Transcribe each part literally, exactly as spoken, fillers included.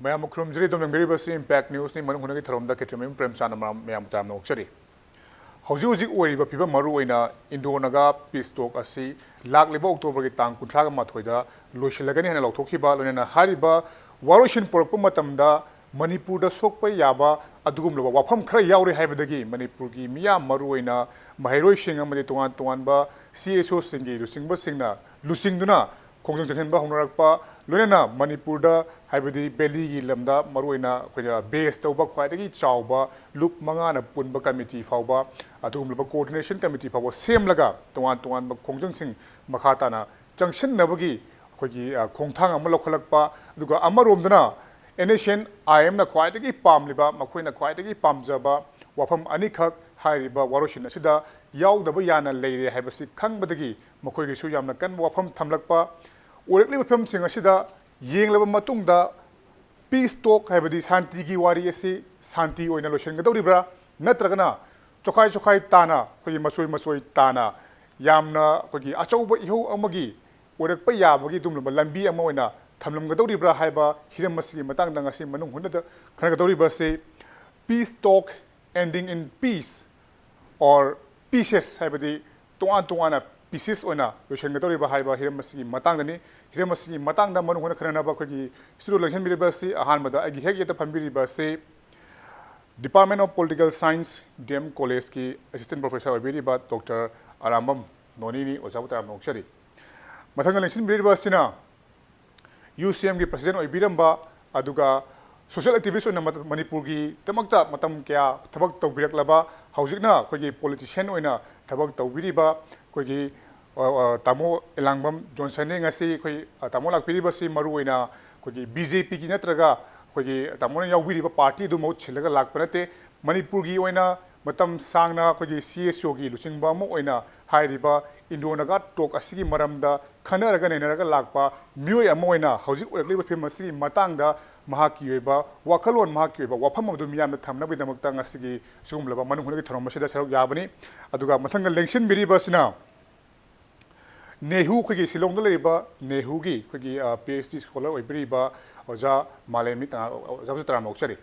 ꯃꯌꯥꯝꯕꯨ ꯈꯨꯔꯨꯝꯖꯔꯤ꯫ ꯑꯗꯨꯝ ꯌꯦꯡꯕꯤꯔꯤꯕꯁꯤ Impact Newsꯅꯤ꯫ ꯃꯅꯨꯡ ꯍꯨꯠꯅꯒꯤ ꯊꯧꯔꯝꯗ ꯈꯦꯇ꯭ꯔꯤꯃꯌꯨꯝ ꯄ꯭ꯔꯦꯝꯆꯥꯟꯗ ꯃꯌꯥꯝ, ꯃꯌꯥꯝꯕꯨ ꯇꯔꯥꯝꯅ ꯑꯣꯛꯆꯔꯤ꯫ ꯍꯧꯖꯤꯛ ꯍꯧꯖꯤꯛ ꯑꯣꯏꯔꯤꯕ ꯐꯤꯕꯝ, ꯃꯔꯨ ꯑꯣꯏꯅ Indo Naga peace talk ꯑꯁꯤ ꯂꯥꯛꯂꯤꯕ Octoberꯒꯤ ꯇꯥꯡ ꯀꯨꯟꯊ꯭ꯔꯥꯒ ꯃꯥꯊꯣꯏꯗ ꯂꯣꯏꯁꯤꯜꯂꯒꯅꯤ ꯍꯥꯏꯅ ꯂꯥꯎꯊꯣꯛꯈꯤꯕ, ꯂꯣꯏꯅꯅ ꯍꯥꯏꯔꯤꯕ ꯋꯥꯔꯣꯏꯁꯤꯟ ꯄꯨꯔꯛꯄ ꯃꯇꯝꯗ ꯃꯅꯤꯄꯨꯔꯗ ꯁꯣꯛꯄ ꯌꯥꯕ ꯑꯗꯨꯒꯨꯝꯂꯕ ꯋꯥꯐꯝ ꯈꯔ ꯌꯥꯎꯔꯤ ꯍꯥꯏꯕꯗꯒꯤ ꯃꯅꯤꯄꯨꯔꯒꯤ ꯃꯤꯌꯥꯝ, ꯃꯔꯨ ꯑꯣꯏꯅ ꯃꯍꯩꯔꯣꯏꯁꯤꯡ ꯑꯃꯗꯤ ꯇꯣꯉꯥꯟ ꯇꯣꯉꯥꯟꯕ CSOꯁꯤꯡꯒꯤ ꯂꯨꯆꯤꯡꯕꯁꯤꯡꯅ ꯂꯨꯆꯤꯡꯗꯨꯅ ꯈꯣꯡꯖꯪ ꯆꯪꯁꯤꯟꯕ ꯍꯧꯅꯔꯛꯄ, ꯂꯣꯏꯅꯅ ꯃꯅꯤꯄꯨꯔꯗ, ꯍꯥꯏꯕꯗꯤ ꯚꯦꯂꯤꯒꯤ ꯂꯝꯗ ꯃꯔꯨꯑꯣꯏꯅ ꯑꯩꯈꯣꯏꯅ base ꯇꯧꯕ ꯈ꯭ꯋꯥꯏꯗꯒꯤ ꯆꯥꯎꯕ ꯂꯨꯞ ꯃꯉꯥꯅ ꯄꯨꯟꯕ committee ꯐꯥꯎꯕ, ꯑꯗꯨꯒꯨꯝꯂꯕ coordination committee ꯐꯥꯎꯕ ꯁꯦꯝꯂꯒ ꯇꯣꯉꯥꯟ ꯇꯣꯉꯥꯟꯕ ꯈꯣꯡꯖꯪꯁꯤꯡ ꯃꯈꯥ ꯇꯥꯅ ꯆꯪꯁꯤꯟꯅꯕꯒꯤ ꯑꯩꯈꯣꯏꯒꯤ, ꯑ, ꯈꯣꯡꯊꯥꯡ ꯑꯃ ꯂꯧꯈꯠꯂꯛꯄ, ꯑꯗꯨꯒ ꯑꯃꯔꯣꯝꯗꯅ NSCN-IMꯅ ꯈ꯭ꯋꯥꯏꯗꯒꯤ ꯄꯥꯝꯂꯤꯕ, ꯃꯈꯣꯏꯅ ꯈ꯭ꯋꯥꯏꯗꯒꯤ ꯄꯥꯝꯖꯕ ꯋꯥꯐꯝ ꯑꯅꯤꯈꯛ ꯍꯥꯏꯔꯤꯕ ꯋꯥꯔꯣꯏꯁꯤꯟ ꯑꯁꯤꯗ ꯌꯥꯎꯗꯕ ꯌꯥꯅ ꯂꯩꯔꯦ ꯍꯥꯏꯕꯁꯤ ꯈꯪꯕꯗꯒꯤ ꯃꯈꯣꯏꯒꯤꯁꯨ ꯌꯥꯝꯅ ꯀꯟꯕ ꯋꯥꯐꯝ ꯊꯝꯂꯛꯄ꯫ ꯑꯣꯏꯔꯛꯂꯤꯕ ꯐꯤꯕꯝꯁꯤꯡ ꯑꯁꯤꯗ ꯌꯦꯡꯂꯕ ꯃꯇꯨꯡꯗ peace talk, ꯍꯥꯏꯕꯗꯤ ꯁꯥꯟꯇꯤꯒꯤ ꯋꯥꯔꯤ ꯑꯁꯤ ꯁꯥꯟꯇꯤ ꯑꯣꯏꯅ ꯂꯣꯏꯁꯤꯟꯒꯗꯧꯔꯤꯕ꯭ꯔꯥ, ꯅꯠꯇ꯭ꯔꯒꯅ ꯆꯣꯈꯥꯏ ꯆꯣꯈꯥꯏ ꯇꯥꯅ, ꯑꯩꯈꯣꯏꯒꯤ ꯃꯆꯣꯏ ꯃꯆꯣꯏ ꯇꯥꯅ ꯌꯥꯝꯅ ꯑꯩꯈꯣꯏꯒꯤ ꯑꯆꯧꯕ ꯏꯍꯧ ꯑꯃꯒꯤ ꯑꯣꯏꯔꯛꯄ ꯌꯥꯕꯒꯤ ꯑꯗꯨꯒꯨꯝꯂꯕ ꯂꯝꯕꯤ ꯑꯃ ꯑꯣꯏꯅ ꯊꯝꯂꯝꯒꯗꯧꯔꯤꯕ꯭ꯔꯥ ꯍꯥꯏꯕ ꯍꯤꯔꯝ ꯑꯁꯤꯒꯤ ꯃꯇꯥꯡꯗ ꯉꯁꯤ ꯃꯅꯨꯡ ꯍꯨꯠꯅꯗ ꯈꯟꯅꯒꯗꯧꯔꯤꯕ ꯑꯁꯤ peace talk ending in peace or pieces, ꯍꯥꯏꯕꯗꯤ ꯇꯣꯉꯥꯟ ꯇꯣꯉꯥꯟꯅ pieces ꯑꯣꯏꯅ ꯂꯣꯏꯁꯤꯟꯒꯗꯧꯔꯤꯕ ꯍꯥꯏꯕ ꯍꯤꯔꯝ ꯑꯁꯤꯒꯤ ꯃꯇꯥꯡꯗꯅꯤ꯫ ꯍꯤꯔꯝ ꯑꯁꯤꯒꯤ ꯃꯇꯥꯡꯗ ꯃꯅꯨꯡ ꯍꯨꯠꯅ ꯈꯟꯅꯅꯕ ꯑꯩꯈꯣꯏꯒꯤ studio ꯂꯦꯡꯁꯤꯟꯕꯤꯔꯤꯕ ꯑꯁꯤ ꯑꯍꯥꯟꯕꯗ ꯑꯩꯒꯤ ꯍꯦꯛ ꯌꯦꯠꯇ ꯐꯝꯕꯤꯔꯤꯕ ꯑꯁꯤ Department of Political Science, DM Collegeꯀꯤ assistant professor ꯑꯣꯏꯕꯤꯔꯤꯕ Doctor Arambam ꯅꯣꯅꯤꯅꯤ꯫ ꯑꯣꯖꯥꯕꯨ ꯇꯔꯥꯝꯅ ꯑꯣꯛꯆꯔꯤ꯫ ꯃꯊꯪꯗ ꯂꯦꯡꯁꯤꯟꯕꯤꯔꯤꯕ ꯑꯁꯤꯅ UCMꯒꯤ president ꯑꯣꯏꯕꯤꯔꯝꯕ, ꯑꯗꯨꯒ social activist ꯑꯣꯏꯅ ꯃ-, ꯃꯅꯤꯄꯨꯔꯒꯤꯗꯃꯛꯇ ꯃꯇꯝ ꯀꯌꯥ ꯊꯕꯛ ꯇꯧꯕꯤꯔꯛꯂꯕ, ꯍꯧꯖꯤꯛꯅ ꯑꯩꯈꯣꯏꯒꯤ politician ꯑꯣꯏꯅ ꯊꯕꯛ ꯇꯧꯕꯤꯔꯤꯕ ꯑꯩꯈꯣꯏꯒꯤ, ꯑ, ꯑ, ꯇꯥꯃꯣ ꯏꯂꯥꯡꯕꯝ ꯖꯣꯟꯁꯟꯅꯤ꯫ ꯉꯁꯤ ꯑꯩꯈꯣꯏ, ꯑ, ꯇꯥꯃꯣ ꯂꯥꯛꯄꯤꯔꯤꯕꯁꯤ ꯃꯔꯨ ꯑꯣꯏꯅ ꯑꯩꯈꯣꯏꯒꯤ BJPꯒꯤ ꯅꯠꯇ꯭ꯔꯒ ꯑꯩꯈꯣꯏꯒꯤ ꯇꯥꯃꯣꯅ ꯌꯥꯎꯕꯤꯔꯤꯕ party ꯑꯗꯨ ꯃꯍꯨꯠ ꯁꯤꯜꯂꯒ ꯂꯥꯛꯄ ꯅꯠꯇꯦ꯫ ꯃꯅꯤꯄꯨꯔꯒꯤ ꯑꯣꯏꯅ ꯃꯇꯝ ꯁꯥꯡꯅ ꯑꯩꯈꯣꯏꯒꯤ CSOꯒꯤ ꯂꯨꯆꯤꯡꯕ ꯑꯃ ꯑꯣꯏꯅ ꯍꯥꯏꯔꯤꯕ Indo Naga talk ꯑꯁꯤꯒꯤ ꯃꯔꯝꯗ ꯈꯟꯅꯔꯒ ꯅꯩꯅꯔꯒ ꯂꯥꯛꯄ ꯃꯤꯑꯣꯏ ꯑꯃ ꯑꯣꯏꯅ ꯍꯧꯖꯤꯛ ꯑꯣꯏꯔꯛꯂꯤꯕ ꯐꯤꯕꯝ ꯑꯁꯤꯒꯤ ꯃꯇꯥꯡꯗ ꯃꯍꯥꯛꯀꯤ ꯑꯣꯏꯕ ꯋꯥꯈꯜꯂꯣꯟ, ꯃꯍꯥꯛꯀꯤ ꯑꯣꯏꯕ ꯋꯥꯐꯝ ꯑꯗꯨ ꯃꯤꯌꯥꯝꯗ ꯊꯝꯅꯕꯒꯤꯗꯃꯛꯇ ꯉꯁꯤꯒꯤ ꯁꯤꯒꯨꯝꯂꯕ ꯃꯅꯨꯡ ꯍꯨꯠꯅꯒꯤ ꯊꯧꯔꯝ ꯑꯁꯤꯗ ꯁꯔꯨꯛ ꯌꯥꯕꯅꯤ꯫ ꯑꯗꯨꯒ ꯃꯊꯪꯗ ꯂꯦꯡꯁꯤꯟꯕꯤꯔꯤꯕ ꯑꯁꯤꯅ ꯅꯦꯍꯨ, ꯑꯩꯈꯣꯏꯒꯤ ꯁꯤꯂꯣꯡꯗ ꯂꯩꯔꯤꯕ ꯅꯦꯍꯨꯒꯤ ꯑꯩꯈꯣꯏꯒꯤ, ꯑ, PhD scholar ꯑꯣꯏꯕꯤꯔꯤꯕ ꯑꯣꯖꯥ ꯃꯥꯂꯦꯝꯅꯤ ꯇꯉꯥ-, ꯑꯣꯖꯥꯕꯨꯁꯨ ꯇꯔꯥꯝꯅ ꯑꯣꯛꯆꯔꯤ꯫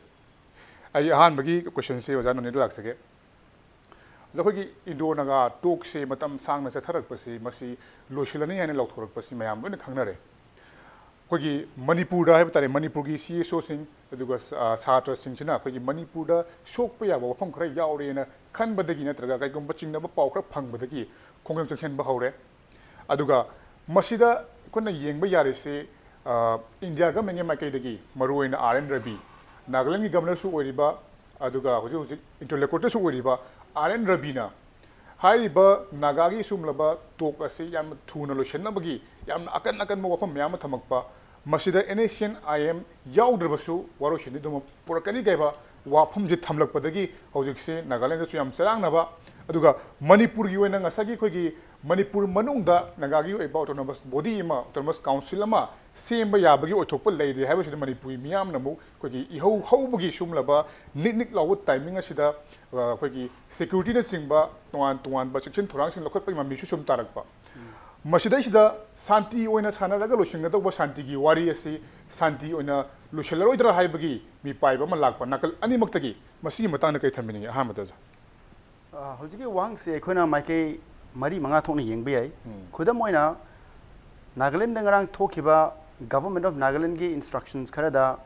ꯑꯩ ꯑꯍꯥꯟꯕꯒꯤ ꯀꯣꯏꯁꯟꯁꯤ ꯑꯣꯖꯥ ꯅꯣꯅꯦꯗ ꯂꯥꯛꯆꯒꯦ꯫ ꯑꯣꯖꯥ, ꯑꯩꯈꯣꯏꯒꯤ ꯏꯟꯗꯣ ꯅꯥꯒꯥ ꯇꯣꯛꯁꯦ ꯃꯇꯝ ꯁꯥꯡꯅ ꯆꯠꯊꯔꯛꯄꯁꯤ ꯃꯁꯤ ꯂꯣꯏꯁꯤꯜꯂꯅꯤ ꯍꯥꯏꯅ ꯂꯥꯎꯊꯣꯔꯛꯄꯁꯤ ꯃꯌꯥꯝ ꯂꯣꯏꯅ ꯈꯪꯅꯔꯦ꯫ ꯑꯩꯈꯣꯏꯒꯤ ꯃꯅꯤꯄꯨꯔꯗ ꯍꯥꯏꯕ ꯇꯥꯔꯦ, ꯃꯅꯤꯄꯨꯔꯒꯤ ꯁꯤ ꯏꯁ ꯑꯣꯁꯤꯡ ꯑꯗꯨꯒ ꯁ-, ꯑ, ꯁꯥꯇ꯭ꯔꯁꯤꯡꯁꯤꯅ ꯑꯩꯈꯣꯏꯒꯤ ꯃꯅꯤꯄꯨꯔꯗ ꯁꯣꯛꯄ ꯌꯥꯕ ꯋꯥꯐꯝ ꯈꯔ ꯌꯥꯎꯔꯦꯅ ꯈꯟꯕꯗꯒꯤ ꯅꯠꯇ꯭ꯔꯒ ꯀꯩꯒꯨꯝꯕ ꯆꯤꯡꯅꯕ ꯄꯥꯎ ꯈꯔ ꯐꯪꯕꯗꯒꯤ ꯈꯣꯡꯖꯪ ꯆꯪꯁꯤꯟꯕ ꯍꯧꯔꯦ꯫ ꯑꯗꯨꯒ ꯃꯁꯤꯗ ꯑꯩꯈꯣꯏꯅ ꯌꯦꯡꯕ ꯌꯥꯔꯤꯁꯤ, ꯑ, ꯏꯟꯗꯤꯌꯥ ꯒꯃꯦꯟꯒꯤ ꯃꯥꯏꯀꯩꯗꯒꯤ ꯃꯔꯨꯑꯣꯏꯅ ꯑꯥꯔ ꯑꯦꯟ ꯔꯕꯤ, ꯅꯥꯒꯥꯂꯦꯟꯒꯤ ꯒꯕꯔꯅꯔꯁꯨ ꯑꯣꯏꯔꯤꯕ, ꯑꯗꯨꯒ ꯍꯧꯖꯤꯛ ꯍꯧꯖꯤꯛ ꯏꯟꯇꯔꯂꯣꯀꯨꯇꯔꯁꯨ ꯑꯣꯏꯔꯤꯕ ꯑꯥꯔ ꯑꯦꯟ ꯔꯕꯤꯅ ꯍꯥꯏꯔꯤꯕ ꯅꯥꯒꯥꯒꯤ ꯁꯤꯒꯨꯝꯂꯕ ꯇꯣꯛ ꯑꯁꯤ ꯌꯥꯝꯅ ꯊꯨꯅ ꯂꯣꯏꯁꯤꯟꯅꯕꯒꯤ ꯌꯥꯝꯅ ꯑꯀꯟ ꯑꯀꯟꯕ ꯋꯥꯐꯝ ꯃꯌꯥꯝ ꯑꯃ ꯊꯝꯃꯛꯄ, ꯃꯁꯤꯗ and S C and I M ꯌꯥꯎꯗ꯭ꯔꯕꯁꯨ ꯋꯥꯔꯣꯏꯁꯤꯟꯗꯤ ꯑꯗꯨꯃꯛ ꯄꯨꯔꯛꯀꯅꯤ ꯀꯥꯏꯕ ꯋꯥꯐꯝꯁꯤ ꯊꯝꯂꯛꯄꯗꯒꯤ ꯍꯧꯖꯤꯛꯁꯤ ꯅꯥꯒꯥꯂꯦꯟꯗꯁꯨ ꯌꯥꯝ ꯆꯔꯥꯡꯅꯕ, ꯑꯗꯨꯒ ꯃꯅꯤꯄꯨꯔꯒꯤ ꯑꯣꯏꯅ ꯉꯁꯥꯏꯒꯤ ꯑꯩꯈꯣꯏꯒꯤ ꯃꯅꯤꯄꯨꯔ ꯃꯅꯨꯡꯗ ꯅꯥꯒꯥꯒꯤ ꯑꯣꯏꯕ ꯑꯣꯇꯣꯅꯣꯃꯁ ꯕꯣꯗꯤ ꯑꯃ, ꯑꯣꯇꯣꯅꯣꯃꯁ ꯀꯥꯎꯟꯁꯤꯜ ꯑꯃ ꯁꯦꯝꯕ ꯌꯥꯕꯒꯤ ꯑꯣꯏꯊꯣꯛꯄ ꯂꯩꯔꯦ ꯍꯥꯏꯕꯁꯤꯗ ꯃꯅꯤꯄꯨꯔꯤ ꯃꯤꯌꯥꯝꯅ ꯑꯃꯨꯛ ꯑꯩꯈꯣꯏꯒꯤ ꯏꯍꯧ ꯍꯧꯕꯒꯤ ꯁꯨꯝꯂꯕ ꯅꯤꯛ ꯅꯤꯛ ꯂꯥꯎꯕ ꯇꯥꯏꯃꯤꯡ ꯑꯁꯤꯗ, ꯑ, ꯑꯩꯈꯣꯏꯒꯤ ꯁꯦꯀ꯭ꯌꯨꯔꯤꯇꯤꯅꯆꯤꯡꯕ ꯇꯣꯉꯥꯟ ꯇꯣꯉꯥꯟꯕ ꯆꯦꯛꯁꯤꯟ ꯊꯧꯔꯥꯡꯁꯤꯡ ꯂꯧꯈꯠꯄꯒꯤ ꯃꯃꯤꯁꯨ ꯁꯨꯝ ꯇꯥꯔꯛꯄ꯫ ꯃꯁꯤꯗꯩꯁꯤꯗ ꯁꯥꯟꯇꯤ ꯑꯣꯏꯅ ꯁꯥꯟꯅꯔꯒ ꯂꯣꯏꯁꯤꯟꯒꯗꯧꯕ ꯁꯥꯟꯇꯤꯒꯤ ꯋꯥꯔꯤ ꯑꯁꯤ ꯁꯥꯟꯇꯤ ꯑꯣꯏꯅ ꯂꯣꯏꯁꯤꯜꯂꯔꯣꯏꯗ꯭ꯔꯥ ꯍꯥꯏꯕꯒꯤ ꯃꯤꯄꯥꯏꯕ ꯑꯃ ꯂꯥꯛꯄ ꯅꯥꯀꯜ ꯑꯅꯤꯃꯛꯇꯒꯤ, ꯃꯁꯤꯒꯤ ꯃꯇꯥꯡꯗ ꯀꯔꯤ ꯊꯝꯕꯤꯅꯤꯡꯉꯤ? ꯑꯍꯥꯟꯕꯗ ꯑꯣꯖꯥ꯫ ꯑ, ꯍꯧꯖꯤꯛꯀꯤ ꯋꯥꯍꯪꯁꯦ ꯑꯩꯈꯣꯏꯅ ꯃꯥꯏꯀꯩ ꯃꯔꯤ ꯃꯉꯥ ꯊꯣꯛꯅ ꯌꯦꯡꯕ ꯌꯥꯏ꯫ ꯎꯝ꯫ ꯈꯨꯗꯝ ꯑꯣꯏꯅ, ꯅꯥꯒꯥꯂꯦꯟꯗ ꯉꯔꯥꯡ ꯊꯣꯛꯈꯤꯕ Government of Nagaland ꯒꯤ instructions ꯈꯔꯗ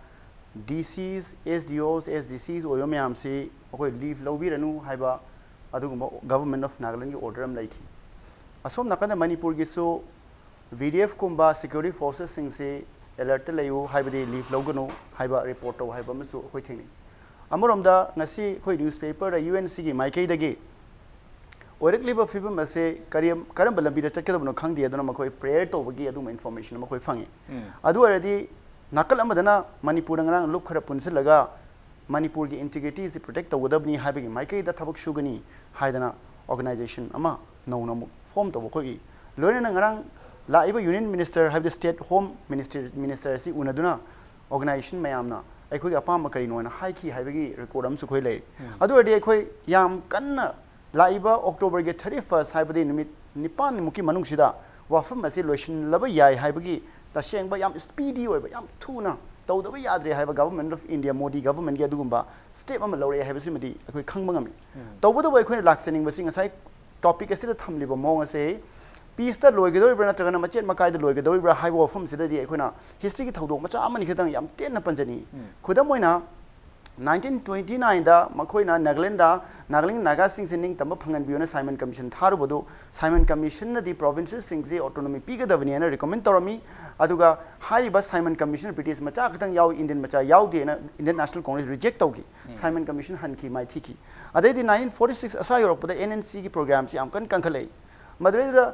D Cs, S D Os, S D Cs ꯑꯣꯏꯕ ꯃꯌꯥꯝꯁꯤ ꯑꯩꯈꯣꯏ leave ꯂꯧꯕꯤꯔꯅꯨ ꯍꯥꯏꯕ ꯑꯗꯨꯒꯨꯝꯕ Government of Nagaland ꯒꯤ order ꯑꯃ ꯂꯩꯈꯤ꯫ ꯑꯁꯣꯝ ꯅꯥꯀꯟꯗ ꯃꯅꯤꯄꯨꯔꯒꯤꯁꯨ V D F ꯀꯨꯝꯕ security forces ꯁꯤꯡꯁꯤ alert ꯇ ꯂꯩꯌꯨ, ꯍꯥꯏꯕꯗꯤ leave ꯂꯧꯒꯅꯨ ꯍꯥꯏꯕ report ꯇꯧ ꯍꯥꯏꯕ ꯑꯃꯁꯨ ꯑꯩꯈꯣꯏ ꯊꯦꯡꯅꯩ꯫ ꯑꯃꯔꯣꯝꯗ ꯉꯁꯤ ꯑꯩꯈꯣꯏ newspaper ꯗ U N C ꯒꯤ ꯃꯥꯏꯀꯩꯗꯒꯤ ꯑꯣꯏꯔꯛꯂꯤꯕ ꯐꯤꯕꯝ ꯑꯁꯦ ꯀꯔꯤ, ꯀꯔꯝꯕ ꯂꯝꯕꯤꯗ ꯆꯠꯀꯗꯕꯅꯣ ꯈꯪꯗꯦ, ꯑꯗꯨꯅ ꯃꯈꯣꯏ prayer ꯇꯧꯕꯒꯤ ꯑꯗꯨꯝꯕ information ꯑꯃ ꯑꯩꯈꯣꯏ ꯐꯪꯉꯤ꯫ ꯎꯝ꯫ ꯑꯗꯨ ꯑꯣꯏꯔꯗꯤ ꯅꯥꯀꯜ ꯑꯃꯗꯅ ꯃꯅꯤꯄꯨꯔꯗ ꯉꯔꯥꯡ ꯂꯨꯞ ꯈꯔ ꯄꯨꯟꯁꯤꯜꯂꯒ ꯃꯅꯤꯄꯨꯔꯒꯤ integrity ꯁꯤ protect ꯇꯧꯒꯗꯕꯅꯤ ꯍꯥꯏꯕꯒꯤ ꯃꯥꯏꯀꯩꯗ ꯊꯕꯛ ꯁꯨꯒꯅꯤ ꯍꯥꯏꯗꯅ organization ꯑꯃ ꯅꯧꯅ ꯑꯃꯨꯛ form ꯇꯧꯕ ꯑꯩꯈꯣꯏꯒꯤ, ꯂꯣꯏꯅꯅ ꯉꯔꯥꯡ ꯂꯥꯛꯏꯕ Union Minister ꯍꯥꯏꯕꯗꯤ State Home Minister, Minister ꯑꯁꯤ ꯎꯅꯗꯨꯅ organization ꯃꯌꯥꯝꯅ ꯑꯩꯈꯣꯏꯒꯤ ꯑꯄꯥꯝꯕ ꯀꯔꯤꯅꯣ ꯍꯥꯏꯅ ꯍꯥꯏꯈꯤ ꯍꯥꯏꯕꯒꯤ record ꯑꯃꯁꯨ ꯑꯩꯈꯣꯏ ꯂꯩꯔꯤ꯫ ꯎꯝ꯫ ꯑꯗꯨ ꯑꯣꯏꯔꯗꯤ ꯑꯩꯈꯣꯏ ꯌꯥꯝ ꯀꯟꯅ ꯂꯥꯛꯏꯕ October ꯒꯤ thirty first ꯍꯥꯏꯕꯗꯤ ꯅꯨꯃꯤꯠ ꯅꯤꯄꯥꯟꯃꯨꯛꯀꯤ ꯃꯅꯨꯡꯁꯤꯗ ꯋꯥꯐꯝ ꯑꯁꯤ ꯂꯣꯏꯁꯤꯜꯂꯕ ꯌꯥꯏ ꯍꯥꯏꯕꯒꯤ ꯇꯁꯦꯡꯕ ꯌꯥꯝ speedy ꯑꯣꯏꯕ, ꯌꯥꯝ ꯊꯨꯅ ꯇꯧꯗꯕ ꯌꯥꯗ꯭ꯔꯦ ꯍꯥꯏꯕ Government of India, ꯃꯣꯗꯤ governmentꯒꯤ ꯑꯗꯨꯒꯨꯝꯕ step ꯑꯃ ꯂꯧꯔꯛꯑꯦ ꯍꯥꯏꯕꯁꯤꯃꯗꯤ ꯑꯩꯈꯣꯏ ꯈꯪꯕ ꯉꯝꯃꯤ꯫ ꯇꯧꯕꯇꯕꯨ ꯑꯩꯈꯣꯏꯅ ꯂꯥꯛꯆꯅꯤꯡꯕꯁꯤ ꯉꯁꯥꯏ topic ꯑꯁꯤꯗ ꯊꯝꯂꯤꯕ ꯃꯑꯣꯡ ꯑꯁꯤ peaceꯇ ꯂꯣꯏꯒꯗꯧꯔꯤꯕ꯭ꯔꯥ ꯅꯠꯇ꯭ꯔꯒꯅ ꯃꯆꯦꯠ ꯃꯀꯥꯏꯗ ꯂꯣꯏꯒꯗꯧꯔꯤꯕ꯭ꯔꯥ ꯍꯥꯏꯕ ꯋꯥꯐꯝꯁꯤꯗꯗꯤ ꯑꯩꯈꯣꯏꯅ historyꯒꯤ ꯊꯧꯗꯣꯛ ꯃꯆꯥ ꯑꯃꯅꯤ ꯈꯛꯇꯪ ꯌꯥꯝ ꯇꯦꯟꯅ ꯄꯟꯖꯅꯤꯡꯏ꯫ ꯈꯨꯗꯝ ꯑꯣꯏꯅ, nineteen twenty nineꯗ ꯃꯈꯣꯏꯅ ꯅꯥꯒꯥꯂꯦꯟꯗ ꯅꯥꯒꯥꯂꯦꯟ ꯅꯥꯒꯥꯁꯤꯡꯁꯦ ꯅꯤꯡꯇꯝꯕ ꯐꯪꯍꯟꯕꯤꯌꯨꯅ Simon Commission ꯊꯥꯔꯨꯕꯗꯨ, Simon Commissionꯅꯗꯤ provinces ꯁꯤꯡꯁꯤ autonomy ꯄꯤꯒꯗꯕꯅꯤ ꯍꯥꯏꯅ recommend ꯇꯧꯔꯝꯃꯤ꯫ ꯑꯗꯨꯒ ꯍꯥꯏꯔꯤꯕ Simon Commission British ꯃꯆꯥ ꯈꯛꯇꯪ ꯌꯥꯎꯏ, Indian ꯃꯆꯥ ꯌꯥꯎꯗꯦꯅ Indian National Congress reject ꯇꯧꯈꯤ꯫ Simon Commission ꯍꯟꯈꯤ, ꯃꯥꯏ ꯊꯤꯈꯤ꯫ ꯑꯗꯩꯗꯤ nineteen forty six ꯑꯁꯥ ꯌꯧꯔꯛꯄꯗ NNCꯒꯤ programꯁꯤ ꯌꯥꯝ ꯀꯟꯅ ꯀꯟꯈꯠꯂꯛꯏ꯫ ꯃꯗꯨꯗꯩꯗꯨꯗ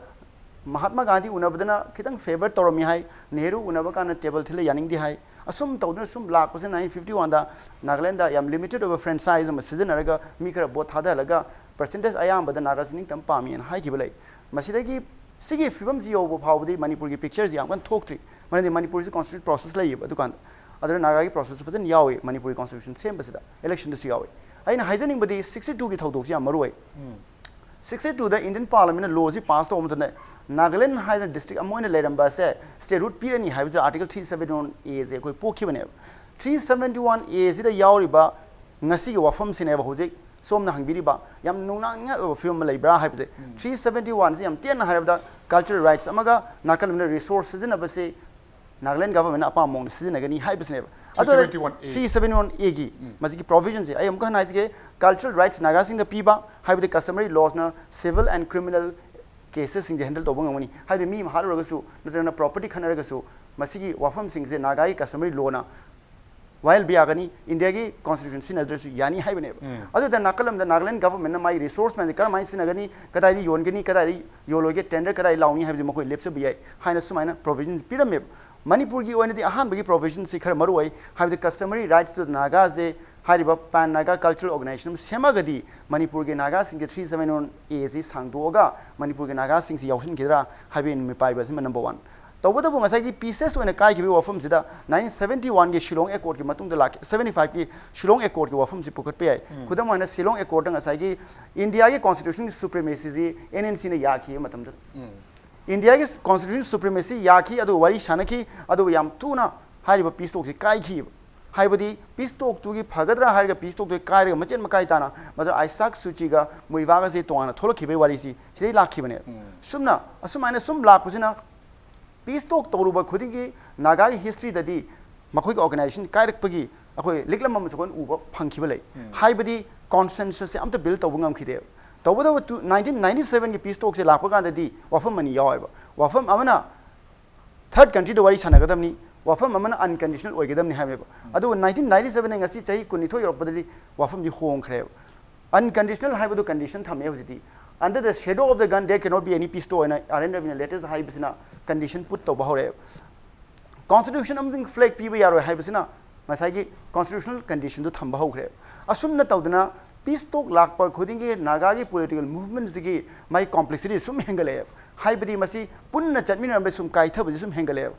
ꯃꯍꯥꯠꯃꯥ ꯒꯥꯟꯙꯤ ꯎꯅꯕꯗꯅ ꯈꯤꯇꯪ favour ꯇꯧꯔꯝꯃꯤ ꯍꯥꯏ, ꯅꯦꯍꯔꯨ ꯎꯅꯕ ꯀꯥꯟꯗ table ꯊꯤꯜꯂ ꯌꯥꯅꯤꯡꯗꯦ ꯍꯥꯏ꯫ ꯑꯁꯨꯝ ꯇꯧꯗꯨꯅ ꯁꯨꯝ ꯂꯥꯛꯄꯁꯤꯅ nineteen fifty oneꯗ ꯅꯥꯒꯥꯂꯦꯟꯗ ꯌꯥꯝ limited ꯑꯣꯏꯕ franchise ꯑꯃ ꯁꯤꯖꯤꯟꯅꯔꯒ ꯃꯤ ꯈꯔ vote ꯊꯥꯗꯍꯜꯂꯒ percentage ꯑꯌꯥꯝꯕꯗ ꯅꯥꯒꯥꯁꯤ ꯅꯤꯡꯇꯝꯕ ꯄꯥꯝꯃꯤꯅ ꯍꯥꯏꯈꯤꯕ ꯂꯩ꯫ ꯃꯁꯤꯗꯒꯤ ꯁꯤꯒꯤ ꯐꯤꯕꯝꯁꯤ ꯌꯧꯕ ꯐꯥꯎꯕꯗꯤ ꯃꯅꯤꯄꯨꯔꯒꯤ pictureꯁꯤ ꯌꯥꯝ ꯀꯟꯅ ꯊꯣꯛꯇ꯭ꯔꯤ꯫ ꯃꯔꯝꯗꯤ ꯃꯅꯤꯄꯨꯔꯁꯤ constitution process ꯂꯩꯌꯦꯕ ꯑꯗꯨꯀꯥꯟꯗ꯫ ꯑꯗꯨꯅ ꯅꯥꯒꯥꯒꯤ process ꯐꯖꯅ ꯌꯥꯎꯏ, ꯃꯅꯤꯄꯨꯔꯒꯤ constitution ꯁꯦꯝꯕꯁꯤꯗ, electionꯗꯁꯨ ꯌꯥꯎꯏ꯫ ꯑꯩꯅ ꯍꯥꯏꯖꯅꯤꯡꯕꯗꯤ sixty twoꯒꯤ ꯊꯧꯗꯣꯛꯁꯤ ꯌꯥꯝ ꯃꯔꯨ ꯑꯣꯏ꯫ Sixty twoꯗ Indian Parliamentꯅ lawꯁꯤ pass ꯇꯧꯕ ꯃꯇꯝꯗ ꯅꯥꯒꯥꯂꯦꯟ ꯍꯥꯏꯅ district ꯑꯃ ꯑꯣꯏꯅ ꯂꯩꯔꯝꯕ ꯑꯁꯦ statehood ꯄꯤꯔꯅꯤ ꯍꯥꯏꯕꯁꯤ Article three seventy one Aꯁꯦ ꯑꯩꯈꯣꯏ ꯄꯣꯛꯈꯤꯕꯅꯦꯕ꯫ Three seventy one Aꯁꯤꯗ ꯌꯥꯎꯔꯤꯕ ꯉꯁꯤꯒꯤ ꯋꯥꯐꯝꯁꯤꯅꯦꯕ ꯍꯧꯖꯤꯛ ꯁꯣꯝꯅ ꯍꯪꯕꯤꯔꯤꯕ ꯌꯥꯝ ꯅꯨꯡꯅꯥꯡꯅꯤꯡꯉꯥꯏ ꯑꯣꯏꯕ ꯐꯤꯕꯝ ꯑꯃ ꯂꯩꯕ꯭ꯔꯥ ꯍꯥꯏꯕꯁꯦ꯫ Three seventy oneꯁꯤ ꯌꯥꯝ ꯇꯦꯟꯅ ꯍꯥꯏꯔꯕꯗ cultural rights ꯑꯃꯒ ꯅꯥꯀꯜ ꯑꯃꯅ resource ꯁꯤꯖꯤꯟꯅꯕꯁꯤ Nagaland governmentꯅ ꯑꯄꯥꯝꯕ ꯃꯑꯣꯡꯗ ꯁꯤꯖꯤꯟꯅꯒꯅꯤ ꯍꯥꯏꯕꯁꯤꯅꯦꯕ꯫ ꯑꯗꯨꯗ three seventy one A꯫ Three seventy one Aꯒꯤ ꯃꯁꯤꯒꯤ provisionꯁꯦ ꯑꯩ ꯑꯃꯨꯛꯀ ꯍꯟꯅ ꯍꯥꯏꯖꯒꯦ, cultural rights ꯅꯥꯒꯥꯁꯤꯡꯗ ꯄꯤꯕ, ꯍꯥꯏꯕꯗꯤ customary lawsꯅ civil and criminal casesꯁꯤꯡꯁꯦ handle ꯇꯧꯕ ꯉꯝꯒꯅꯤ꯫ ꯍꯥꯏꯕꯗꯤ ꯃꯤ ꯑꯃ ꯍꯥꯠꯂꯨꯔꯒꯁꯨ ꯅꯠꯇ꯭ꯔꯒꯅ property ꯈꯠꯅꯔꯒꯁꯨ ꯃꯁꯤꯒꯤ ꯋꯥꯐꯝꯁꯤꯡꯁꯦ ꯅꯥꯒꯥꯒꯤ customary lawꯅ ꯋꯥꯌꯦꯜꯕ ꯌꯥꯒꯅꯤ, Indiaꯒꯤ constitution ꯁꯤꯖꯤꯟꯅꯗ꯭ꯔꯁꯨ ꯌꯥꯅꯤ ꯍꯥꯏꯕꯅꯦꯕ꯫ ꯑꯗꯨꯗ ꯅꯥꯀꯜ ꯑꯃꯗ Nagaland governmentꯅ ꯃꯥꯒꯤ resource ꯃꯌꯥꯝꯁꯦ ꯀꯔꯝꯍꯥꯏꯅ ꯁꯤꯖꯤꯟꯅꯒꯅꯤ, ꯀꯗꯥꯏꯗ ꯌꯣꯟꯒꯅꯤ, ꯀꯗꯥꯏꯗ ꯌꯣꯜꯂꯣꯏꯒꯦ, tender ꯀꯗꯥꯏ ꯂꯥꯎꯅꯤ ꯍꯥꯏꯕꯁꯦ ꯃꯈꯣꯏ ꯂꯦꯞꯆꯕ ꯌꯥꯏ ꯍꯥꯏꯅ ꯁꯨꯃꯥꯏꯅ provision ꯄꯤꯔꯝꯃꯦꯕ꯫ ꯃꯅꯤꯄꯨꯔꯒꯤ ꯑꯣꯏꯅꯗꯤ ꯑꯍꯥꯟꯕꯒꯤ provisionꯁꯤ ꯈꯔ ꯃꯔꯨ ꯑꯣꯏ, ꯍꯥꯏꯕꯗꯤ customary rights to Nagaꯁꯦ ꯍꯥꯏꯔꯤꯕ Pan Naga Cultural Organisation ꯑꯃ ꯁꯦꯝꯃꯒꯗꯤ ꯃꯅꯤꯄꯨꯔꯒꯤ ꯅꯥꯒꯥꯁꯤꯡꯒꯤ three seventy one Aꯁꯤ ꯁꯥꯡꯗꯣꯛꯑꯒ ꯃꯅꯤꯄꯨꯔꯒꯤ ꯅꯥꯒꯥꯁꯤꯡꯁꯤ ꯌꯥꯎꯍꯟꯈꯤꯗ꯭ꯔꯥ ꯍꯥꯏꯕꯒꯤ ꯃꯤꯄꯥꯏꯕ ꯑꯁꯤꯃ number one꯫ ꯇꯧꯕꯇꯕꯨ ꯉꯁꯥꯏꯒꯤ pieces ꯑꯣꯏꯅ ꯀꯥꯏꯈꯤꯕꯒꯤ ꯋꯥꯐꯝꯁꯤꯗ nineteen seventy oneꯒꯤ Shillong Accordꯀꯤ ꯃꯇꯨꯡꯗ ꯂꯥꯛꯈꯤ, seventy fiveꯀꯤ Shillong Accordꯀꯤ ꯋꯥꯐꯝꯁꯤ ꯄꯨꯈꯠꯄ ꯌꯥꯏ꯫ ꯈꯨꯗꯝ ꯑꯣꯏꯅ Shillong Accordꯇ ꯉꯁꯥꯏꯒꯤ Indiaꯒꯤ constitutionꯒꯤ supremacyꯁꯤ NNCꯅ ꯌꯥꯈꯤꯕ ꯃꯇꯝꯗ ꯏꯟꯗꯤꯌꯥꯒꯤ ꯀꯣꯟꯁꯇꯤꯇ꯭ꯌꯨꯁꯟ ꯁꯨꯄ꯭ꯔꯤꯃꯦꯁꯤ ꯌꯥꯈꯤ, ꯑꯗꯨꯒ ꯋꯥꯔꯤ ꯁꯥꯟꯅꯈꯤ, ꯑꯗꯨꯒ ꯌꯥꯝ ꯊꯨꯅ ꯍꯥꯏꯔꯤꯕ ꯄꯤꯁ ꯇꯣꯛꯁꯤ ꯀꯥꯏꯈꯤꯕ꯫ ꯍꯥꯏꯕꯗꯤ ꯄꯤꯁ ꯇꯣꯛꯇꯨꯒꯤ ꯐꯒꯗ꯭ꯔꯥ ꯍꯥꯏꯔꯒ ꯄꯤꯁ ꯇꯣꯛꯇꯨ ꯀꯥꯏꯔꯒ ꯃꯆꯦꯠ ꯃꯀꯥꯏ ꯇꯥꯅ ꯃꯗꯨ ꯑꯥꯏꯁꯥꯛ ꯁꯨꯆꯤꯒ ꯃꯨꯏꯕꯥꯒꯁꯦ ꯇꯣꯉꯥꯟꯅ ꯊꯣꯛꯂꯛꯈꯤꯕꯒꯤ ꯋꯥꯔꯤꯁꯤ ꯁꯤꯗꯩ ꯂꯥꯛꯈꯤꯕꯅꯦꯕ꯫ ꯁꯨꯝꯅ ꯑꯁꯨꯃꯥꯏꯅ ꯁꯨꯝ ꯂꯥꯛꯄꯁꯤꯅ ꯄꯤꯁ ꯇꯣꯛ ꯇꯧꯔꯨꯕ ꯈꯨꯗꯤꯡꯒꯤ ꯅꯥꯒꯥꯒꯤ ꯍꯤꯁꯇ꯭ꯔꯤꯗꯗꯤ ꯃꯈꯣꯏꯒꯤ ꯑꯣꯔꯒꯅꯥꯏꯖꯦꯁꯟ ꯀꯥꯏꯔꯛꯄꯒꯤ ꯑꯩꯈꯣꯏ ꯂꯤꯛꯂꯝ ꯑꯃꯁꯨ ꯑꯩꯈꯣꯏꯅ ꯎꯕ ꯐꯪꯈꯤꯕ ꯂꯩ꯫ ꯍꯥꯏꯕꯗꯤ ꯀꯣꯟꯁꯦꯟꯁꯁꯁꯦ ꯑꯝꯇ ꯕꯤꯜ ꯇꯧꯕ ꯉꯝꯈꯤꯗꯦꯕ꯫ ꯇꯧꯕꯇꯕꯨ ꯇꯨ ꯅꯥꯏꯟꯇꯤꯟ ꯅꯥꯏꯟꯇꯤ ꯁꯚꯦꯟꯒꯤ ꯄꯤꯁ ꯇꯣꯛꯁꯦ ꯂꯥꯛꯄ ꯀꯥꯟꯗꯗꯤ ꯋꯥꯐꯝ ꯑꯅꯤ ꯌꯥꯎꯋꯦꯕ꯫ ꯋꯥꯐꯝ ꯑꯃꯅ ꯊꯔꯗ ꯀꯟꯇ꯭ꯔꯤꯗ ꯋꯥꯔꯤ ꯁꯥꯟꯅꯒꯗꯕꯅꯤ, ꯋꯥꯐꯝ ꯑꯃꯅ ꯑꯟꯀꯟꯗꯤꯁꯅꯦꯜ ꯑꯣꯏꯒꯗꯕꯅꯤ ꯍꯥꯏꯕꯅꯦꯕ꯫ ꯑꯗꯨꯕꯨ ꯅꯥꯏꯟꯇꯤꯟ ꯅꯥꯏꯟꯇꯤ ꯁꯚꯦꯟꯗꯒꯤ ꯉꯁꯤ ꯆꯍꯤ ꯀꯨꯟꯅꯤꯊꯣꯏ ꯌꯧꯔꯛꯄꯗꯗꯤ ꯋꯥꯐꯝꯗꯤ ꯍꯣꯡꯈ꯭ꯔꯦꯕ꯫ ꯑꯟꯀꯟꯗꯤꯁꯅꯦꯜ ꯍꯥꯏꯕꯗꯨ ꯀꯟꯗꯤꯁꯟ ꯊꯝꯃꯦ ꯍꯧꯖꯤꯛꯇꯤ꯫ Under the shadow of the gun there cannot be any peace ꯇꯣ ꯑꯣꯏꯅ ꯑꯥꯔ ꯑꯦꯟ ꯔꯕꯤꯅ ꯂꯦꯇꯦꯁ ꯍꯥꯏꯕꯁꯤꯅ ꯀꯟꯗꯤꯁꯟ ꯄꯨꯠ ꯇꯧꯕ ꯍꯧꯔꯛꯑꯦꯕ꯫ ꯀꯣꯟꯁꯇꯤꯇ꯭ꯌꯨꯁꯟ ꯑꯃꯁꯨꯡ ꯐ꯭ꯂꯦꯒ ꯄꯤꯕ ꯌꯥꯔꯣꯏ ꯍꯥꯏꯕꯁꯤꯅ ꯉꯁꯥꯏꯒꯤ ꯀꯣꯟꯁꯇꯤꯇ꯭ꯌꯨꯁꯅꯦꯜ ꯀꯟꯗꯤꯁꯟꯗꯨ ꯊꯝꯕ ꯍꯧꯈ꯭ꯔꯦꯕ꯫ ꯑꯁꯨꯝꯅ ꯇꯧꯗꯅ ꯄꯤꯁ ꯇꯣꯛ ꯂꯥꯛꯄ ꯈꯨꯗꯤꯡꯒꯤ ꯅꯥꯒꯥꯒꯤ ꯄꯣꯂꯤꯇꯤꯀꯦꯜ ꯃꯨꯚꯃꯦꯟꯁꯤꯒꯤ ꯃꯥꯒꯤ ꯀꯣꯝꯄ꯭ꯂꯦꯛꯁꯤꯇꯤ ꯁꯨꯝ ꯍꯦꯟꯒꯠꯂꯛꯑꯦꯕ꯫ ꯍꯥꯏꯕꯗꯤ ꯃꯁꯤ ꯄꯨꯟꯅ ꯆꯠꯃꯤꯟꯅꯔꯝꯕ ꯁꯨꯝ ꯀꯥꯏꯊꯕꯁꯤ ꯁꯨꯝ ꯍꯦꯟꯒꯠꯂꯛꯑꯦꯕ꯫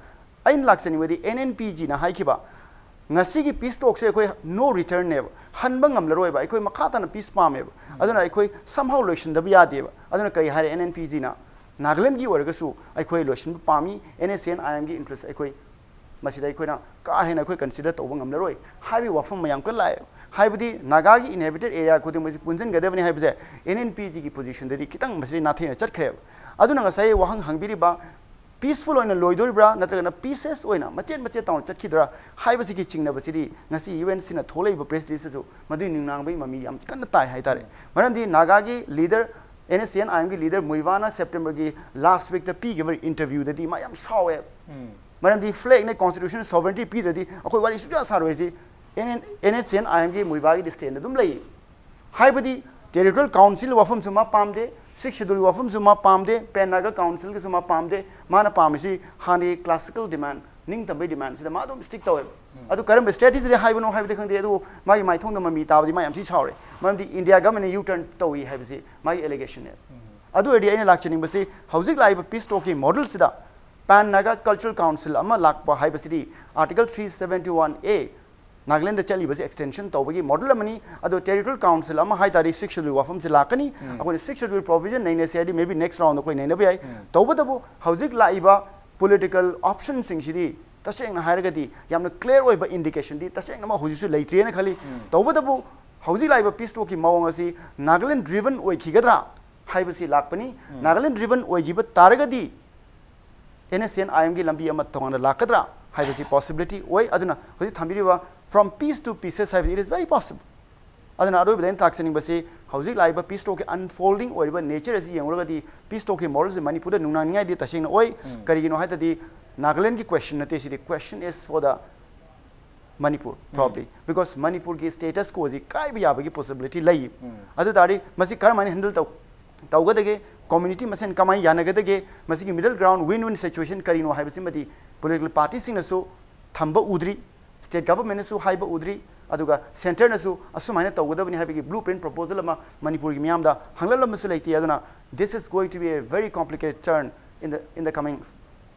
ꯑꯩꯅ ꯂꯥꯛꯆꯅꯤꯡꯕꯗꯤ ꯑꯦꯟ ꯑꯦꯟ ꯄꯤ ꯖꯤꯅ ꯍꯥꯏꯈꯤꯕ ꯉꯁꯤꯒꯤ ꯄꯤꯁ ꯇꯣꯛꯁꯦ ꯑꯩꯈꯣꯏ ꯅꯣ ꯔꯤꯇꯔꯟꯅꯦꯕ, ꯍꯟꯕ ꯉꯝꯂꯔꯣꯏꯕ, ꯑꯩꯈꯣꯏ ꯃꯈꯥ ꯇꯥꯅ ꯄꯤꯁ ꯄꯥꯝꯃꯦꯕ꯫ ꯑꯗꯨꯅ ꯑꯩꯈꯣꯏ ꯁꯝꯍꯥꯎ ꯂꯣꯏꯁꯤꯟꯗꯕ ꯌꯥꯗꯦꯕ꯫ ꯑꯗꯨꯅ ꯀꯔꯤ ꯍꯥꯏꯔꯦ ꯑꯦꯟ ꯑꯦꯟ ꯄꯤ ꯖꯤꯅ? ꯅꯥꯒꯥꯂꯦꯟꯒꯤ ꯑꯣꯏꯔꯒꯁꯨ ꯑꯩꯈꯣꯏ ꯂꯣꯏꯁꯤꯟꯕ ꯄꯥꯝꯃꯤ, ꯑꯦꯟ ꯑꯦꯁ ꯑꯦꯟ ꯑꯥꯏ ꯑꯦꯝꯒꯤ ꯏꯟꯇꯔꯦꯁ ꯑꯩꯈꯣꯏ ꯃꯁꯤꯗ ꯑꯩꯈꯣꯏꯅ ꯀꯥ ꯍꯦꯟꯅ ꯑꯩꯈꯣꯏ ꯀꯟꯁꯤꯗꯔ ꯇꯧꯕ ꯉꯝꯂꯔꯣꯏ ꯍꯥꯏꯕꯒꯤ ꯋꯥꯐꯝ ꯃꯌꯥꯝ ꯀꯟꯅ ꯂꯥꯛꯑꯦ꯫ ꯍꯥꯏꯕꯗꯤ ꯅꯥꯒꯥꯒꯤ ꯏꯟꯍꯦꯕꯤꯇꯦꯠ ꯑꯦꯔꯤꯌꯥ ꯈꯨꯗꯤꯡꯃꯛꯁꯤ ꯄꯨꯟꯁꯤꯟꯒꯗꯕꯅꯤ ꯍꯥꯏꯕꯁꯦ ꯑꯦꯟ ꯑꯦꯟ ꯄꯤ ꯖꯤꯒꯤ ꯄꯣꯖꯤꯁꯟꯗꯗꯤ ꯈꯤꯇꯪ ꯃꯁꯤꯗꯤ ꯅꯥꯊꯩꯅ ꯆꯠꯈ꯭ꯔꯦꯕ꯫ ꯑꯗꯨꯅ ꯉꯁꯥꯏ ꯋꯥꯍꯪ ꯍꯪꯕꯤꯔꯤꯕ ꯄꯤꯁꯐꯨꯜ ꯑꯣꯏꯅ ꯂꯣꯏꯗꯣꯔꯤꯕ꯭ꯔꯥ ꯅꯠꯇ꯭ꯔꯒꯅ ꯄꯤꯁꯦꯁ ꯑꯣꯏꯅ ꯃꯆꯦꯠ ꯃꯆꯦꯠ ꯇꯧꯅ ꯆꯠꯈꯤꯗ꯭ꯔꯥ ꯍꯥꯏꯕꯁꯤꯒꯤ ꯆꯤꯡꯅꯕꯁꯤꯗꯤ ꯉꯁꯤ ꯌꯨ ꯑꯦꯟ ꯁꯤꯅ ꯊꯣꯛꯂꯛꯏꯕ ꯄ꯭ꯔꯦꯁ ꯔꯤꯂꯤꯁꯇꯁꯨ ꯃꯗꯨꯒꯤ ꯅꯨꯡꯅꯥꯡꯕꯒꯤ ꯃꯃꯤ ꯌꯥꯝ ꯀꯟꯅ ꯇꯥꯏ ꯍꯥꯏꯇꯥꯔꯦ꯫ ꯃꯔꯝꯗꯤ ꯅꯥꯒꯥꯒꯤ leader, and S N I ꯑꯦꯝꯒꯤ ꯂꯤꯗꯔ ꯃꯨꯏꯕꯥꯅ ꯁꯦꯞꯇꯦꯝꯕꯔꯒꯤ ꯂꯥꯁ ꯋꯤꯛꯇ ꯄꯤꯈꯤꯕ ꯏꯟꯇꯔꯚ꯭ꯌꯨꯗꯗꯤ ꯃꯥ ꯌꯥꯝ ꯁꯥꯎꯋꯦ꯫ ꯃꯔꯝꯗꯤ ꯐ꯭ꯂꯦꯒꯅ ꯀꯣꯟꯁꯇꯤꯇ꯭ꯌꯨꯁꯟ ꯁꯣꯚꯔꯦꯟꯇꯤ ꯄꯤꯗ꯭ꯔꯗꯤ ꯑꯩꯈꯣꯏ ꯋꯥꯔꯤ ꯁꯨꯡꯁꯥ ꯁꯥꯔꯣꯏꯁꯤ꯫ N N N S N I ꯑꯦꯝꯒꯤ ꯃꯨꯏꯕꯥꯒꯤꯗꯤ ꯁ꯭ꯇꯦꯟꯗ ꯑꯗꯨꯝ ꯂꯩ꯫ ꯍꯥꯏꯕꯗꯤ ꯇꯦꯔꯤꯇꯣꯔꯤꯌꯦꯜ ꯀꯥꯎꯟꯁꯤꯜ ꯋꯥꯐꯝꯁꯨ ꯃꯥ ꯄꯥꯝꯗꯦ, ꯁꯤꯛꯁ ꯁꯦꯗꯨꯜꯒꯤ ꯋꯥꯐꯝꯁꯨ ꯃꯥ ꯄꯥꯝꯗꯦ, ꯄꯦꯟ ꯅꯥꯒꯥ ꯀꯥꯎꯟꯁꯤꯜꯒꯤꯁꯨ ꯃꯥ ꯄꯥꯝꯗꯦ꯫ ꯃꯥꯅ ꯄꯥꯝꯃꯤꯁꯤ ꯍꯥꯟꯅꯒꯤ ꯀ꯭ꯂꯥꯁꯤꯀꯦꯜ ꯗꯤꯃꯥꯟ, ꯅꯤꯡꯇꯝꯕꯒꯤ ꯗꯤꯃꯥꯟꯁꯤꯗ ꯃꯥ ꯑꯗꯨꯝ ꯁ꯭ꯇꯤꯛ ꯇꯧꯋꯦꯕ꯫ ꯑꯗꯨ ꯀꯔꯝꯕ ꯁ꯭ꯇ꯭ꯔꯦꯇꯦꯖꯤꯗ ꯍꯥꯏꯕꯅꯣ ꯍꯥꯏꯕꯗꯤ ꯈꯪꯗꯦ, ꯑꯗꯨꯕꯨ ꯃꯥꯒꯤ ꯃꯥꯏꯊꯣꯡꯗ ꯃꯃꯤ ꯇꯥꯕꯗꯤ ꯃꯥ ꯌꯥꯝ ꯊꯤ ꯁꯥꯎꯔꯦ꯫ ꯃꯔꯝꯗꯤ ꯏꯟꯗꯤꯌꯥ ꯒꯃꯦꯟꯅ ꯌꯨ ꯇꯔꯟ ꯇꯧꯏ ꯍꯥꯏꯕꯁꯤ ꯃꯥꯒꯤ ꯑꯦꯂꯤꯒꯦꯁꯟꯅꯦꯕ꯫ ꯑꯗꯨ ꯑꯣꯏꯔꯗꯤ ꯑꯩꯅ ꯂꯥꯛꯆꯅꯤꯡꯕꯁꯤ ꯍꯧꯖꯤꯛ ꯂꯥꯛꯏꯕ ꯄꯤꯁ ꯇꯣꯛꯀꯤ ꯃꯣꯗꯦꯜꯁꯤꯗ ꯄꯦꯟ ꯅꯥꯒꯥ ꯀꯜꯆꯔꯦꯜ ꯀꯥꯎꯟꯁꯤꯜ ꯑꯃ ꯂꯥꯛꯄ ꯍꯥꯏꯕꯁꯤꯗꯤ article three seventy one A Nagaland ꯆꯠꯂꯤꯕꯁꯤ extension ꯇꯧꯕꯒꯤ model ꯑꯃꯅꯤ꯫ ꯑꯗꯣ territorial council ꯑꯃ ꯍꯥꯏ ꯇꯥꯔꯗꯤ sixth schedule ꯋꯥꯐꯝꯁꯤ ꯂꯥꯛꯀꯅꯤ꯫ ꯑꯩꯈꯣꯏꯅ sixth schedule provision ꯅꯩꯅꯁꯦ ꯍꯥꯏꯗꯤ maybe next round ꯑꯩꯈꯣꯏ ꯅꯩꯅꯕ ꯌꯥꯏ꯫ ꯇꯧꯕꯇꯕꯨ ꯍꯧꯖꯤꯛ ꯂꯥꯛꯏꯕ political option ꯁꯤꯡꯁꯤꯗꯤ ꯇꯁꯦꯡꯅ ꯍꯥꯏꯔꯒꯗꯤ ꯌꯥꯝꯅ clear ꯑꯣꯏꯕ indication ꯗꯤ ꯇꯁꯦꯡꯅꯃꯛ ꯍꯧꯖꯤꯛꯁꯨ ꯂꯩꯇ꯭ꯔꯦꯅ ꯈꯜꯂꯤ꯫ ꯇꯧꯕꯇꯕꯨ ꯍꯧꯖꯤꯛ ꯂꯥꯛꯏꯕ peace talk ꯀꯤ ꯃꯑꯣꯡ ꯑꯁꯤ Nagaland driven ꯑꯣꯏꯈꯤꯒꯗ꯭ꯔꯥ ꯍꯥꯏꯕꯁꯤ ꯂꯥꯛꯄꯅꯤ꯫ Nagaland driven ꯑꯣꯏꯈꯤꯕ ꯇꯥꯔꯒꯗꯤ N S C N I M ꯒꯤ ꯂꯝꯕꯤ ꯑꯃ ꯇꯣꯉꯥꯟꯅ ꯂꯥꯛꯀꯗ꯭ꯔꯥ ꯍꯥꯏꯕꯁꯤ possibility ꯑꯣꯏ꯫ ꯑꯗꯨꯅ ꯍꯧꯖꯤꯛ ꯊꯝꯕꯤꯔꯤꯕ from peace to pieces ꯍꯥꯏꯕꯁꯤ it is very possible꯫ ꯑꯗꯨꯅ ꯑꯔꯣꯏꯕꯗ ꯑꯩꯅ ꯇꯥꯛꯆꯅꯤꯡꯕꯁꯤ ꯍꯧꯖꯤꯛ ꯂꯥꯛꯏꯕ peace talk ꯀꯤ unfolding ꯑꯣꯏꯔꯤꯕ nature ꯑꯁꯤ ꯌꯦꯡꯂꯨꯔꯒꯗꯤ peace talk ꯀꯤ moral ꯁꯤ ꯃꯅꯤꯄꯨꯔꯗ ꯅꯨꯡꯅꯥꯡꯅꯤꯡꯉꯥꯏꯗꯤ ꯇꯁꯦꯡꯅ ꯑꯣꯏ꯫ ꯀꯔꯤꯒꯤꯅꯣ ꯍꯥꯏꯔꯗꯤ Nagaland ꯒꯤ question ꯅꯠꯇꯦ ꯁꯤꯗꯤ, question is for the Manipur probably, because ꯃꯅꯤꯄꯨꯔꯒꯤ status quo ꯁꯤ ꯀꯥꯏꯕ ꯌꯥꯕꯒꯤ possibility ꯂꯩ꯫ ꯑꯗꯨ ꯇꯥꯔꯗꯤ ꯃꯁꯤ ꯀꯔꯝꯍꯥꯏꯅ handle ꯇꯧ ꯇꯧꯒꯗꯒꯦ, community ꯃꯁꯦꯟ ꯀꯃꯥꯏꯅ ꯌꯥꯅꯒꯗꯒꯦ, ꯃꯁꯤꯒꯤ middle ground win win situation ꯀꯔꯤꯅꯣ ꯍꯥꯏꯕꯁꯤꯃꯗꯤ political party ꯁꯤꯡꯅꯁꯨ ꯊꯝꯕ ꯎꯗ꯭ꯔꯤ, state government ꯅꯁꯨ ꯍꯥꯏꯕ ꯎꯗ꯭ꯔꯤ, ꯑꯗꯨꯒ centre ꯅꯁꯨ ꯑꯁꯨꯃꯥꯏꯅ ꯇꯧꯒꯗꯕꯅꯤ ꯍꯥꯏꯕꯒꯤ blueprint proposal ꯑꯃ ꯃꯅꯤꯄꯨꯔꯒꯤ ꯃꯤꯌꯥꯝꯗ ꯍꯪꯂꯛꯂꯝꯕꯁꯨ ꯂꯩꯇꯦ꯫ ꯑꯗꯨꯅ this is going to be a very complicated turn in the in the coming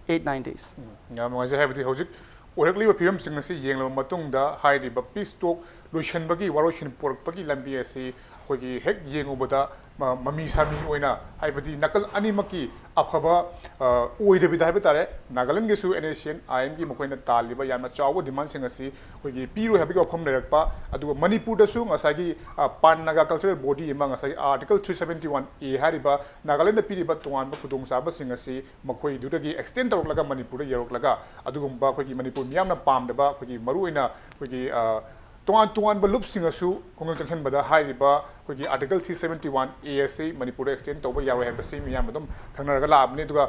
eight nine days꯫ ꯎꯝ, ꯌꯥꯝ ꯅꯨꯡꯉꯥꯏꯖꯩ꯫ ꯍꯥꯏꯕꯗꯤ ꯍꯧꯖꯤꯛ ꯑꯣꯏꯔꯛꯂꯤꯕ ꯐꯤꯕꯝꯁꯤꯡ ꯑꯁꯤ ꯌꯦꯡꯂꯕ ꯃꯇꯨꯡꯗ ꯍꯥꯏꯔꯤꯕ peace talk ꯂꯣꯏꯁꯤꯟꯕꯒꯤ ꯋꯥꯔꯣꯏꯁꯤꯟ ꯄꯨꯔꯛꯄꯒꯤ ꯂꯝꯕꯤ ꯑꯁꯤ ꯑꯩꯈꯣꯏꯒꯤ ꯍꯦꯛ ꯌꯦꯡꯉꯨꯕꯗ ꯃ- ꯃꯃꯤ ꯁꯥꯃꯤ ꯑꯣꯏꯅ ꯍꯥꯏꯕꯗꯤ ꯅꯥꯀꯜ ꯑꯅꯤꯃꯛꯀꯤ ꯑꯐꯕ ꯑ, ꯑꯣꯏꯗꯕꯤꯗ ꯍꯥꯏꯕ ꯇꯥꯔꯦ, ꯅꯥꯒꯥꯂꯦꯟꯒꯤꯁꯨ N S C N I M ꯒꯤ ꯃꯈꯣꯏꯅ ꯇꯥꯜꯂꯤꯕ ꯌꯥꯝꯅ ꯆꯥꯎꯕ demand ꯁꯤꯡ ꯑꯁꯤ ꯑꯩꯈꯣꯏꯒꯤ ꯄꯤꯔꯣꯏ ꯍꯥꯏꯕꯒꯤ ꯋꯥꯐꯝ ꯂꯩꯔꯛꯄ, ꯑꯗꯨꯒ ꯃꯅꯤꯄꯨꯔꯗꯁꯨ ꯉꯁꯥꯏꯒꯤ ꯑ, Pan Naga Cultural Body ꯑꯃ ꯉꯁꯥꯏꯒꯤ Article three seventy one A ꯍꯥꯏꯔꯤꯕ ꯅꯥꯒꯥꯂꯦꯟꯗ ꯄꯤꯔꯤꯕ ꯇꯣꯉꯥꯟꯕ ꯈꯨꯗꯣꯡꯆꯥꯕꯁꯤꯡ ꯑꯁꯤ ꯃꯈꯣꯏꯗꯨꯗꯒꯤ extend ꯇꯧꯔꯛꯂꯒ ꯃꯅꯤꯄꯨꯔꯗ ꯌꯧꯔꯛꯂꯒ ꯑꯗꯨꯒꯨꯝꯕ ꯑꯩꯈꯣꯏꯒꯤ ꯃꯅꯤꯄꯨꯔ ꯃꯤꯌꯥꯝꯅ ꯄꯥꯝꯗꯕ ꯑꯩꯈꯣꯏꯒꯤ ꯃꯔꯨꯑꯣꯏꯅ ꯑꯩꯈꯣꯏꯒꯤ ꯑ, ꯇꯣꯉꯥꯟ ꯇꯣꯉꯥꯟꯕ ꯂꯨꯞꯁꯤꯡ ꯑꯁꯨ ꯈꯣꯡꯖꯪ ꯆꯪꯍꯟꯕꯗ ꯍꯥꯏꯔꯤꯕ ꯑꯩꯈꯣꯏꯒꯤ Article three seventy one A ꯑꯁꯤ ꯃꯅꯤꯄꯨꯔꯗ extend ꯇꯧꯕ ꯌꯥꯔꯣꯏ ꯍꯥꯏꯕꯁꯤ ꯃꯤꯌꯥꯝ ꯑꯗꯨꯝ ꯈꯪꯅꯔꯒ ꯂꯥꯛꯑꯕꯅꯤ꯫ ꯑꯗꯨꯒ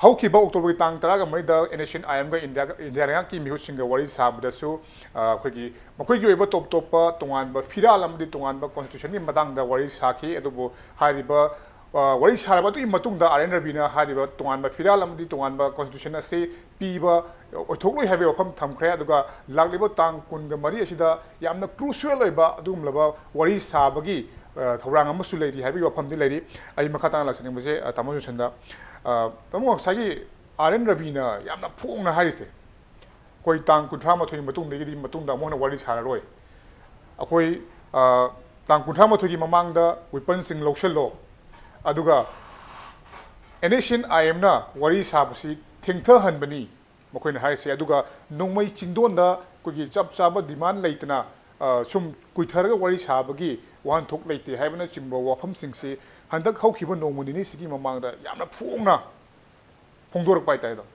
ꯍꯧꯈꯤꯕ October ꯒꯤ ꯇꯥꯡ ꯇꯔꯥꯒ ꯃꯔꯤꯗ N S C N I M ꯒ ꯏꯟꯗꯤꯌꯥ ꯏꯟꯗꯤꯌꯥ ꯂꯩꯉꯥꯛꯀꯤ ꯃꯤꯍꯨꯠꯁꯤꯡꯒ ꯋꯥꯔꯤ ꯁꯥꯕꯗꯁꯨ ꯑ, ꯑꯩꯈꯣꯏꯒꯤ ꯃꯈꯣꯏꯒꯤ ꯑꯣꯏꯕ ꯇꯣꯞ ꯇꯣꯞꯄ ꯇꯣꯉꯥꯟꯕ ꯐꯤꯔꯥꯜ ꯑꯃꯗꯤ ꯇꯣꯉꯥꯟꯕ constitution ꯒꯤ ꯃꯇꯥꯡꯗ ꯋꯥꯔꯤ ꯁꯥꯈꯤ꯫ ꯑꯗꯨꯕꯨ ꯍꯥꯏꯔꯤꯕ ꯑ, ꯋꯥꯔꯤ ꯁꯥꯔꯕ ꯑꯗꯨꯒꯤ ꯃꯇꯨꯡꯗ R N Ravina ꯍꯥꯏꯔꯤꯕ ꯇꯣꯉꯥꯟꯕ ꯐꯤꯔꯥꯜ ꯑꯃꯗꯤ ꯇꯣꯉꯥꯟꯕ constitution ꯑꯁꯤ ꯄꯤꯕ ꯑꯣꯏꯊꯣꯛꯂꯣꯏ ꯍꯥꯏꯕꯒꯤ ꯋꯥꯐꯝ ꯊꯝꯈ꯭ꯔꯦ꯫ ꯑꯗꯨꯒ ꯂꯥꯛꯂꯤꯕ ꯇꯥꯡ ꯀꯨꯟꯒ ꯃꯔꯤ ꯑꯁꯤꯗ ꯌꯥꯝꯅ crucial ꯑꯣꯏꯕ ꯑꯗꯨꯒꯨꯝꯂꯕ ꯋꯥꯔꯤ ꯁꯥꯕꯒꯤ ꯑ, ꯊꯧꯔꯥꯡ ꯑꯃꯁꯨ ꯂꯩꯔꯤ ꯍꯥꯏꯕꯒꯤ ꯋꯥꯐꯝꯗꯤ ꯂꯩꯔꯤ꯫ ꯑꯩ ꯃꯈꯥ ꯇꯥꯅ ꯂꯥꯛꯆꯅꯤꯡꯕꯁꯦ ꯑ, ꯇꯥꯃꯣ ꯖꯣꯟꯁꯟꯗ꯫ ꯑ, ꯇꯥꯃꯣ, ꯉꯁꯥꯏꯒꯤ R N Ravina ꯌꯥꯝꯅ ꯐꯣꯡꯅ ꯍꯥꯏꯔꯤꯁꯦ, ꯑꯩꯈꯣꯏ ꯇꯥꯡ ꯀꯨꯟꯊ꯭ꯔꯥ ꯃꯥꯊꯣꯏꯒꯤ ꯃꯇꯨꯡꯗꯒꯤꯗꯤ ꯃꯇꯨꯡꯗ ꯑꯃꯨꯛ ꯍꯟꯅ ꯋꯥꯔꯤ ꯁꯥꯔꯔꯣꯏ꯫ ꯑꯩꯈꯣꯏ ꯑ, ꯇꯥꯡ ꯀꯨꯟꯊ꯭ꯔꯥ ꯃꯥꯊꯣꯏꯒꯤ ꯃꯃꯥꯡꯗ weaponsꯁꯤꯡ ꯂꯧꯁꯤꯜꯂꯣ, ꯑꯗꯨꯒ NSCN-IMꯅ ꯋꯥꯔꯤ ꯁꯥꯕꯁꯤ ꯊꯦꯡꯊꯍꯟꯕꯅꯤ ꯃꯈꯣꯏꯅ ꯍꯥꯏꯔꯤꯁꯦ꯫ ꯑꯗꯨꯒ ꯅꯣꯡꯃꯩ ꯆꯤꯡꯗꯣꯟꯗ ꯑꯩꯈꯣꯏꯒꯤ ꯆꯞ ꯆꯥꯕ demand ꯂꯩꯇꯅ, ꯑ, ꯁꯨꯝ ꯀꯨꯏꯊꯔꯒ ꯋꯥꯔꯤ ꯁꯥꯕꯒꯤ ꯋꯥꯍꯟꯊꯣꯛ ꯂꯩꯇꯦ ꯍꯥꯏꯕꯅꯆꯤꯡꯕ ꯋꯥꯐꯝꯁꯤꯡꯁꯤ ꯍꯟꯗꯛ ꯍꯧꯈꯤꯕ ꯅꯣꯡꯃ ꯅꯤꯅꯤꯁꯤꯒꯤ ꯃꯃꯥꯡꯗ ꯌꯥꯝꯅ ꯐꯣꯡꯅ ꯐꯣꯡꯗꯣꯔꯛꯄ ꯍꯥꯏꯇꯥꯔꯦ꯫ ꯑꯗꯣ,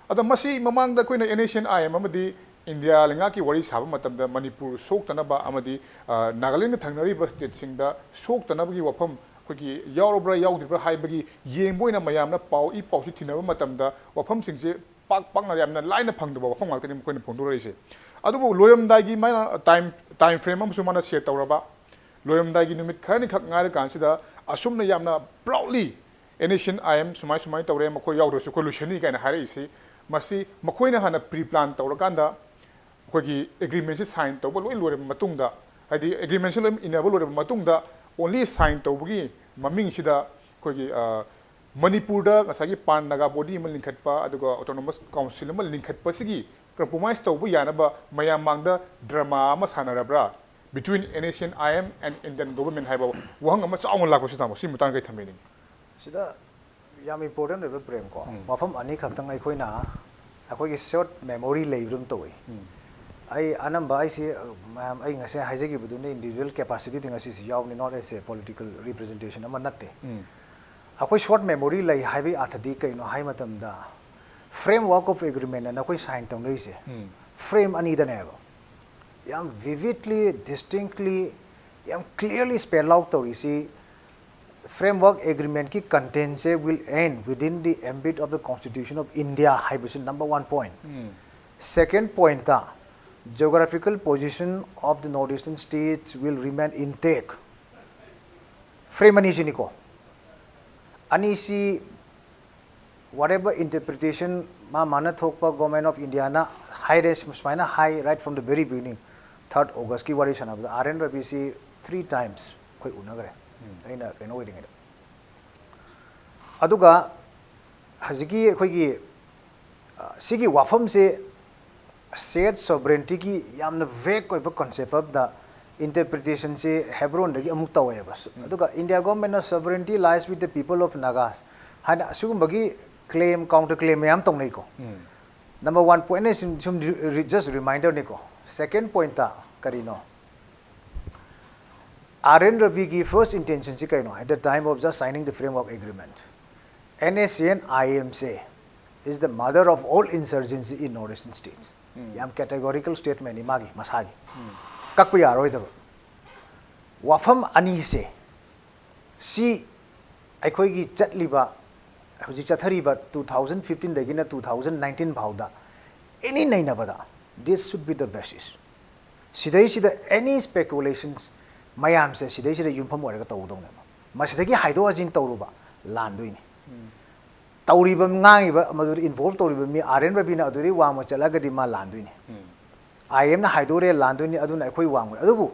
ꯑꯗꯣ ꯃꯁꯤ ꯃꯃꯥꯡꯗ ꯑꯩꯈꯣꯏꯅ NSCN-IM ꯑꯃꯗꯤ ꯏꯟꯗꯤꯌꯥ ꯂꯩꯉꯥꯛꯀꯤ ꯋꯥꯔꯤ ꯁꯥꯕ ꯃꯇꯝꯗ ꯃꯅꯤꯄꯨꯔ ꯁꯣꯛꯇꯅꯕ ꯑꯃꯗꯤ, ꯑ, ꯅꯥꯒꯥꯂꯦꯟꯒ ꯊꯪꯅꯔꯤꯕ stateꯁꯤꯡꯗ ꯁꯣꯛꯇꯅꯕꯒꯤ ꯋꯥꯐꯝ ꯑꯩꯈꯣꯏꯒꯤ ꯌꯥꯎꯔꯕ꯭ꯔꯥ ꯌꯥꯎꯗ꯭ꯔꯤꯕ꯭ꯔꯥ ꯍꯥꯏꯕꯒꯤ ꯌꯦꯡꯕ ꯑꯣꯏꯅ ꯃꯌꯥꯝꯅ ꯄꯥꯎ ꯏ ꯄꯥꯎꯁꯤ ꯊꯤꯅꯕ ꯃꯇꯝꯗ ꯋꯥꯐꯝꯁꯤꯡꯁꯦ ꯄꯥꯛ ꯄꯥꯛꯅ ꯌꯥꯝꯅ ꯂꯥꯏꯅ ꯐꯪꯗꯕ ꯋꯥꯐꯝ ꯉꯥꯛꯇꯅꯤ ꯃꯈꯣꯏꯅ ꯐꯣꯡꯗꯣꯔꯛꯏꯁꯦ꯫ ꯑꯗꯨꯕꯨ ꯂꯣꯏꯔꯝꯗꯥꯏꯒꯤ ꯃꯥꯅ time, time frame ꯑꯃꯁꯨ ꯃꯥꯅ set ꯇꯧꯔꯕ, ꯂꯣꯏꯔꯝꯗꯥꯏꯒꯤ ꯅꯨꯃꯤꯠ ꯈꯔꯅꯤꯈꯛ ꯉꯥꯏꯔꯀꯥꯟꯁꯤꯗ ꯑꯁꯨꯝꯅ ꯌꯥꯝꯅ proudly NSCN-IM ꯁꯨꯃꯥꯏ ꯁꯨꯃꯥꯏꯅ ꯇꯧꯔꯦ, ꯃꯈꯣꯏ ꯌꯥꯎꯗ꯭ꯔꯁꯨ ꯑꯩꯈꯣꯏ ꯂꯣꯏꯁꯟꯅꯤ ꯀꯥꯏꯅ ꯍꯥꯏꯔꯛꯏꯁꯤ, ꯃꯁꯤ ꯃꯈꯣꯏꯅ ꯍꯥꯟꯅ pre-plan ꯇꯧꯔꯀꯥꯟꯗ ꯑꯩꯈꯣꯏꯒꯤ agreementꯁꯤ sign ꯇꯧꯕ ꯂꯣꯏ ꯂꯣꯏꯔꯕ ꯃꯇꯨꯡꯗ, ꯍꯥꯏꯗꯤ agreementꯁꯤ ꯂꯣꯏ ꯏꯟꯅꯕ ꯂꯣꯏꯔꯕ ꯃꯇꯨꯡꯗ only sign ꯇꯧꯕꯒꯤ ꯃꯃꯤꯡꯁꯤꯗ ꯑꯩꯈꯣꯏꯒꯤ, ꯑ, ꯃꯅꯤꯄꯨꯔꯗ ꯉꯁꯥꯏꯒꯤ pan Naga body ꯑꯃ ꯂꯤꯡꯈꯠꯄ, ꯑꯗꯨꯒ autonomous council ꯑꯃ ꯂꯤꯡꯈꯠꯄꯁꯤꯒꯤ compromise ꯇꯧꯕ ꯌꯥꯅꯕ ꯃꯌꯥꯝ ꯃꯥꯡꯗ drama ꯑꯃ ꯁꯥꯟꯅꯔꯕ꯭ꯔꯥ between NSCN-IM and Indian government ꯍꯥꯏꯕ ꯋꯥꯍꯪ ꯑꯃ ꯆꯥꯎꯅ ꯂꯥꯛꯄꯁꯤ, ꯇꯥꯃꯣ, ꯁꯤ ꯃꯇꯥꯡꯗ ꯀꯩ ꯊꯝꯕꯤꯅꯤꯡꯉꯤ? ꯁꯤꯗ ꯌꯥꯝ important ꯑꯣꯏꯕ ꯄ꯭ꯔꯦꯝ ꯀꯣ, ꯎꯝ꯫ ꯃꯐꯝ ꯑꯅꯤꯈꯛꯇꯪ ꯑꯩꯈꯣꯏꯅ ꯑꯩꯈꯣꯏꯒꯤ short memory ꯂꯩꯕ ꯑꯗꯨꯝ ꯇꯧꯏ꯫ ꯎꯝ꯫ ꯑꯩ ꯑꯅꯝꯕ ꯑꯩꯁꯤ, ꯃꯌꯥꯝ ꯑꯩ ꯉꯁꯥꯏ ꯍꯥꯏꯖꯈꯤꯕꯗꯨꯅ individual capacityꯗ ꯉꯁꯤꯁꯤ ꯌꯥꯎꯕꯅꯤ, not as a political representation ꯑꯃ ꯅꯠꯇꯦ꯫ ꯎꯝ꯫ ꯑꯩꯈꯣꯏ short memory ꯂꯩ ꯍꯥꯏꯕꯒꯤ ꯑꯥꯊꯗꯤ ꯀꯩꯅꯣ ꯍꯥꯏ ꯃꯇꯝꯗ, framework of agreement ꯑꯅ ꯑꯩꯈꯣꯏ sign ꯇꯧꯅꯔꯤꯁꯦ, ꯎꯝ꯫ Frame ꯑꯅꯤꯗꯅꯦꯕ꯫ ꯌꯥꯝ vividly, distinctly, ꯌꯥꯝ clearly spell out ꯇꯧꯔꯤꯁꯤ, framework agreementꯀꯤ contentꯁꯦ will end within the ambit of the Constitution of India ꯍꯥꯏꯕꯁꯤ number one point꯫ Um. Second pointꯇ, geographical position of the northeastern states will remain intact꯫ Frame ꯑꯅꯤꯁꯤꯅꯤꯀꯣ꯫ ꯑꯅꯤꯁꯤ whatever interpretation ꯃꯥ ꯃꯥꯅ ꯊꯣꯛꯄ Government of Indiaꯅ ꯍꯥꯏꯔꯦ, ꯁꯨꯃꯥꯏꯅ ꯍꯥꯏ, right from the very beginning, third Augustꯀꯤ ꯋꯥꯔꯤ ꯁꯥꯟꯅꯕꯗ R N Raviꯁꯤ three times ꯑꯩꯈꯣꯏ ꯎꯅꯈ꯭ꯔꯦ, ꯑꯩꯅ ꯀꯩꯅꯣ ꯑꯣꯏꯔꯤꯉꯩꯗ꯫ ꯑꯗꯨꯒ ꯍꯧꯖꯤꯛꯀꯤ ꯑꯩꯈꯣꯏꯒꯤ, ꯑ, ꯁꯤꯒꯤ ꯋꯥꯐꯝꯁꯦ Shared sovereigntyꯒꯤ ꯌꯥꯝꯅ vague ꯑꯣꯏꯕ concept ꯑꯃꯗ interpretationꯁꯦ ꯍꯦꯕ꯭ꯔꯣꯟꯗꯒꯤ ꯑꯃꯨꯛ ꯇꯧꯋꯦꯕ꯫ ꯑꯗꯨꯒ India governmentꯅ sovereignty lies with the people of Nagas ꯍꯥꯏꯅ ꯑꯁꯤꯒꯨꯝꯕꯒꯤ claim, counter claim ꯃꯌꯥꯝ ꯇꯧꯅꯩꯀꯣ꯫ Number one pointꯅ ꯁꯨꯝ, ꯁꯨꯝ ꯔꯤ-, ꯔꯤ-, just reminderꯅꯤꯀꯣ꯫ Second pointꯇ ꯀꯔꯤꯅꯣ? R N Raviꯒꯤ first intentionꯁꯤ ꯀꯩꯅꯣ? At the time of just signing the framework agreement, NSCN IMꯁꯦ is the mother of all insurgency in northeastern states. ꯌꯥꯝ categorical statementꯅꯤ ꯃꯥꯒꯤ ꯃꯁꯥꯒꯤ꯫ ꯀꯛꯄ ꯌꯥꯔꯣꯏꯗꯕ꯫ ꯋꯥꯐꯝ ꯑꯅꯤꯁꯦ ꯁꯤ ꯑꯩꯈꯣꯏꯒꯤ ꯆꯠꯂꯤꯕ, ꯍꯧꯖꯤꯛ ꯆꯠꯊꯔꯤꯕ two thousand fifteenꯗꯒꯤꯅ two thousand nineteen ꯐꯥꯎꯗ any ꯅꯩꯅꯕꯗ this should be the basis꯫ ꯁꯤꯗꯩꯁꯤꯗ any speculations ꯃꯌꯥꯝꯁꯦ ꯁꯤꯗꯩꯁꯤꯗ ꯌꯨꯝꯐꯝ ꯑꯣꯏꯔꯒ ꯇꯧꯒꯗꯧꯅꯦꯕ꯫ ꯃꯁꯤꯗꯒꯤ ꯍꯥꯏꯗꯣꯛ ꯍꯥꯏꯖꯤꯟ ꯇꯧꯔꯨꯕ ꯂꯥꯟꯗꯣꯏꯅꯤ꯫ ꯇꯧꯔꯤꯕ, ꯉꯥꯡꯉꯤꯕ, ꯃꯗꯨꯗ involve ꯇꯧꯔꯤꯕ ꯃꯤ R N Raviꯅ ꯑꯗꯨꯗꯩ ꯋꯥꯡꯃ ꯆꯠꯂꯒꯗꯤ ꯃꯥ ꯂꯥꯟꯗꯣꯏꯅꯤ꯫ IMꯅ ꯍꯥꯏꯗꯣꯔꯦ ꯂꯥꯟꯗꯣꯏꯅꯤ, ꯑꯗꯨꯅ ꯑꯩꯈꯣꯏ ꯋꯥꯡꯃ꯫ ꯑꯗꯨꯕꯨ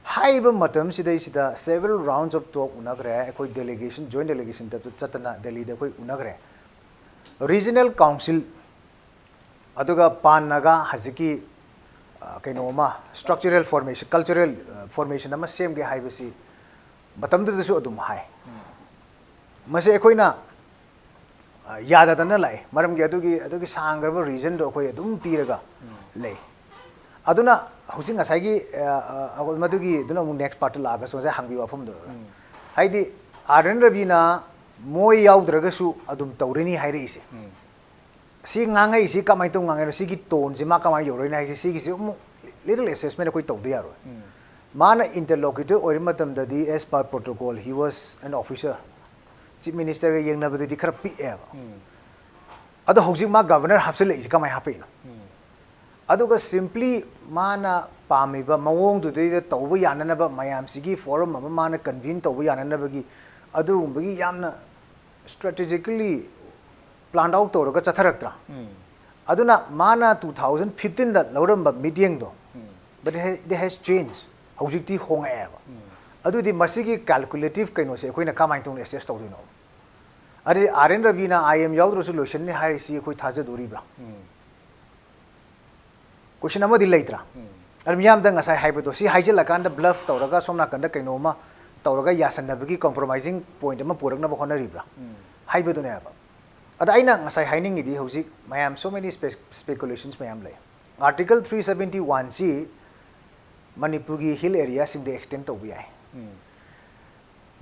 ꯍꯥꯏꯔꯤꯕ ꯃꯇꯝꯁꯤꯗꯩꯁꯤꯗ several rounds of talk ꯎꯅꯈ꯭ꯔꯦ꯫ ꯑꯩꯈꯣꯏ delegation, joint delegation ꯆꯠꯇꯅ ꯗꯦꯜꯂꯤꯗ ꯑꯩꯈꯣꯏ ꯎꯅꯈ꯭ꯔꯦ꯫ Regional council ꯑꯗꯨꯒ Pan Naga ꯍꯧꯖꯤꯛꯀꯤ, ꯑ, ꯀꯩꯅꯣ ꯑꯃ, structural formation, cultural, ꯑ, formation ꯑꯃ ꯁꯦꯝꯒꯦ ꯍꯥꯏꯕꯁꯤ ꯃꯇꯝꯗꯨꯗꯁꯨ ꯑꯗꯨꯝ ꯍꯥꯏ꯫ ꯃꯁꯤ ꯑꯩꯈꯣꯏꯅ, ꯑ, ꯌꯥꯗꯗꯅ ꯂꯥꯛꯑꯦ꯫ ꯃꯔꯝꯒꯤ ꯑꯗꯨꯒꯤ, ꯑꯗꯨꯒꯤ ꯁꯥꯡꯈ꯭ꯔꯕ reasonꯗꯣ ꯑꯩꯈꯣꯏ ꯑꯗꯨꯝ ꯄꯤꯔꯒ ꯂꯩ꯫ ꯑꯗꯨꯅ ꯍꯧꯖꯤꯛ ꯉꯁꯥꯏꯒꯤ, ꯑ, ꯑ, ꯃꯗꯨꯒꯤ, ꯑꯗꯨꯅ ꯑꯃꯨꯛ next partꯇ ꯂꯥꯛꯑꯒꯁꯨ ꯉꯁꯥꯏ ꯍꯪꯕꯤꯕ ꯋꯥꯐꯝꯗꯣ꯫ ꯍꯥꯏꯗꯤ R N Raviꯅ ꯃꯣꯏ ꯌꯥꯎꯗ꯭ꯔꯒꯁꯨ ꯑꯗꯨꯝ ꯇꯧꯔꯅꯤ ꯍꯥꯏꯔꯛꯏꯁꯦ꯫ ꯁꯤ ꯉꯥꯡꯉꯛꯏꯁꯤ ꯀꯃꯥꯏꯅ ꯇꯧ ꯉꯥꯡꯉꯛꯏꯅꯣ? ꯁꯤꯒꯤ toneꯁꯤ ꯃꯥ ꯀꯃꯥꯏꯅ ꯌꯧꯔꯛꯏꯅꯣ ꯍꯥꯏꯁꯦ, ꯁꯤꯒꯤꯁꯤ ꯑꯃꯨꯛ little assessment ꯑꯩꯈꯣꯏ ꯇꯧꯗ ꯌꯥꯔꯣꯏ꯫ ꯃꯥꯅ interlocutor ꯑꯣꯏꯔꯤ ꯃꯇꯝꯗꯗꯤ, as per protocol, he was an officer, chief ministerꯒ ꯌꯦꯡꯅꯕꯗꯗꯤ ꯈꯔ ꯄꯤꯛꯑꯦꯕ꯫ ꯑꯗꯣ ꯍꯧꯖꯤꯛ ꯃꯥ governor ꯍꯥꯞꯆꯤꯜꯂꯛꯏꯁꯤ ꯀꯃꯥꯏꯅ ꯍꯥꯞꯄꯛꯏꯅꯣ? ꯑꯗꯨꯒ simply ꯃꯥꯅ ꯄꯥꯝꯃꯤꯕ ꯃꯑꯣꯡꯗꯨꯗꯩꯗ ꯇꯧꯕ ꯌꯥꯅꯅꯕ, ꯃꯌꯥꯝꯁꯤꯒꯤ forum ꯑꯃ ꯃꯥꯅ convene ꯇꯧꯕ ꯌꯥꯅꯅꯕꯒꯤ ꯑꯗꯨꯒꯨꯝꯕꯒꯤ ꯌꯥꯝꯅ strategically planned out ꯇꯧꯔꯒ ꯆꯠꯊꯔꯛꯇ꯭ꯔꯥ? ꯑꯗꯨꯅ ꯃꯥꯅ two thousand fifteenꯗ ꯂꯧꯔꯝꯕ ꯃꯤꯠꯌꯦꯡꯗꯣ, but it has, it has changed. ꯍꯧꯖꯤꯛꯇꯤ ꯍꯣꯡꯉꯛꯑꯦꯕ꯫ ꯑꯗꯨꯗꯤ ꯃꯁꯤꯒꯤ calculative ꯀꯩꯅꯣꯁꯦ ꯑꯩꯈꯣꯏꯅ ꯀꯃꯥꯏꯅ ꯇꯧꯅ assess ꯇꯧꯗꯣꯏꯅꯣ? ꯑꯗꯨꯗꯤ R N Raviꯅ IM ꯌꯥꯎꯗ꯭ꯔꯁꯨ ꯂꯣꯏꯁꯤꯟꯅꯤ ꯍꯥꯏꯔꯤꯁꯤ ꯑꯩꯈꯣꯏ ꯊꯥꯖꯗꯣꯔꯤꯕ꯭ꯔꯥ? ꯀꯣꯏꯁꯟ ꯑꯃꯗꯤ ꯂꯩꯇ꯭ꯔꯥ? ꯑꯗꯨ ꯃꯤꯌꯥꯝꯗ ꯉꯁꯥꯏ ꯍꯥꯏꯕꯗꯣ, ꯁꯤ ꯍꯥꯏꯖꯤꯜꯂꯀꯥꯟꯗ ꯕ꯭ꯂꯐ ꯇꯧꯔꯒ ꯁꯣꯝ ꯅꯥꯀꯟꯗ ꯀꯩꯅꯣꯝꯃ ꯇꯧꯔꯒ ꯌꯥꯁꯟꯅꯕꯒꯤ ꯀꯣꯝꯄ꯭ꯔꯣꯃꯥꯏꯖꯤꯡ ꯄꯣꯏꯟꯠ ꯑꯃ ꯄꯨꯔꯛꯅꯕ ꯍꯣꯠꯅꯔꯤꯕ꯭ꯔꯥ ꯍꯥꯏꯕꯗꯨꯅꯦꯕ꯫ ꯑꯗ ꯑꯩꯅ ꯉꯁꯥꯏ ꯍꯥꯏꯅꯤꯡꯉꯤꯗꯤ, ꯍꯧꯖꯤꯛ ꯃꯌꯥꯝ, so many speculations ꯃꯌꯥꯝ ꯂꯩ꯫ ꯑꯥꯔꯇꯤꯀꯜ ꯊ꯭ꯔꯤ ꯁꯕꯦꯟꯇꯤ ꯋꯥꯟ ꯁꯤ ꯃꯅꯤꯄꯨꯔꯒꯤ ꯍꯤꯜ ꯑꯦꯔꯤꯌꯥꯁꯤꯡꯗ ꯑꯦꯛꯁꯇꯦꯟ ꯇꯧꯕ ꯌꯥꯏ꯫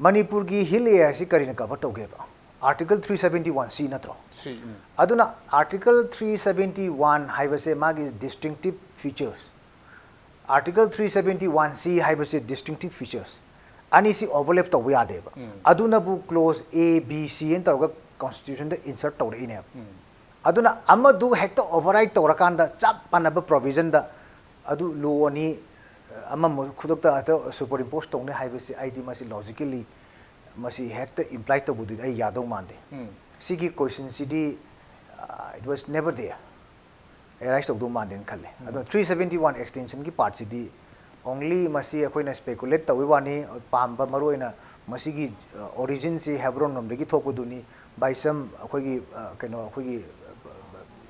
ꯃꯅꯤꯄꯨꯔꯒꯤ ꯍꯤꯜ ꯑꯦꯔꯤꯌꯥꯁꯤ ꯀꯔꯤꯅ ꯀꯚꯔ ꯇꯧꯒꯦꯕ? ꯑꯥꯔꯇꯤꯀꯜ ꯊ꯭ꯔꯤ ꯁꯕꯦꯟꯇꯤ ꯋꯥꯟ ꯁꯤ ꯅꯠꯇ꯭ꯔꯣ? ꯁꯤ ꯎꯝ꯫ ꯑꯗꯨꯅ ꯑꯥꯔꯇꯤꯀꯜ ꯊ꯭ꯔꯤ ꯁꯕꯦꯟꯇꯤ ꯋꯥꯟ ꯍꯥꯏꯕꯁꯦ ꯃꯥꯒꯤ distinctive features, article three seventy one C ꯍꯥꯏꯕꯁꯦ ꯗꯤꯁꯇꯤꯡꯇꯤꯞ ꯐꯤꯆꯔꯁ ꯑꯅꯤꯁꯤ ꯑꯣꯚꯔꯂꯦꯞ ꯇꯧꯕ ꯌꯥꯗꯦꯕ꯫ ꯎꯝ꯫ ꯑꯗꯨꯅꯕꯨ ꯀ꯭ꯂꯣꯖ ꯑꯦ, ꯕꯤ, ꯁꯤ ꯑꯅ ꯇꯧꯔꯒ ꯀꯣꯟꯁꯇꯤꯇ꯭ꯌꯨꯁꯟꯗ ꯏꯟꯁꯔꯠ ꯇꯧꯔꯛꯏꯅꯦꯕ꯫ ꯎꯝ꯫ ꯑꯗꯨꯅ ꯑꯃꯗꯨ ꯍꯦꯛꯇ ꯑꯣꯚꯔꯔꯥꯏꯠ ꯇꯧꯔꯀꯥꯟꯗ ꯆꯞ ꯃꯥꯟꯅꯕ ꯄ꯭ꯔꯣꯚꯤꯖꯟꯗ ꯑꯗꯨ ꯂꯣ ꯑꯅꯤ, ꯑꯃ ꯈꯨꯗꯛꯇ ꯍꯦꯛꯇ ꯁꯨꯄꯔ ꯏꯝꯄꯣꯁ ꯇꯧꯅꯤ ꯍꯥꯏꯕꯁꯤ, ꯑꯩꯗꯤ ꯃꯁꯤ ꯂꯣꯖꯤꯀꯦꯜꯂꯤ ꯃꯁꯤ ꯍꯦꯛꯇ ꯏꯝꯄ꯭ꯂꯥꯏ ꯇꯧꯕꯗꯨꯗꯤ ꯑꯩ ꯌꯥꯗꯧ ꯃꯥꯟꯗꯦ꯫ ꯎꯝ꯫ ꯁꯤꯒꯤ ꯀꯣꯏꯁꯟꯁꯤꯗꯤ, ꯑ, it was never there, ꯑꯦꯔꯥꯏꯁ ꯇꯧꯗꯧ ꯃꯥꯟꯗꯦꯅ ꯈꯜꯂꯦ꯫ ꯑꯗꯣ ꯊ꯭ꯔꯤ ꯁꯕꯦꯟꯇꯤ ꯋꯥꯟ ꯑꯦꯛꯁꯇꯦꯟꯁꯟꯒꯤ ꯄꯥꯔꯠꯁꯤꯗꯤ ꯑꯣꯡꯂꯤ ꯃꯁꯤ ꯑꯩꯈꯣꯏꯅ ꯁ꯭ꯄꯦꯀꯨꯂꯦꯠ ꯇꯧꯕꯒꯤ ꯋꯥꯅꯤ꯫ ꯄꯥꯝꯕ ꯃꯔꯨꯑꯣꯏꯅ ꯃꯁꯤꯒꯤ, ꯑ, ꯑꯣꯔꯤꯖꯤꯟꯁꯤ ꯍꯦꯕ꯭ꯔꯣꯟ ꯂꯣꯝꯗꯒꯤ ꯊꯣꯛꯄꯗꯨꯅꯤ꯫ ꯕꯥꯏ ꯁꯝ ꯑꯩꯈꯣꯏꯒꯤ, ꯑ, ꯀꯩꯅꯣ, ꯑꯩꯈꯣꯏꯒꯤ,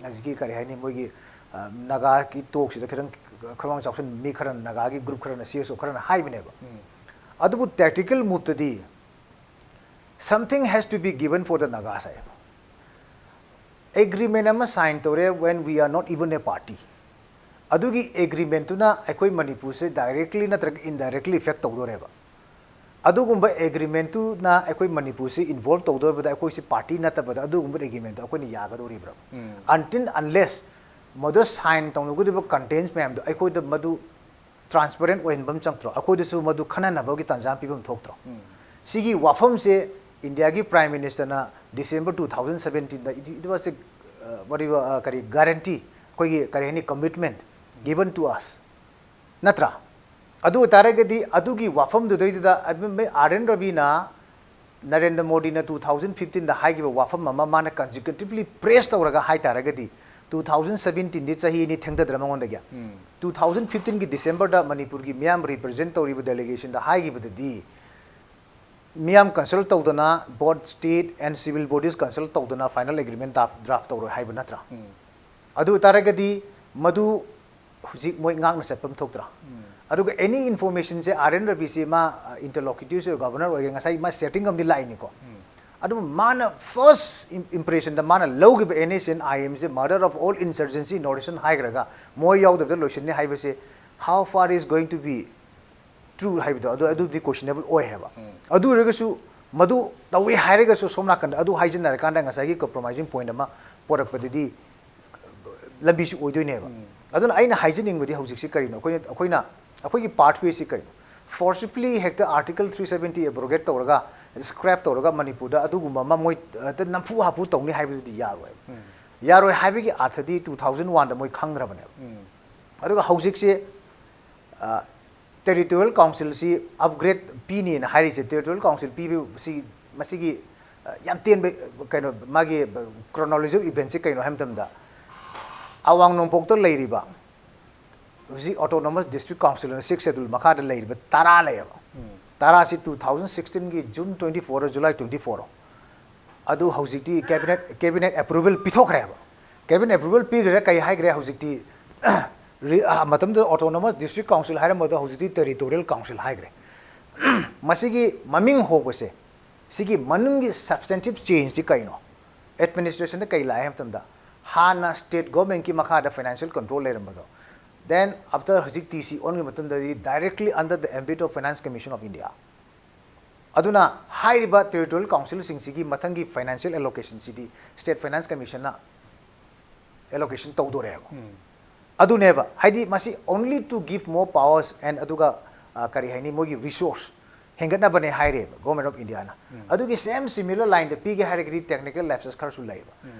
ꯑ, ꯍꯧꯖꯤꯛꯀꯤ ꯀꯔꯤ ꯍꯥꯏꯅꯤ, ꯃꯣꯏꯒꯤ, ꯑ, ꯅꯥꯒꯥꯒꯤ ꯇꯣꯛꯁꯤꯗ ꯈꯤꯇꯪ ꯈꯔ ꯆꯥꯎꯁꯟ, ꯃꯤ ꯈꯔꯅ, ꯅꯥꯒꯥꯒꯤ ꯒ꯭ꯔꯨꯞ ꯈꯔꯅ, ꯁꯤ ꯑꯦꯁ ꯑꯣ ꯈꯔꯅ ꯍꯥꯏꯕꯅꯦꯕ꯫ ꯎꯝ꯫ ꯑꯗꯨꯕꯨ ꯇꯦꯛꯇꯤꯀꯦꯜ ꯃꯨꯚꯇꯗꯤ something has to be given for the Nagas ꯍꯥꯏꯌꯦꯕ꯫ ꯑꯦꯒ꯭ꯔꯤꯃꯦꯟ ꯑꯃ ꯁꯥꯏꯟ ꯇꯧꯔꯦ, when we are not even a party꯫ ꯑꯗꯨꯒꯤ ꯑꯦꯒ꯭ꯔꯤꯃꯦꯟꯇꯨꯅ ꯑꯩꯈꯣꯏ ꯃꯅꯤꯄꯨꯔꯁꯦ ꯗꯥꯏꯔꯦꯛꯂꯤ ꯅꯠꯇ꯭ꯔꯒ ꯏꯟꯗꯥꯏꯔꯦꯛꯂꯤ ꯏꯐꯦꯛ ꯇꯧꯗꯣꯔꯦꯕ꯫ ꯑꯗꯨꯒꯨꯝꯕ ꯑꯦꯒ꯭ꯔꯤꯃꯦꯟꯇꯨꯅ ꯑꯩꯈꯣꯏ ꯃꯅꯤꯄꯨꯔꯁꯤ ꯏꯟꯚꯣꯜꯕ ꯇꯧꯗꯣꯔꯕꯗ, ꯑꯩꯈꯣꯏꯁꯤ ꯄꯥꯔꯇꯤ ꯅꯠꯇꯕꯗ ꯑꯗꯨꯒꯨꯝꯕ ꯑꯦꯒ꯭ꯔꯤꯃꯦꯟꯇꯣ ꯑꯩꯈꯣꯏꯅ ꯌꯥꯒꯗꯧꯔꯤꯕ꯭ꯔꯥ? ꯎꯝ꯫ Until unless ꯃꯗꯨ ꯁꯥꯏꯟ ꯇꯧꯅꯒꯗꯧꯔꯤꯕ ꯀꯟꯇꯦꯟꯁ ꯃꯌꯥꯝꯗꯣ ꯑꯩꯈꯣꯏꯗ ꯃꯗꯨ ꯇ꯭ꯔꯥꯟꯁꯄꯔꯦꯟ ꯑꯣꯏꯍꯟꯕ ꯑꯃ ꯆꯪꯗ꯭ꯔꯣ? ꯑꯩꯈꯣꯏꯗꯁꯨ ꯃꯗꯨ ꯈꯟꯅꯅꯕꯒꯤ ꯇꯥꯟꯖꯥ ꯑꯃ ꯄꯤꯐꯝ ꯊꯣꯛꯇ꯭ꯔꯣ? ꯎꯝ꯫ ꯁꯤꯒꯤ ꯋꯥꯐꯝꯁꯦ ꯏꯟꯗꯤꯌꯥꯒꯤ ꯄ꯭ꯔꯥꯏꯝ ꯃꯤꯅꯤꯁꯇꯔꯅ ꯗꯤꯁꯦꯝꯕꯔ ꯇꯨ ꯊꯥꯎꯖꯟ ꯁꯕꯦꯟꯇꯤꯟꯗ, it, it was a, uh, what do you, uh, ꯀꯔꯤ, ꯒꯥꯔꯦꯟꯇꯤ, ꯑꯩꯈꯣꯏꯒꯤ ꯀꯔꯤ ꯍꯥꯏꯅꯤ, ꯀꯃꯤꯠꯃꯦꯟ given to us, ꯅꯠꯇ꯭ꯔꯥ? ꯑꯗꯨ ꯑꯣꯏꯇꯥꯔꯒꯗꯤ ꯑꯗꯨꯒꯤ ꯋꯥꯐꯝꯗꯨꯗꯩꯗꯨꯗ ꯑꯥꯔ ꯑꯦꯟ ꯔꯕꯤꯅ, ꯅꯔꯦꯟꯗ꯭ꯔ ꯃꯣꯗꯤꯅ ꯇꯨ ꯊꯥꯎꯖꯟ ꯐꯤꯐꯇꯤꯟꯗ ꯍꯥꯏꯈꯤꯕ ꯋꯥꯐꯝ ꯑꯃ ꯃꯥꯅ ꯀꯟꯖꯤꯀ꯭ꯌꯨꯇꯤꯚꯂꯤ ꯄ꯭ꯔꯦꯁ ꯇꯧꯔꯒ ꯍꯥꯏ ꯇꯥꯔꯒꯗꯤ, ꯇꯨ ꯊꯥꯎꯖꯟ ꯁꯕꯦꯟꯇꯤꯟꯗꯤ ꯆꯍꯤ ꯑꯅꯤ ꯊꯦꯡꯊꯗ꯭ꯔꯥ ꯃꯉꯣꯟꯗꯒꯤ? ꯎꯝ꯫ ꯇꯨ ꯊꯥꯎꯖꯟ ꯐꯤꯐꯇꯤꯟꯒꯤ ꯗꯤꯁꯦꯝꯕꯔꯗ ꯃꯅꯤꯄꯨꯔꯒꯤ ꯃꯤꯌꯥꯝ ꯔꯤꯄ꯭ꯔꯖꯦꯟ ꯇꯧꯔꯤꯕ ꯗꯦꯂꯤꯒꯦꯁꯟꯗ ꯍꯥꯏꯈꯤꯕꯗꯗꯤ, ꯃꯤꯌꯥꯝ ꯀꯟꯁꯜ ꯇꯧꯗꯅ, both state and civil bodies consult ꯇꯧꯗꯅ ꯐꯥꯏꯅꯦꯜ ꯑꯦꯒ꯭ꯔꯤꯃꯦꯟ ꯗ꯭ꯔꯥꯐ ꯇꯧꯔꯣꯏ ꯍꯥꯏꯕ ꯅꯠꯇ꯭ꯔꯥ? ꯎꯝ꯫ ꯑꯗꯨ ꯑꯣꯏꯇꯥꯔꯒꯗꯤ ꯃꯗꯨ ꯍꯧꯖꯤꯛ ꯃꯣꯏ ꯉꯥꯛꯅ ꯆꯠꯐꯝ ꯊꯣꯛꯇ꯭ꯔꯥ? ꯑꯗꯨꯒ any information ꯁꯦ R N Ravi ꯁꯦ ꯃꯥ interlocutor ꯁꯦ governor ꯑꯣꯏꯒꯦ, ꯉꯁꯥꯏ ꯃꯥ setting ꯑꯃꯗꯤ ꯂꯥꯛꯏꯅꯤꯀꯣ꯫ ꯑꯗꯨꯕꯨ ꯃꯥꯅ first impression ꯗ ꯃꯥꯅ ꯂꯧꯈꯤꯕ N S C N I M say murder of all insurgency in North Eastern ꯍꯥꯏꯈ꯭ꯔꯒ ꯃꯣꯏ ꯌꯥꯎꯗꯕꯗ ꯂꯣꯏꯁꯤꯟꯅꯤ ꯍꯥꯏꯕꯁꯦ how far is going to be true ꯍꯥꯏꯕꯗꯣ ꯑꯗꯨ ꯑꯗꯨꯗꯤ questionable ꯑꯣꯏ ꯍꯥꯏꯕ꯫ ꯑꯗꯨ ꯑꯣꯏꯔꯒꯁꯨ ꯃꯗꯨ ꯇꯧꯏ ꯍꯥꯏꯔꯒꯁꯨ ꯁꯣꯝ ꯅꯥꯀꯟꯗ ꯑꯗꯨ ꯍꯥꯏꯖꯤꯟꯅꯔꯀꯥꯟꯗ ꯉꯁꯥꯏꯒꯤ compromising point ꯑꯃ ꯄꯣꯔꯛꯄꯗꯗꯤ ꯂꯝꯕꯤꯁꯨ ꯑꯣꯏꯗꯣꯏꯅꯦꯕ꯫ ꯑꯗꯨꯅ ꯑꯩꯅ ꯍꯥꯏꯖꯅꯤꯡꯕꯗꯤ ꯍꯧꯖꯤꯛꯁꯤ ꯀꯔꯤꯅꯣ, ꯑꯩꯈꯣꯏꯅ ꯑꯩꯈꯣꯏꯅ ꯑꯩꯈꯣꯏꯒꯤ pathway ꯁꯤ ꯀꯩꯅꯣ? Forcibly ꯍꯦꯛꯇ Article three seventy abrogate ꯇꯧꯔꯒ scrap ꯇꯧꯔꯒ ꯃꯅꯤꯄꯨꯔꯗ ꯑꯗꯨꯒꯨꯝꯕ ꯑꯃ ꯃꯣꯏ ꯍꯦꯛꯇ ꯅꯝꯐꯨ ꯍꯥꯐꯨ ꯇꯧꯅꯤ ꯍꯥꯏꯕꯗꯨꯗꯤ ꯌꯥꯔꯣꯏꯕ꯫ ꯌꯥꯔꯣꯏ ꯍꯥꯏꯕꯒꯤ ꯑꯥꯔꯊꯗꯤ two thousand one ꯗ ꯃꯣꯏ ꯈꯪꯈ꯭ꯔꯕꯅꯦꯕ꯫ ꯑꯗꯨꯒ ꯍꯧꯖꯤꯛꯁꯦ ꯑ, territorial council ꯁꯤ upgrade ꯄꯤꯅꯤꯅ ꯍꯥꯏꯔꯤꯁꯦ, territorial council ꯄꯤꯕꯁꯤ ꯃꯁꯤꯒꯤ ꯑ, ꯌꯥꯝ ꯇꯦꯟꯕ ꯀꯩꯅꯣ ꯃꯥꯒꯤ chronology of event ꯁꯤ ꯀꯩꯅꯣ ꯍꯥꯏꯕ ꯃꯇꯝꯗ ꯑꯋꯥꯡ ꯅꯣꯡꯄꯣꯛꯇ ꯂꯩꯔꯤꯕ ꯍꯧꯖꯤꯛ autonomous district council ꯑꯅ sixth schedule ꯃꯈꯥꯗ ꯂꯩꯔꯤꯕ ꯇꯔꯥ ꯂꯩꯌꯦꯕ꯫ ꯇꯔꯥꯁꯤ two thousand sixteen ꯒꯤ June twenty four July twenty four ꯑꯗꯨ ꯍꯧꯖꯤꯛꯇꯤ cabinet cabinet approval ꯄꯤꯊꯣꯛꯈ꯭ꯔꯦꯕ꯫ Cabinet approval ꯄꯤꯈ꯭ꯔꯦ, ꯀꯩ ꯍꯥꯏꯈ꯭ꯔꯦ ꯍꯧꯖꯤꯛꯇꯤ? ꯔꯤ- ꯑ, ꯃꯇꯝꯗꯨꯗ autonomous district council ꯍꯥꯏꯔꯝꯕꯗꯣ ꯍꯧꯖꯤꯛꯇꯤ territorial council ꯍꯥꯏꯈ꯭ꯔꯦ꯫ ꯃꯁꯤꯒꯤ ꯃꯃꯤꯡ ꯍꯣꯡꯕꯁꯦ, ꯁꯤꯒꯤ ꯃꯅꯨꯡꯒꯤ substantive change ꯁꯤ ꯀꯩꯅꯣ? Administration ꯗ ꯀꯩ ꯂꯥꯛꯑꯦ ꯍꯥꯏꯕ ꯃꯇꯝꯗ ꯍꯥꯟꯅ state government ꯀꯤ ꯃꯈꯥꯗ financial control ꯂꯩꯔꯝꯕꯗꯣ, then after ꯍꯧꯖꯤꯛ T C ꯑꯣꯟꯈꯤꯕ ꯃꯇꯨꯡꯗꯗꯤ directly under the ambit of Finance Commission of India꯫ ꯑꯗꯨꯅ ꯍꯥꯏꯔꯤꯕ territorial council ꯁꯤꯡꯁꯤꯒꯤ ꯃꯊꯪꯒꯤ financial allocation ꯁꯤꯗꯤ state finance commission ꯅ allocation ꯇꯧꯗꯣꯔꯦꯕ꯫ ꯑꯗꯨꯅꯦꯕ ꯍꯥꯏꯗꯤ ꯃꯁꯤ only to give more powers and ꯑꯗꯨꯒ ꯑ, ꯀꯔꯤ ꯍꯥꯏꯅꯤ, ꯃꯣꯏꯒꯤ resource ꯍꯦꯟꯒꯠꯅꯕꯅꯦ ꯍꯥꯏꯔꯦꯕ Government of India ꯅ꯫ ꯑꯗꯨꯒꯤ same similar line ꯗ ꯄꯤꯒꯦ ꯍꯥꯏꯔꯒꯗꯤ technical lapses ꯈꯔꯁꯨ ꯂꯩꯌꯦꯕ꯫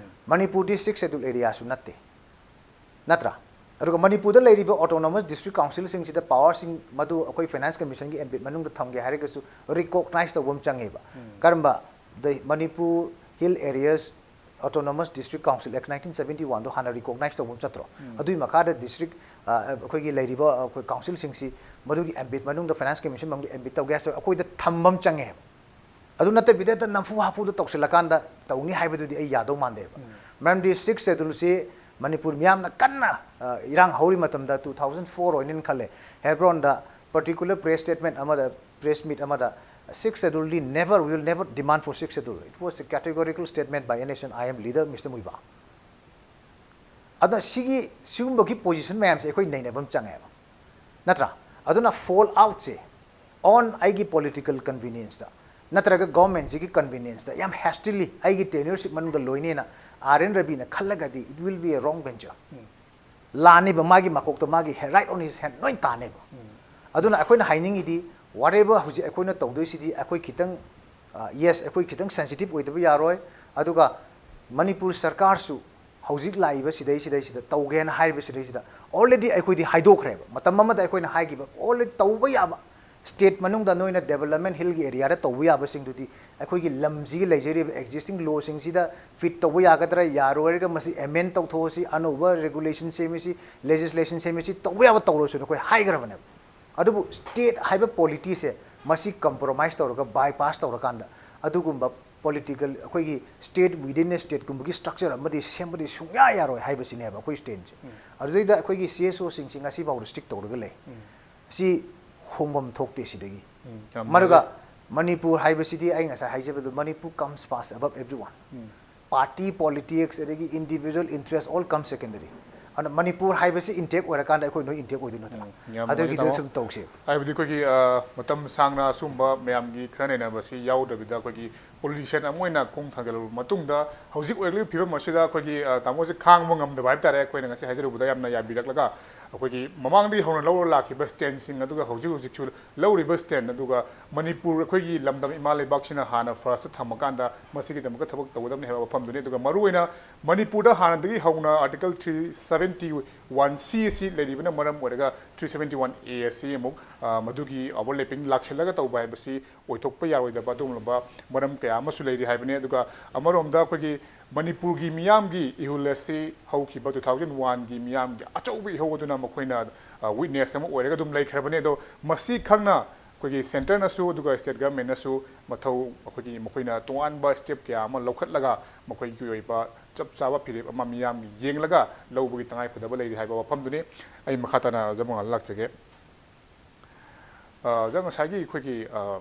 ꯃꯅꯤꯄꯨꯔꯗꯤ sixth schedule area ꯁꯨ ꯅꯠꯇꯦ, ꯅꯠꯇ꯭ꯔꯥ? ꯑꯗꯨꯒ ꯃꯅꯤꯄꯨꯔꯗ ꯂꯩꯔꯤꯕ autonomous district council ꯁꯤꯡꯁꯤꯗ power ꯁꯤꯡ ꯃꯗꯨ ꯑꯩꯈꯣꯏ finance commission ꯒꯤ ambit ꯃꯅꯨꯡꯗ ꯊꯝꯒꯦ ꯍꯥꯏꯔꯒꯁꯨ recognize ꯇꯧꯕ ꯑꯃ ꯆꯪꯉꯦꯕ꯫ ꯀꯔꯝꯕ? The Manipur Hill Areas Autonomous District Council Act nineteen seventy one ꯗꯣ ꯍꯥꯟꯅ recognize ꯇꯧꯕ ꯑꯃ ꯆꯠꯇ꯭ꯔꯣ? ꯑꯗꯨꯒꯤ ꯃꯈꯥꯗ district, ꯑ, ꯑꯩꯈꯣꯏꯒꯤ ꯂꯩꯔꯤꯕ ꯑꯩꯈꯣꯏ council ꯁꯤꯡꯁꯤ ꯃꯗꯨꯒꯤ ambit ꯃꯅꯨꯡꯗ finance commission ꯃꯅꯨꯡꯗ ambit ꯇꯧꯒꯦ ꯍꯥꯏꯔꯁꯨ ꯑꯩꯈꯣꯏꯗ ꯊꯝꯕ ꯑꯃ ꯆꯪꯉꯦꯕ꯫ ꯑꯗꯨ ꯅꯠꯇꯕꯤꯗ ꯍꯦꯛꯇ ꯅꯝꯐꯨ ꯍꯥꯐꯨꯗ ꯇꯧꯁꯤꯜꯂꯀꯥꯟꯗ ꯇꯧꯅꯤ ꯍꯥꯏꯕꯗꯨꯗꯤ ꯑꯩ ꯌꯥꯗꯧ ꯃꯥꯟꯗꯦꯕ꯫ ꯃꯔꯝꯗꯤ sixth schedule ꯁꯤ ꯃꯅꯤꯄꯨꯔ ꯃꯤꯌꯥꯝꯅ ꯀꯟꯅ ꯑ, ꯏꯔꯥꯡ ꯍꯧꯔꯤ ꯃꯇꯝꯗ, two thousand four ꯑꯣꯏꯅꯤꯅ ꯈꯜꯂꯦ, ꯍꯦꯕ꯭ꯔꯣꯟꯗ particular press statement ꯑꯃꯗ, press meet ꯑꯃꯗ, "Sixth Schedule D never, we will never demand for Sixth Schedule." It was a categorical statement by N S C N I M leader Mister ꯃꯨꯏꯕꯥ꯫ ꯑꯗꯨꯅ ꯁꯤꯒꯤ, ꯁꯤꯒꯨꯝꯕꯒꯤ position ꯃꯌꯥꯝꯁꯦ ꯑꯩꯈꯣꯏ ꯅꯩꯅꯕ ꯑꯃ ꯆꯪꯉꯦꯕ, ꯅꯠꯇ꯭ꯔꯥ? ꯑꯗꯨꯅ fallout ꯁꯦ on ꯑꯩꯒꯤ political convenience ꯇ ꯅꯠꯇ꯭ꯔꯒ government ꯁꯤꯒꯤ convenience ꯇ ꯌꯥꯝ hastily ꯑꯩꯒꯤ tenureship ꯃꯅꯨꯡꯗ ꯂꯣꯏꯅꯦꯅ R N ꯔꯕꯤꯅ ꯈꯜꯂꯒꯗꯤ, it will be a wrong venture. ꯂꯥꯅꯦꯕ, ꯃꯥꯒꯤ ꯃꯀꯣꯛꯇ ꯃꯥꯒꯤ he-, right on his hand ꯂꯣꯏ ꯇꯥꯅꯦꯕ꯫ ꯑꯗꯨꯅ ꯑꯩꯈꯣꯏꯅ ꯍꯥꯏꯅꯤꯡꯉꯤꯗꯤ, whatever ꯍꯧꯖꯤꯛ ꯑꯩꯈꯣꯏꯅ ꯇꯧꯗꯣꯏꯁꯤꯗꯤ ꯑꯩꯈꯣꯏ ꯈꯤꯇꯪ, ꯑ, yes, ꯑꯩꯈꯣꯏ ꯈꯤꯇꯪ sensitive ꯑꯣꯏꯗꯕ ꯌꯥꯔꯣꯏ꯫ ꯑꯗꯨꯒ ꯃꯅꯤꯄꯨꯔ ꯁꯔꯀꯥꯔꯁꯨ ꯍꯧꯖꯤꯛ ꯂꯥꯛꯏꯕ ꯁꯤꯗꯩꯁꯤꯗꯩꯁꯤꯗ ꯇꯧꯒꯦꯅ ꯍꯥꯏꯔꯤꯕ ꯁꯤꯗꯩꯁꯤꯗ already ꯑꯩꯈꯣꯏꯗꯤ ꯍꯥꯏꯗꯣꯛꯈ꯭ꯔꯦꯕ, ꯃꯇꯝ ꯑꯃꯗ ꯑꯩꯈꯣꯏꯅ ꯍꯥꯏꯈꯤꯕ already ꯇꯧꯕ ꯌꯥꯕ, state ꯃꯅꯨꯡꯗ ꯅꯣꯏꯅ development hill ꯒꯤ area ꯗ ꯇꯧꯕ ꯌꯥꯕꯁꯤꯡꯗꯨꯗꯤ ꯑꯩꯈꯣꯏꯒꯤ ꯂꯝꯁꯤꯒꯤ ꯂꯩꯖꯔꯤꯕ existing law ꯁꯤꯡꯁꯤꯗ fit ꯇꯧꯕ ꯌꯥꯒꯗ꯭ꯔꯥ, ꯌꯥꯔꯣꯏꯔꯒ ꯃꯁꯤ amend ꯇꯧꯊꯣꯛꯑꯁꯤ, ꯑꯅꯧꯕ regulation ꯁꯦꯝꯃꯁꯤ, legislation ꯁꯦꯝꯃꯁꯤ, ꯇꯧꯕ ꯌꯥꯕ ꯇꯧꯔꯁꯨ ꯑꯩꯈꯣꯏ ꯍꯥꯏꯈ꯭ꯔꯕꯅꯦꯕ꯫ ꯑꯗꯨꯕꯨ state ꯍꯥꯏꯕ polity ꯁꯦ ꯃꯁꯤ compromise ꯇꯧꯔꯒ, bypass ꯇꯧꯔꯀꯥꯟꯗ ꯑꯗꯨꯒꯨꯝꯕ political, ꯑꯩꯈꯣꯏꯒꯤ state within a state ꯀꯨꯝꯕꯒꯤ structure ꯑꯃꯗꯤ ꯁꯦꯝꯕꯗꯤ ꯁꯨꯡꯌꯥ ꯌꯥꯔꯣꯏ ꯍꯥꯏꯕꯁꯤꯅꯦꯕ ꯑꯩꯈꯣꯏ stand ꯁꯦ꯫ ꯑꯗꯨꯗꯩꯗ ꯑꯩꯈꯣꯏꯒꯤ C S O ꯁꯤꯡꯁꯤ ꯉꯁꯤꯐꯥꯎ restrict ꯇꯧꯔꯒ ꯂꯩ꯫ ꯁꯤ ꯍꯣꯡꯐꯝ ꯊꯣꯛꯇꯦ ꯁꯤꯗꯒꯤ꯫ ꯎꯝ, ꯌꯥꯝ ꯃꯗꯨꯒ ꯅꯨꯡꯉꯥꯏꯖꯩ꯫ ꯃꯅꯤꯄꯨꯔ ꯍꯥꯏꯕꯁꯤꯗꯤ ꯑꯩ ꯉꯁꯥꯏ ꯍꯥꯏꯖꯕꯗꯨ, Manipur comes first above everyone꯫ ꯎꯝ꯫ Party politics ꯑꯗꯒꯤ individual interest all come secondary꯫ ꯑꯗꯨꯅ ꯃꯅꯤꯄꯨꯔ ꯍꯥꯏꯕꯁꯤ intact ꯑꯣꯏꯔꯀꯥꯟꯗ ꯑꯩꯈꯣꯏ ꯂꯣꯏ intact ꯑꯣꯏꯗꯣꯏ ꯅꯠꯇ꯭ꯔꯥ? ꯎꯝ, ꯌꯥꯝ ꯅꯨꯡꯉꯥꯏꯖꯩ, ꯑꯗꯨꯒꯤꯗ ꯇꯥꯃꯣ꯫ ꯁꯨꯝ ꯇꯧꯁꯦ꯫ ꯍꯥꯏꯕꯗꯤ ꯑꯩꯈꯣꯏꯒꯤ, ꯑ, ꯃꯇꯝ ꯁꯥꯡꯅ ꯑꯁꯨꯝꯕ ꯃꯌꯥꯝꯒꯤ ꯈꯟꯅ ꯅꯩꯅꯕꯁꯤ ꯌꯥꯎꯗꯕꯤꯗ, ꯑꯩꯈꯣꯏꯒꯤ politician ꯑꯃ ꯑꯣꯏꯅ ꯈꯣꯡ ꯊꯥꯡꯖꯤꯜꯂꯕ ꯃꯇꯨꯡꯗ, ꯍꯧꯖꯤꯛ ꯑꯣꯏꯔꯛꯂꯤꯕ ꯐꯤꯕꯝ ꯑꯁꯤꯗ ꯑꯩꯈꯣꯏꯒꯤ, ꯑ, ꯇꯥꯃꯣꯁꯦ ꯈꯥꯡꯕ ꯉꯝꯗꯕ ꯍꯥꯏꯕ ꯇꯥꯔꯦ, ꯑꯩꯈꯣꯏꯅ ꯉꯁꯤ ꯍꯥꯏꯖꯔꯨꯕꯗ ꯌꯥꯝꯅ ꯌꯥꯕꯤꯔꯛꯂꯒ, ꯑꯩꯈꯣꯏꯒꯤ ꯃꯃꯥꯡꯗꯒꯤ ꯍꯧꯅ ꯂꯧꯔ ꯂꯥꯛꯈꯤꯕ stand ꯁꯤꯡ, ꯑꯗꯨꯒ ꯍꯧꯖꯤꯛ ꯍꯧꯖꯤꯛꯁꯨ ꯂꯧꯔꯤꯕ stand, ꯑꯗꯨꯒ ꯃꯅꯤꯄꯨꯔ ꯑꯩꯈꯣꯏꯒꯤ ꯂꯝꯗꯝ ꯏꯃꯥ ꯂꯩꯕꯥꯛꯁꯤꯅ ꯍꯥꯟꯅ first ꯊꯝꯃꯀꯥꯟꯗ ꯃꯁꯤꯒꯤꯗꯃꯛꯇ ꯊꯕꯛ ꯇꯧꯒꯗꯕꯅꯤ ꯍꯥꯏꯕ ꯋꯥꯐꯝꯗꯨꯅꯤ꯫ ꯑꯗꯨꯒ ꯃꯔꯨꯑꯣꯏꯅ ꯃꯅꯤꯄꯨꯔꯗ ꯍꯥꯟꯅꯗꯒꯤ ꯍꯧꯅ Article three seventy one C ꯑꯁꯤ ꯂꯩꯔꯤꯕꯅ ꯃꯔꯝ ꯑꯣꯏꯔꯒ three seventy one A ꯑꯁꯤ ꯑꯃꯨꯛ, ꯑ, ꯃꯗꯨꯒꯤ overlapping ꯂꯥꯛꯁꯤꯜꯂꯒ ꯇꯧꯕ ꯍꯥꯏꯕꯁꯤ ꯑꯣꯏꯊꯣꯛꯄ ꯌꯥꯔꯣꯏꯗꯕ ꯑꯗꯨꯒꯨꯝꯂꯕ ꯃꯔꯝ ꯀꯌꯥ ꯑꯃꯁꯨ ꯂꯩꯔꯤ ꯍꯥꯏꯕꯅꯤ꯫ ꯑꯗꯨꯒ ꯑꯃꯔꯣꯝꯗ ꯑꯩꯈꯣꯏꯒꯤ ꯃꯅꯤꯄꯨꯔꯒꯤ ꯃꯤꯌꯥꯝꯒꯤ ꯏꯍꯨꯜ ꯑꯁꯤ ꯍꯧꯈꯤꯕ two thousand one ꯒꯤ ꯃꯤꯌꯥꯝꯒꯤ ꯑꯆꯧꯕ ꯏꯍꯧ ꯑꯗꯨꯅ ꯃꯈꯣꯏꯅ, ꯑ, witness ꯑꯃ ꯑꯣꯏꯔꯒ ꯑꯗꯨꯝ ꯂꯩꯈ꯭ꯔꯕꯅꯤ꯫ ꯑꯗꯣ ꯃꯁꯤ ꯈꯪꯅ ꯑꯩꯈꯣꯏꯒꯤ centreꯅꯁꯨ ꯑꯗꯨꯒ state governmentꯅꯁꯨ ꯃꯊꯧ, ꯑꯩꯈꯣꯏꯒꯤ ꯃꯈꯣꯏꯅ ꯇꯣꯉꯥꯟꯕ step ꯀꯌꯥ ꯑꯃ ꯂꯧꯈꯠꯂꯒ ꯃꯈꯣꯏꯒꯤ ꯑꯣꯏꯕ ꯆꯞ ꯆꯥꯕ ꯐꯤꯔꯦꯞ ꯑꯃ ꯃꯤꯌꯥꯝꯒꯤ ꯌꯦꯡꯂꯒ ꯂꯧꯕꯒꯤ ꯇꯉꯥꯏ ꯐꯗꯕ ꯂꯩꯔꯤ ꯍꯥꯏꯕ ꯋꯥꯐꯝꯗꯨꯅꯤ꯫ ꯑꯩ ꯃꯈꯥ ꯇꯥꯅ ꯑꯣꯖꯥ ꯃꯉꯥꯜꯗ ꯂꯥꯛꯆꯒꯦ꯫ ꯑ, ꯑꯣꯖꯥ, ꯉꯁꯥꯏꯒꯤ ꯑꯩꯈꯣꯏꯒꯤ, ꯑ,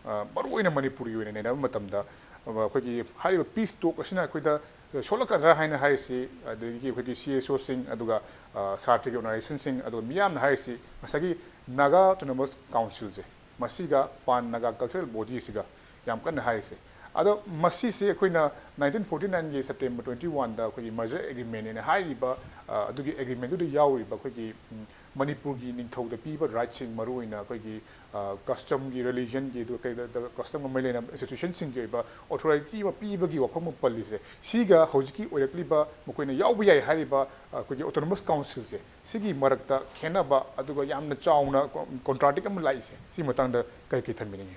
ꯑ, ꯃꯔꯨꯑꯣꯏꯅ ꯃꯅꯤꯄꯨꯔꯒꯤ ꯑꯣꯏꯅ ꯅꯩꯅꯕ ꯃꯇꯝꯗ, ꯑ, ꯑꯩꯈꯣꯏꯒꯤ ꯍꯥꯏꯔꯤꯕ peace talk ꯑꯁꯤꯅ ꯑꯩꯈꯣꯏꯗ ꯁꯣꯛꯂꯛꯀꯗ꯭ꯔꯥ ꯍꯥꯏꯅ ꯍꯥꯏꯔꯤꯁꯤ, ꯑꯗꯒꯤ ꯑꯩꯈꯣꯏꯒꯤ CSOꯁꯤꯡ, ꯑꯗꯨꯒ, ꯑ, ꯁꯥꯇ꯭ꯔꯒꯤ organizationꯁꯤꯡ, ꯑꯗꯨꯒ ꯃꯤꯌꯥꯝꯅ ꯍꯥꯏꯔꯤꯁꯤ ꯉꯁꯥꯏꯒꯤ Naga Autonomous Councilꯁꯦ, ꯃꯁꯤꯒ Pan Naga Cultural Bodyꯁꯤꯒ ꯌꯥꯝ ꯀꯟꯅ ꯍꯥꯏꯔꯤꯁꯦ꯫ ꯑꯗꯣ ꯃꯁꯤꯁꯦ ꯑꯩꯈꯣꯏꯅ nineteen forty nineꯒꯤ September twenty oneꯗ ꯑꯩꯈꯣꯏꯒꯤ merger agreement ꯍꯥꯏꯅ ꯍꯥꯏꯔꯤꯕ, ꯑ, ꯑꯗꯨꯒꯤ agreementꯗꯨꯗ ꯌꯥꯎꯔꯤꯕ ꯑꯩꯈꯣꯏꯒꯤ, ꯎꯝ, ꯃꯅꯤꯄꯨꯔꯒꯤ ꯅꯤꯡꯊꯧꯗ ꯄꯤꯕ rightꯁꯤꯡ, ꯃꯔꯨꯑꯣꯏꯅ ꯑꯩꯈꯣꯏꯒꯤ, ꯑ, customꯒꯤ religionꯒꯤ, ꯑꯗꯨꯒ ꯀꯩꯗ, ꯗ-, customꯒ ꯃꯔꯤ ꯂꯩꯅꯕ institutionꯁꯤꯡꯒꯤ ꯑꯣꯏꯕ authority ꯑꯃ ꯄꯤꯕꯒꯤ ꯋꯥꯐꯝ ꯑꯃ ꯄꯜꯂꯤꯁꯦ, ꯁꯤꯒ ꯍꯧꯖꯤꯛꯀꯤ ꯑꯣꯏꯔꯛꯂꯤꯕ ꯃꯈꯣꯏꯅ ꯌꯥꯎꯕ ꯌꯥꯏ ꯍꯥꯏꯔꯤꯕ, ꯑ, ꯑꯩꯈꯣꯏꯒꯤ Autonomous Councilꯁꯦ, ꯁꯤꯒꯤ ꯃꯔꯛꯇ ꯈꯦꯠꯅꯕ, ꯑꯗꯨꯒ ꯌꯥꯝꯅ ꯆꯥꯎꯅ ꯀꯣ-, contradict ꯑꯃ ꯂꯥꯛꯏꯁꯦ, ꯁꯤ ꯃꯇꯥꯡꯗ ꯀꯔꯤ ꯀꯔꯤ ꯊꯝꯕꯤꯅꯤꯡꯉꯤ?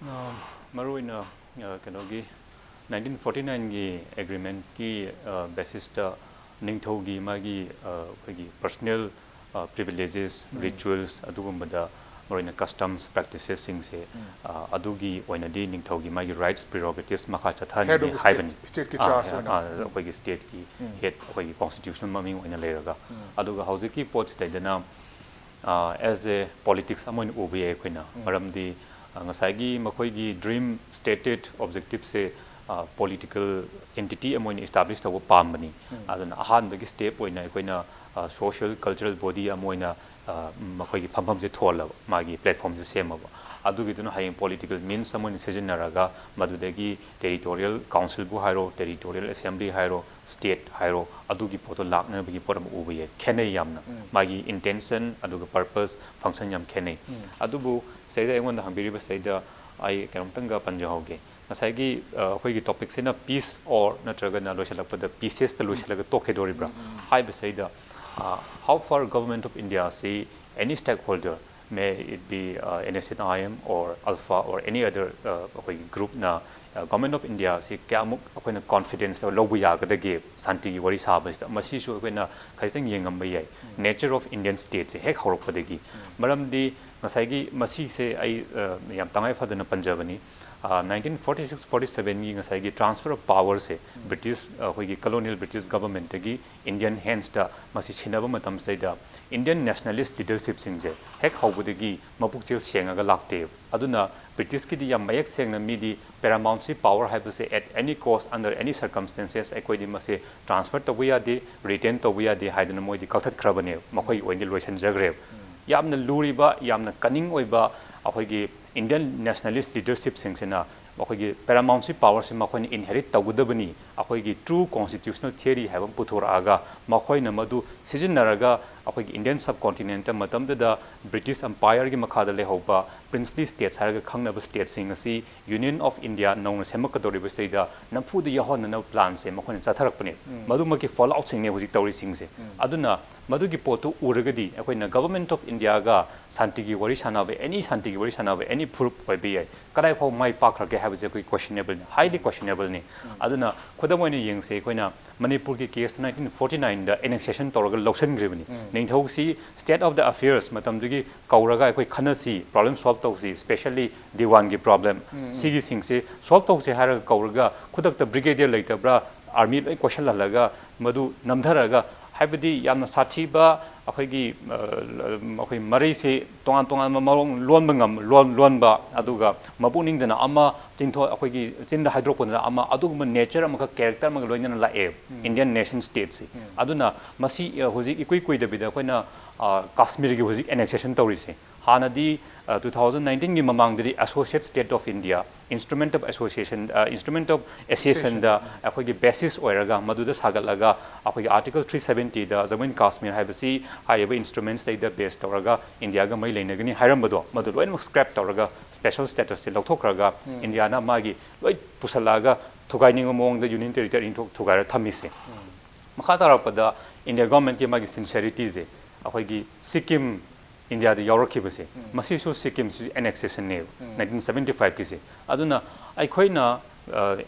ꯑ, ꯃꯔꯨꯑꯣꯏꯅ, ꯑ, ꯀꯩꯅꯣꯒꯤ nineteen forty nineꯒꯤ agreementꯀꯤ, ꯑ, basisꯇ ꯅꯤꯡꯊꯧꯒꯤ ꯃꯥꯒꯤ, ꯑ, ꯑꯩꯈꯣꯏꯒꯤ personal, ꯑ, privileges, ꯎꯝ꯫ Rituals, ꯑꯗꯨꯒꯨꯝꯕꯗ ꯃꯔꯨꯑꯣꯏꯅ customs practicesꯁꯤꯡꯁꯦ, ꯎꯝ꯫ ꯑ, ꯑꯗꯨꯒꯤ ꯑꯣꯏꯅꯗꯤ ꯅꯤꯡꯊꯧꯒꯤ ꯃꯥꯒꯤ rights prerogatives ꯃꯈꯥ ꯆꯠꯊꯍꯟꯒꯅꯤ Head of state, ꯍꯥꯏꯕꯅꯤ꯫ Stateꯀꯤ ꯑ, charge ꯑ, ꯑꯣꯏꯅ꯫ ꯑ, ꯎꯝ꯫ ꯑꯩꯈꯣꯏꯒꯤ stateꯀꯤ ꯎꯝ꯫ Head, ꯑꯩꯈꯣꯏꯒꯤ constitutional ꯃꯃꯤꯡ ꯑꯣꯏꯅ ꯂꯩꯔꯒ꯫ ꯎꯝ꯫ ꯑꯗꯨꯒ ꯍꯧꯖꯤꯛꯀꯤ ꯄꯣꯠꯁꯤꯗꯩꯗꯅ, ꯑ, as a politics ꯑꯃ ꯑꯣꯏꯅ ꯎꯕ ꯌꯥꯏ ꯑꯩꯈꯣꯏꯅ꯫ ꯎꯝ꯫ ꯃꯔꯝꯗꯤ, ꯑ, ꯉꯁꯥꯏꯒꯤ ꯃꯈꯣꯏꯒꯤ dream stated objectiveꯁꯦ, ꯑ, political entity ꯑꯃ ꯑꯣꯏꯅ establish ꯇꯧꯕ ꯄꯥꯝꯕꯅꯤ꯫ ꯎꯝ꯫ ꯑꯗꯨꯅ ꯑꯍꯥꯟꯕꯒꯤ step ꯑꯣꯏꯅ ꯑꯩꯈꯣꯏꯅ, ꯑ, social cultural body ꯑꯃ ꯑꯣꯏꯅ, ꯑ, ꯃꯈꯣꯏꯒꯤ ꯐꯝꯐꯝꯁꯦ ꯊꯣꯜꯂꯕ, ꯃꯥꯒꯤ platformꯁꯦ ꯁꯦꯝꯃꯕ꯫ ꯑꯗꯨꯒꯤꯗꯨꯅ ꯍꯌꯦꯡ political means ꯑꯃ ꯑꯣꯏꯅ ꯁꯤꯖꯤꯟꯅꯔꯒ ꯃꯗꯨꯗꯒꯤ territorial councilꯕꯨ ꯍꯥꯏꯔꯣ, territorial assembly ꯍꯥꯏꯔꯣ, state ꯍꯥꯏꯔꯣ, ꯑꯗꯨꯒꯤ ꯄꯣꯠꯇꯣ ꯂꯥꯛꯅꯕꯒꯤ ꯄꯣꯠ ꯑꯃ ꯎꯕ ꯌꯥꯏ꯫ ꯈꯦꯠꯅꯩ ꯌꯥꯝꯅ꯫ ꯎꯝ꯫ ꯃꯥꯒꯤ intention ꯑꯗꯨꯒ purpose, function ꯌꯥꯝ ꯈꯦꯠꯅꯩ꯫ ꯎꯝ꯫ ꯑꯗꯨꯕꯨ ꯁꯤꯗꯩꯗ ꯑꯩꯉꯣꯟꯗ ꯍꯪꯕꯤꯔꯤꯕ ꯁꯤꯗꯩꯗ ꯑꯩ ꯀꯩꯅꯣꯝꯇꯪꯒ ꯄꯟꯖꯍꯧꯒꯦ꯫ ꯉꯁꯥꯏꯒꯤ, ꯑ, ꯑꯩꯈꯣꯏꯒꯤ topicꯁꯤꯅ peace or ꯅꯠꯇ꯭ꯔꯒꯅ ꯂꯣꯏꯁꯤꯜꯂꯛꯄꯗ piecesꯇ ꯂꯣꯏꯁꯤꯜꯂꯒ ꯇꯣꯛꯈꯤꯗꯣꯔꯤꯕ꯭ꯔꯥ ꯎꯝ, ꯎꯝ, ꯎꯝ꯫ ꯍꯥꯏꯕꯁꯤꯗꯩꯗ, ꯑ, how far Government of India ꯑꯁꯤ any stakeholder, may it be, uh, NSCN-IM or ALFA or any other, uh, ꯑꯩꯈꯣꯏꯒꯤ groupꯅ ꯒꯣꯔꯃꯦꯟ ꯑꯣꯐ ꯏꯟꯗꯤꯌꯥꯁꯤ ꯀꯌꯥꯃꯨꯛ ꯑꯩꯈꯣꯏꯅ ꯀꯣꯟꯐꯤꯗꯦꯟꯁꯇ ꯂꯧꯕ ꯌꯥꯒꯗꯒꯦ ꯁꯥꯟꯇꯤꯒꯤ ꯋꯥꯔꯤ ꯁꯥꯕꯁꯤꯗ? ꯃꯁꯤꯁꯨ ꯑꯩꯈꯣꯏꯅ ꯈꯖꯤꯛꯇꯪ ꯌꯦꯡꯉꯝꯕ ꯌꯥꯏ꯫ ꯅꯦꯆꯔ ꯑꯣꯐ ꯏꯟꯗꯤꯌꯟ ꯁ꯭ꯇꯦꯠꯁꯦ ꯍꯦꯛ ꯍꯧꯔꯛꯄꯗꯒꯤ, ꯃꯔꯝꯗꯤ ꯉꯁꯥꯏꯒꯤ ꯃꯁꯤꯁꯦ ꯑꯩ ꯑ, ꯌꯥꯝ ꯇꯉꯥꯏ ꯐꯗꯅ ꯄꯟꯖꯕꯅꯤ꯫ ꯅꯥꯏꯟꯇꯤꯟ ꯐꯣꯔꯇꯤ ꯁꯤꯛꯁ ꯐꯣꯔꯇꯤ ꯁꯦꯚꯦꯟꯒꯤ ꯉꯁꯥꯏꯒꯤ ꯇ꯭ꯔꯥꯟꯁꯐꯔ ꯑꯣꯐ ꯄꯥꯋꯔꯁꯦ, ꯕ꯭ꯔꯤꯇꯤꯁ, ꯑꯩꯈꯣꯏꯒꯤ ꯀꯣꯂꯣꯅꯤꯌꯦꯜ ꯕ꯭ꯔꯤꯇꯤꯁ ꯒꯚꯔꯟꯃꯦꯟꯠꯇꯒꯤ ꯏꯟꯗꯤꯌꯟ ꯍꯦꯟꯁꯇ ꯃꯁꯤ ꯁꯤꯟꯅꯕ ꯃꯇꯝꯁꯤꯗꯩꯗ, ꯏꯟꯗꯤꯌꯟ ꯅꯦꯁꯅꯦꯂꯤꯁ ꯂꯤꯗꯔꯁꯤꯞꯁꯤꯡꯁꯦ ꯍꯦꯛ ꯍꯧꯕꯗꯒꯤ ꯃꯄꯨꯛꯆꯦꯜ ꯁꯦꯡꯉꯒ ꯂꯥꯛꯇꯦꯕ꯫ ꯑꯗꯨꯅ ꯕ꯭ꯔꯤꯇꯤꯁꯀꯤꯗꯤ ꯌꯥꯝ ꯃꯌꯦꯛ ꯁꯦꯡꯅ ꯃꯤꯗꯤ paramountcy power ꯍꯥꯏꯕꯁꯦ at any cost, under any circumstances ꯑꯩꯈꯣꯏꯗꯤ ꯃꯁꯦ ꯇ꯭ꯔꯥꯟꯁꯐꯔ ꯇꯧꯕ ꯌꯥꯗꯦ, ꯔꯤꯇꯦꯟ ꯇꯧꯕ ꯌꯥꯗꯦ ꯍꯥꯏꯗꯅ ꯃꯣꯏꯗꯤ ꯀꯛꯊꯠꯈ꯭ꯔꯕꯅꯦꯕ, ꯃꯈꯣꯏꯒꯤ ꯑꯣꯏꯅꯗꯤ ꯂꯣꯏꯁꯤꯟꯖꯈ꯭ꯔꯦꯕ꯫ ꯌꯥꯝꯅ ꯂꯨꯔꯤꯕ, ꯌꯥꯝꯅ ꯀꯅꯤꯡ ꯑꯣꯏꯕ ꯑꯩꯈꯣꯏꯒꯤ ꯏꯟꯗꯤꯌꯟ ꯅꯦꯁꯅꯦꯂꯤꯁ ꯂꯤꯗꯔꯁꯤꯞꯁꯤꯡꯁꯤꯅ ꯃꯈꯣꯏꯒꯤ paramountcy powerꯁꯤ ꯃꯈꯣꯏꯅ ꯏꯟꯍꯦꯔꯤꯠ ꯇꯧꯒꯗꯕꯅꯤ, ꯑꯩꯈꯣꯏꯒꯤ true constitutional theory ꯍꯥꯏꯕ ꯑꯃ ꯄꯨꯊꯣꯔꯛꯑꯒ, ꯃꯈꯣꯏꯅ ꯃꯗꯨ ꯁꯤꯖꯤꯟꯅꯔꯒ ꯑꯩꯈꯣꯏꯒꯤ ꯏꯟꯗꯤꯌꯟ ꯁꯕ ꯀꯣꯟꯇꯤꯅꯦꯟꯠꯇ ꯃꯇꯝꯗꯨꯗ ꯕ꯭ꯔꯤꯇꯤꯁ ꯑꯦꯝꯄꯥꯌꯔꯒꯤ ꯃꯈꯥꯗ ꯂꯩꯍꯧꯕ princely states ꯍꯥꯏꯔꯒ ꯈꯪꯅꯕ ꯁ꯭ꯇꯦꯠꯁꯤꯡ ꯑꯁꯤ Union of India ꯅꯧꯅ ꯁꯦꯝꯃꯛꯀꯗꯧꯔꯤꯕꯁꯤꯗꯩꯗ ꯅꯝꯐꯨꯗ ꯌꯥꯎꯍꯟꯅꯅꯕ ꯄ꯭ꯂꯥꯟꯁꯦ ꯃꯈꯣꯏꯅ ꯆꯠꯊꯔꯛꯄꯅꯦ꯫ ꯃꯗꯨꯃꯛꯀꯤ ꯐꯣꯜ ꯑꯥꯎꯠꯁꯤꯡꯅꯦ ꯍꯧꯖꯤꯛ ꯇꯧꯔꯤꯁꯤꯡꯁꯦ꯫ ꯑꯗꯨꯅ ꯃꯗꯨꯒꯤ ꯄꯣꯠꯇꯨ ꯎꯔꯒꯗꯤ ꯑꯩꯈꯣꯏꯅ ꯒꯚꯔꯟꯃꯦꯟꯠ ꯑꯣꯐ ꯏꯟꯗꯤꯌꯥꯒ ꯁꯥꯟꯇꯤꯒꯤ ꯋꯥꯔꯤ ꯁꯥꯟꯅꯕ, ꯑꯦꯅꯤ ꯁꯥꯟꯇꯤꯒꯤ ꯋꯥꯔꯤ ꯁꯥꯟꯅꯕ, ꯑꯦꯅꯤ ꯐꯨꯔꯨꯞ ꯑꯣꯏꯕ ꯌꯥꯏ, ꯀꯗꯥꯏ ꯐꯥꯎ ꯃꯥꯏ ꯄꯥꯛꯈ꯭ꯔꯒꯦ ꯍꯥꯏꯕꯁꯦ ꯑꯩꯈꯣꯏ questionableꯅꯤ, highly questionableꯅꯤ꯫ ꯑꯗꯨꯅ ꯈꯨꯗꯝ ꯑꯣꯏꯅ ꯌꯦꯡꯁꯦ, ꯑꯩꯈꯣꯏꯅ ꯃꯅꯤꯄꯨꯔꯒꯤ ꯀꯦꯁꯇ ꯅꯥꯏꯟꯇꯤꯟ ꯐꯣꯔꯇꯤ ꯅꯥꯏꯟꯗ annexation ꯇꯧꯔꯒ ꯂꯧꯁꯤꯟꯈ꯭ꯔꯤꯕꯅꯤ꯫ ꯅꯤꯡꯊꯧꯁꯤ state of the affairs ꯃꯇꯝꯗꯨꯒꯤ ꯀꯧꯔꯒ ꯑꯩꯈꯣꯏ ꯈꯟꯅꯁꯤ, problem solve ꯇꯧꯁꯤ, specially ꯗꯤꯋꯥꯟꯒꯤ problem, ꯁꯤꯒꯤꯁꯤꯡꯁꯦ solve ꯇꯧꯁꯤ ꯍꯥꯏꯔꯒ ꯀꯧꯔꯒ ꯈꯨꯗꯛꯇ brigadier ꯂꯩꯇꯕ꯭ꯔꯥ, army ꯂꯣꯏ ꯀꯣꯏꯁꯜꯍꯜꯂꯒ ꯃꯗꯨ ꯅꯝꯊꯔꯒ, ꯍꯥꯏꯕꯗꯤ ꯌꯥꯝꯅ ꯁꯥꯊꯤꯕ ꯑꯩꯈꯣꯏꯒꯤ, ꯑ, ꯑꯩꯈꯣꯏ ꯃꯔꯩꯁꯦ ꯇꯣꯉꯥꯟ ꯇꯣꯉꯥꯟꯕ ꯃꯑꯣꯡ ꯂꯣꯟꯕ ꯉꯝ-, ꯂꯣꯟ-, ꯂꯣꯟꯕ, ꯑꯗꯨꯒ ꯃꯄꯨꯛꯅꯤꯡꯗꯅ ꯑꯃ, ꯆꯤꯟꯊꯣ-, ꯑꯩꯈꯣꯏꯒꯤ ꯆꯤꯟꯗ ꯍꯥꯏꯗꯣꯔꯛꯄꯗꯅ ꯑꯃ, ꯑꯗꯨꯒꯨꯝꯕ nature ꯑꯃꯈꯛ, character ꯑꯃꯒ ꯂꯣꯏꯅꯅ ꯂꯥꯛꯑꯦ Indian nation stateꯁꯤ꯫ ꯑꯗꯨꯅ ꯃꯁꯤ, ꯑ, ꯍꯧꯖꯤꯛ ꯏꯀꯨꯏ ꯀꯨꯏꯗꯕꯤꯗ ꯑꯩꯈꯣꯏꯅ, ꯑ, ꯀꯥꯁꯃꯤꯔꯒꯤ ꯍꯧꯖꯤꯛ annexation ꯇꯧꯔꯤꯁꯦ, ꯍꯥꯟꯅꯗꯤ, ꯑ, two thousand nineteenꯒꯤ ꯃꯃꯥꯡꯗꯗꯤ associate state of India, instrument of association, ꯑ, instrument of accessionꯗ ꯑꯩꯈꯣꯏꯒꯤ basis ꯑꯣꯏꯔꯒ, ꯃꯗꯨꯗ ꯁꯥꯒꯠꯂꯒ, ꯑꯩꯈꯣꯏꯒꯤ article three seventyꯗ Jammu and Kashmir ꯍꯥꯏꯕꯁꯤ ꯍꯥꯏꯔꯤꯕ instrumentsꯇꯩꯗ base ꯇꯧꯔꯒ ꯏꯟꯗꯤꯌꯥꯒ ꯃꯔꯤ ꯂꯩꯅꯒꯅꯤ ꯍꯥꯏꯔꯝꯕꯗꯣ, ꯃꯗꯨ ꯂꯣꯏꯅꯃꯛ scrap ꯇꯧꯔꯒ special statusꯁꯦ ꯂꯧꯊꯣꯛꯈ꯭ꯔꯒ ꯏꯟꯗꯤꯌꯥꯅ ꯃꯥꯒꯤ ꯂꯣꯏ ꯄꯨꯁꯜꯂꯛꯑꯒ ꯊꯨꯒꯥꯏꯅꯤꯡꯕ ꯃꯑꯣꯡꯗ union territory ꯏꯟꯊꯣꯛ-, ꯊꯨꯒꯥꯏꯔ ꯊꯝꯃꯤꯁꯦ꯫ ꯃꯈꯥ ꯇꯥꯔꯛꯄꯗ ꯏꯟꯗꯤꯌꯥ ꯒꯣꯔꯃꯦꯟꯠꯀꯤ ꯃꯥꯒꯤ sincerityꯁꯦ, ꯑꯩꯈꯣꯏꯒꯤ ꯁꯤꯛꯀꯤꯝ, ꯏꯟꯗꯤꯌꯥꯗ ꯌꯥꯎꯔꯛꯈꯤꯕꯁꯦ, ꯃꯁꯤꯁꯨ ꯁꯤꯛꯀꯤꯝꯁꯤ ꯑꯦꯅꯦꯛꯁꯦꯁꯟꯅꯦꯕ, ꯅꯥꯏꯟꯇꯤꯟ ꯁꯕꯦꯟꯇꯤ ꯐꯥꯏꯚꯀꯤꯁꯦ꯫ ꯑꯗꯨꯅ ꯑꯩꯈꯣꯏꯅ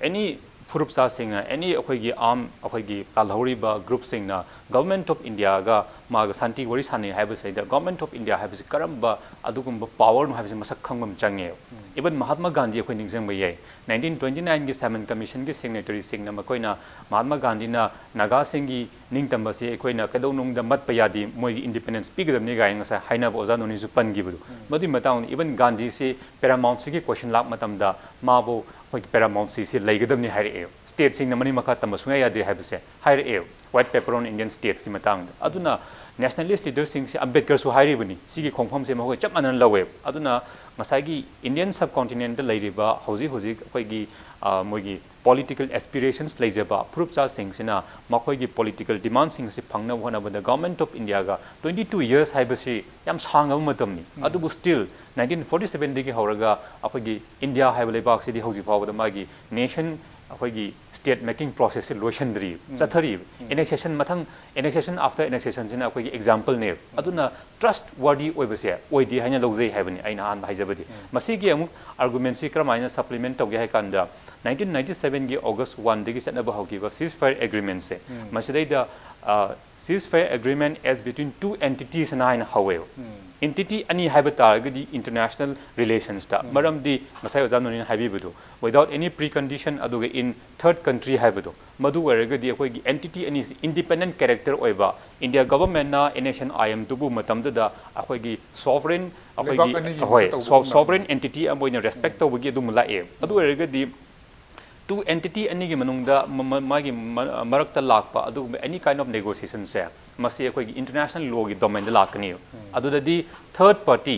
ꯑꯦꯅꯤ ꯐꯨꯔꯨꯞ ꯆꯥꯁꯤꯡꯅ, ꯑꯦꯅꯤ ꯑꯩꯈꯣꯏꯒꯤ ꯑꯥꯝ, ꯑꯩꯈꯣꯏꯒꯤ ꯇꯥꯜꯍꯧꯔꯤꯕ ꯒ꯭ꯔꯨꯞꯁꯤꯡꯅ ꯒꯚꯔꯟꯃꯦꯟꯠ ꯑꯣꯐ ꯏꯟꯗꯤꯌꯥꯒ ꯃꯥꯒ ꯁꯥꯟꯇꯤ ꯋꯥꯔꯤ ꯁꯥꯟꯅꯩ ꯍꯥꯏꯕꯁꯤꯗ, ꯒꯚꯔꯟꯃꯦꯟꯠ ꯑꯣꯐ ꯏꯟꯗꯤꯌꯥ ꯍꯥꯏꯕꯁꯤ ꯀꯔꯝꯕ ꯑꯗꯨꯒꯨꯝꯕ ꯄꯥꯋꯔꯅꯣ ꯍꯥꯏꯕꯁꯤ ꯃꯁꯛ ꯈꯪꯕ ꯑꯃ ꯆꯪꯉꯦꯕ꯫ ꯏꯚꯟ ꯃꯍꯥꯠꯃꯥ ꯒꯥꯟꯙꯤ ꯑꯩꯈꯣꯏ ꯅꯤꯡꯁꯤꯡꯕ ꯌꯥꯏ, ꯅꯥꯏꯟꯇꯤꯟ ꯇ꯭ꯋꯦꯟꯇꯤ ꯅꯥꯏꯟꯒꯤ ꯁꯥꯏꯃꯟ ꯀꯃꯤꯁꯟꯒꯤ ꯁꯤꯒꯅꯦꯇꯔꯤꯁꯤꯡꯅ ꯃꯈꯣꯏꯅ ꯃꯍꯥꯠꯃꯥ ꯒꯥꯟꯙꯤꯅ ꯅꯥꯒꯥꯁꯤꯡꯒꯤ ꯅꯤꯡꯇꯝꯕꯁꯤ ꯑꯩꯈꯣꯏꯅ ꯀꯩꯗꯧꯅꯨꯡꯗ ꯃꯠꯄ ꯌꯥꯗꯦ, ꯃꯣꯏꯒꯤ ꯏꯟꯗꯤꯄꯦꯟꯗꯦꯟꯁ ꯄꯤꯒꯗꯕꯅꯤ ꯀꯥꯏꯅ ꯉꯁꯥꯏ ꯍꯥꯏꯅꯕ ꯑꯣꯖꯥ ꯅꯣꯅꯤꯁꯨ ꯄꯟꯈꯤꯕꯗꯣ, ꯃꯗꯨꯒꯤ ꯃꯇꯥꯡꯗ ꯏꯚꯟ ꯒꯥꯟꯙꯤꯁꯤ ꯄꯦꯔꯥꯃꯥꯎꯟꯁꯤꯒꯤ ꯀꯣꯏꯁꯟ ꯂꯥꯛꯄ ꯃꯇꯝꯗ ꯃꯥꯕꯨ ꯑꯩꯈꯣꯏꯒꯤ ꯄꯦꯔꯥꯃꯥꯎꯟꯁꯤꯁꯤ ꯂꯩꯒꯗꯕꯅꯤ ꯍꯥꯏꯔꯛꯑꯦ, ꯁ꯭ꯇꯦꯠꯁꯤꯡꯅ ꯃꯅꯤꯡ ꯃꯈꯥ ꯇꯝꯕ ꯁꯨꯡꯌꯥ ꯌꯥꯗꯦ ꯍꯥꯏꯕꯁꯦ ꯍꯥꯏꯔꯛꯑꯦ, White Paper on Indian Statesꯀꯤ ꯃꯇꯥꯡꯗ꯫ ꯑꯗꯨꯅ ꯅꯦꯁꯅꯦꯂꯤꯁ ꯂꯤꯗꯔꯁꯤꯡꯁꯤ, ꯑꯝꯕꯦꯗꯀꯔꯁꯨ ꯍꯥꯏꯔꯤꯕꯅꯤ, ꯁꯤꯒꯤ ꯈꯣꯡꯐꯝꯁꯦ ꯃꯈꯣꯏ ꯆꯞ ꯃꯥꯟꯅꯅ ꯂꯧꯋꯦꯕ꯫ ꯑꯗꯨꯅ ꯉꯁꯥꯏꯒꯤ ꯏꯟꯗꯤꯌꯟ ꯁꯕ ꯀꯣꯟꯇꯤꯅꯦꯟꯠꯇ ꯂꯩꯔꯤꯕ ꯍꯧꯖꯤꯛ ꯍꯧꯖꯤꯛ ꯑꯩꯈꯣꯏꯒꯤ, ꯑ, ꯃꯣꯏꯒꯤ ꯄꯣꯂꯤꯇꯤꯀꯦꯜ ꯑꯦꯁꯄꯤꯔꯦꯁꯟꯁ ꯂꯩꯖꯕ ꯐꯨꯔꯨꯞ ꯆꯥꯁꯤꯡꯁꯤꯅ ꯃꯈꯣꯏꯒꯤ ꯄꯣꯂꯤꯇꯤꯀꯦꯜ ꯗꯤꯃꯥꯟꯁꯤꯡ ꯑꯁꯤ ꯐꯪꯅꯕ ꯍꯣꯠꯅꯕꯗ ꯒꯚꯔꯟꯃꯦꯟꯠ ꯑꯣꯐ ꯏꯟꯗꯤꯌꯥꯒ ꯇ꯭ꯋꯦꯟꯇꯤ ꯇꯨ ꯌꯔꯁ ꯍꯥꯏꯕꯁꯤ ꯌꯥꯝ ꯁꯥꯡꯉꯕ ꯃꯇꯝꯅꯤ꯫ ꯑꯗꯨꯕꯨ ꯁ꯭ꯇꯤꯜ ꯅꯥꯏꯟꯇꯤꯟ ꯐꯣꯔꯇꯤ ꯁꯕꯦꯟꯗꯒꯤ ꯍꯧꯔꯒ ꯑꯩꯈꯣꯏꯒꯤ ꯏꯟꯗꯤꯌꯥ ꯍꯥꯏꯕ ꯂꯩꯕꯥꯛꯁꯤꯗꯤ ꯍꯧꯖꯤꯛ ꯐꯥꯎꯕꯗ ꯃꯥꯒꯤ ꯅꯦꯁꯟ, ꯑꯩꯈꯣꯏꯒꯤ ꯁ꯭ꯇꯦꯠ ꯃꯦꯀꯤꯡ ꯄ꯭ꯔꯣꯁꯦꯁꯁꯦ ꯂꯣꯏꯁꯤꯟꯗ꯭ꯔꯤ, ꯆꯠꯊꯔꯤꯕ꯫ ꯑꯦꯅꯦꯛꯁꯦꯁꯟ, ꯃꯊꯪ ꯑꯦꯅꯦꯛꯁꯦꯁꯟ ꯑꯥꯐꯇꯔ ꯑꯦꯅꯦꯛꯁꯦꯁꯟꯁꯤꯅ ꯑꯩꯈꯣꯏꯒꯤ ꯑꯦꯛꯖꯥꯝꯄꯜꯅꯦꯕ꯫ ꯑꯗꯨꯅ ꯇ꯭ꯔꯁꯠ ꯋꯥꯔꯗꯤ ꯑꯣꯏꯕꯁꯦ ꯑꯣꯏꯗꯦ ꯍꯥꯏꯅ ꯂꯧꯖꯩ ꯍꯥꯏꯕꯅꯤ ꯑꯩꯅ ꯑꯍꯥꯟꯕ ꯍꯥꯏꯖꯕꯗꯤ꯫ ꯃꯁꯤꯒꯤ ꯑꯃꯨꯛ ꯑꯥꯔꯒꯨꯃꯦꯟꯁꯤ ꯀꯔꯝꯍꯥꯏꯅ ꯁꯄ꯭ꯂꯤꯃꯦꯟꯠ ꯇꯧꯒꯦ ꯍꯥꯏ ꯀꯥꯟꯗ, ꯅꯥꯏꯟꯇꯤꯟ ꯅꯥꯏꯟꯇꯤ ꯁꯕꯦꯟꯒꯤ ꯑꯣꯒꯁ ꯋꯥꯟꯗꯒꯤ ꯆꯠꯅꯕ ꯍꯧꯈꯤꯕ ceasefire agreementꯁꯦ, ꯃꯁꯤꯗꯩꯗ, ꯑ, ceasefire agreement as between two entitiesꯅ ꯍꯥꯏꯅ ꯍꯧꯋꯦꯕ꯫ ꯑꯦꯟꯇꯤꯇꯤ ꯑꯅꯤ ꯍꯥꯏꯕ ꯇꯥꯔꯒꯗꯤ ꯏꯟꯇꯔꯅꯦꯁꯅꯦꯜ ꯔꯤꯂꯦꯁꯟꯁꯇ, ꯃꯔꯝꯗꯤ ꯉꯁꯥꯏ ꯑꯣꯖꯥ ꯅꯣꯅꯤꯅ ꯍꯥꯏꯕꯤꯕꯗꯣ, without any precondition ꯑꯗꯨꯒ in third country ꯍꯥꯏꯕꯗꯣ, ꯃꯗꯨ ꯑꯣꯏꯔꯒꯗꯤ ꯑꯩꯈꯣꯏꯒꯤ ꯑꯦꯟꯇꯤꯇꯤ ꯑꯅꯤꯁꯤ ꯏꯟꯗꯤꯄꯦꯟꯗꯦꯟꯠ ꯀꯦꯔꯦꯛꯇꯔ ꯑꯣꯏꯕ, ꯏꯟꯗꯤꯌꯥ ꯒꯚꯔꯟꯃꯦꯟꯠꯅ ꯑꯦꯅꯦꯛꯁꯟ ꯑꯥꯏ ꯑꯦꯝ ꯇꯨꯕꯨ ꯃꯇꯝꯗꯨꯗ ꯑꯩꯈꯣꯏꯒꯤ ꯁꯣꯚꯔꯦꯟ, ꯂꯩꯕꯥꯛ ꯑꯩꯈꯣꯏꯒꯤ, ꯑꯅꯤꯒꯤ ꯍꯣꯏ, ꯃꯈꯥ ꯇꯧꯕ ꯁꯣ-, ꯁꯣꯚꯔꯦꯟ ꯑꯦꯟꯇꯤꯇꯤ ꯑꯃ ꯑꯣꯏꯅ ꯔꯦꯁꯄꯦꯛ ꯇꯧꯕꯒꯤ ꯑꯗꯨꯝ ꯂꯥꯛꯑꯦ꯫ ꯑꯗꯨ ꯑꯣꯏꯔꯒꯗꯤ ꯇꯨ ꯑꯦꯟꯇꯤꯇꯤ ꯑꯅꯤꯒꯤ ꯃꯅꯨꯡꯗ ꯃ-, ꯃ-, ꯃꯥꯒꯤ ꯃ-, ꯃꯔꯛꯇ ꯂꯥꯛꯄ ꯑꯗꯨꯒꯨꯝꯕ any kind of negotiationꯁꯦ, ꯃꯁꯤ ꯑꯩꯈꯣꯏꯒꯤ ꯏꯟꯇꯔꯅꯦꯁꯅꯦꯜ ꯂꯣꯒꯤ ꯗꯣꯃꯦꯟꯗ ꯂꯥꯛꯀꯅꯤ꯫ ꯑꯗꯨꯗꯗꯤ ꯊꯔꯗ ꯄꯥꯔꯇꯤ,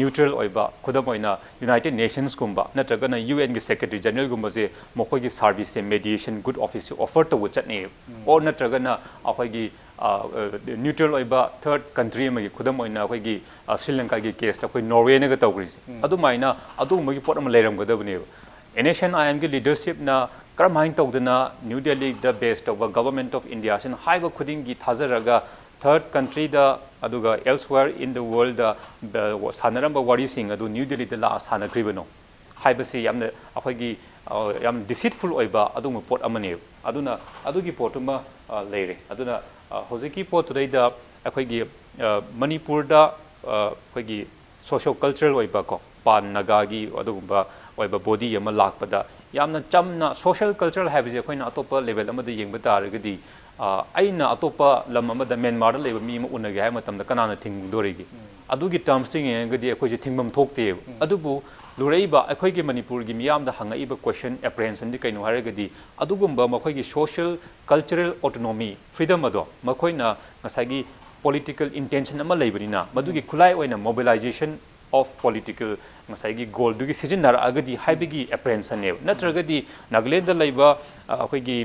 ꯅ꯭ꯌꯨꯇ꯭ꯔꯦꯜ ꯑꯣꯏꯕ, ꯈꯨꯗꯝ ꯑꯣꯏꯅ ꯌꯨꯅꯥꯏꯇꯦꯗ ꯅꯦꯁꯟꯁꯀꯨꯝꯕ ꯅꯠꯇ꯭ꯔꯒꯅ ꯌꯨ ꯑꯦꯟꯒꯤ ꯁꯦꯀ꯭ꯔꯦꯇꯔꯤ ꯖꯦꯅꯔꯦꯜꯒꯨꯝꯕꯁꯦ ꯃꯈꯣꯏꯒꯤ ꯁꯥꯔꯚꯤꯁꯁꯦ, ꯃꯦꯗꯤꯌꯦꯁꯟ, ꯒꯨꯗ ꯑꯣꯐꯤꯁꯁꯦ ꯑꯣꯐꯔ ꯇꯧꯕ ꯆꯠꯅꯩꯌꯦꯕ꯫ ꯑꯣꯔ ꯅꯠꯇ꯭ꯔꯒꯅ ꯑꯩꯈꯣꯏꯒꯤ, ꯑ, ꯑ, ꯅ꯭ꯌꯨꯇ꯭ꯔꯦꯜ ꯑꯣꯏꯕ ꯊꯔꯗ ꯀꯟꯇ꯭ꯔꯤ ꯑꯃꯒꯤ, ꯈꯨꯗꯝ ꯑꯣꯏꯅ ꯑꯩꯈꯣꯏꯒꯤ, ꯑ, ꯁ꯭ꯔꯤ ꯂꯪꯀꯥꯒꯤ ꯀꯦꯁꯇ ꯑꯩꯈꯣꯏ ꯅꯣꯔꯋꯦꯅꯒ ꯇꯧꯈ꯭ꯔꯤꯁꯦ, ꯑꯗꯨꯃꯥꯏꯅ ꯑꯗꯨꯒꯨꯝꯕꯒꯤ ꯄꯣꯠ ꯑꯃ ꯂꯩꯔꯝꯒꯗꯕꯅꯦꯕ꯫ ꯑꯦꯟ ꯑꯦꯁ ꯑꯦꯟ ꯑꯥꯏ ꯑꯦꯝꯒꯤ ꯂꯤꯗꯔꯁꯤꯞꯅ ꯀꯔꯝꯍꯥꯏꯅ ꯇꯧꯗꯅ ꯅ꯭ꯌꯨ ꯗꯦꯜꯂꯤꯗ ꯕꯦꯁ ꯇꯧꯕ ꯒꯚꯔꯟꯃꯦꯟꯠ ꯑꯣꯐ ꯏꯟꯗꯤꯌꯥꯁꯤꯅ ꯍꯥꯏꯕ ꯈꯨꯗꯤꯡꯒꯤ ꯊꯥꯖꯔꯒ ꯊꯔꯗ ꯀꯟꯇ꯭ꯔꯤꯗ ꯑꯗꯨꯒ elsewhere in the world ꯗ ꯁꯥꯟꯅꯔꯝꯕ ꯋꯥꯔꯤꯁꯤꯡ ꯑꯗꯨ ꯅ꯭ꯌꯨ ꯗꯦꯜꯂꯤꯗ ꯂꯥꯛꯑ ꯁꯥꯟꯅꯈ꯭ꯔꯤꯕꯅꯣ ꯍꯥꯏꯕꯁꯤ ꯌꯥꯝꯅ ꯑꯩꯈꯣꯏꯒꯤ ꯌꯥꯝ deceitful ꯑꯣꯏꯕ ꯑꯗꯨꯒꯨꯝꯕ ꯄꯣꯠ ꯑꯃꯅꯦꯕ꯫ ꯑꯗꯨꯅ ꯑꯗꯨꯒꯤ ꯄꯣꯠꯇꯨꯃ ꯂꯩꯔꯦ꯫ ꯑꯗꯨꯅ ꯍꯧꯖꯤꯛꯀꯤ ꯄꯣꯠꯇꯨꯗꯩꯗ ꯑꯩꯈꯣꯏꯒꯤ ꯃꯅꯤꯄꯨꯔꯗ ꯑꯩꯈꯣꯏꯒꯤ socio cultural ꯑꯣꯏꯕ ꯀꯣ, ꯄꯥꯟ ꯅꯥꯒꯥꯒꯤ ꯑꯗꯨꯒꯨꯝꯕ ꯑꯣꯏꯕ body ꯑꯃ ꯂꯥꯛꯄꯗ ꯌꯥꯝꯅ ꯆꯝꯅ, social cultural ꯍꯥꯏꯕꯁꯦ ꯑꯩꯈꯣꯏꯅ ꯑꯇꯣꯞꯄ level ꯑꯃꯗ ꯌꯦꯡꯕ ꯇꯥꯔꯒꯗꯤ ꯑꯩꯅ ꯑꯇꯣꯞꯄ ꯂꯝ ꯑꯃꯗ ꯃ꯭ꯌꯥꯟꯃꯥꯔꯗ ꯂꯩꯕ ꯃꯤ ꯑꯃ ꯎꯅꯒꯦ ꯍꯥꯏꯕ ꯃꯇꯝꯗ ꯀꯅꯥꯅ ꯊꯤꯡꯗꯣꯔꯤꯒꯦ? ꯑꯗꯨꯒꯤ termsꯇ ꯌꯦꯡꯉꯒꯗꯤ ꯑꯩꯈꯣꯏꯁꯦ ꯊꯤꯡꯐꯝ ꯊꯣꯛꯇꯦꯕ꯫ ꯑꯗꯨꯕꯨ ꯂꯨꯔꯛꯏꯕ ꯑꯩꯈꯣꯏꯒꯤ ꯃꯅꯤꯄꯨꯔꯒꯤ ꯃꯤꯌꯥꯝꯗ ꯍꯪꯉꯛꯏꯕ question, apprehensionꯗꯤ ꯀꯩꯅꯣ ꯍꯥꯏꯔꯒꯗꯤ, ꯑꯗꯨꯒꯨꯝꯕ ꯃꯈꯣꯏꯒꯤ social cultural autonomy, freedom ꯑꯗꯣ ꯃꯈꯣꯏꯅ ꯉꯁꯥꯏꯒꯤ political intention ꯑꯃ ꯂꯩꯕꯅꯤꯅ, ꯃꯗꯨꯒꯤ ꯈꯨꯠꯂꯥꯏ ꯑꯣꯏꯅ mobilization of political ꯉꯁꯥꯏꯒꯤ goalꯗꯨꯒꯤ ꯁꯤꯖꯤꯟꯅꯔꯛꯑꯒꯗꯤ ꯍꯥꯏꯕꯒꯤ apprehensionꯅꯦꯕ꯫ ꯅꯠꯇ꯭ꯔꯒꯗꯤ ꯅꯥꯒꯥꯂꯦꯟꯗ ꯂꯩꯕ ꯑꯩꯈꯣꯏꯒꯤ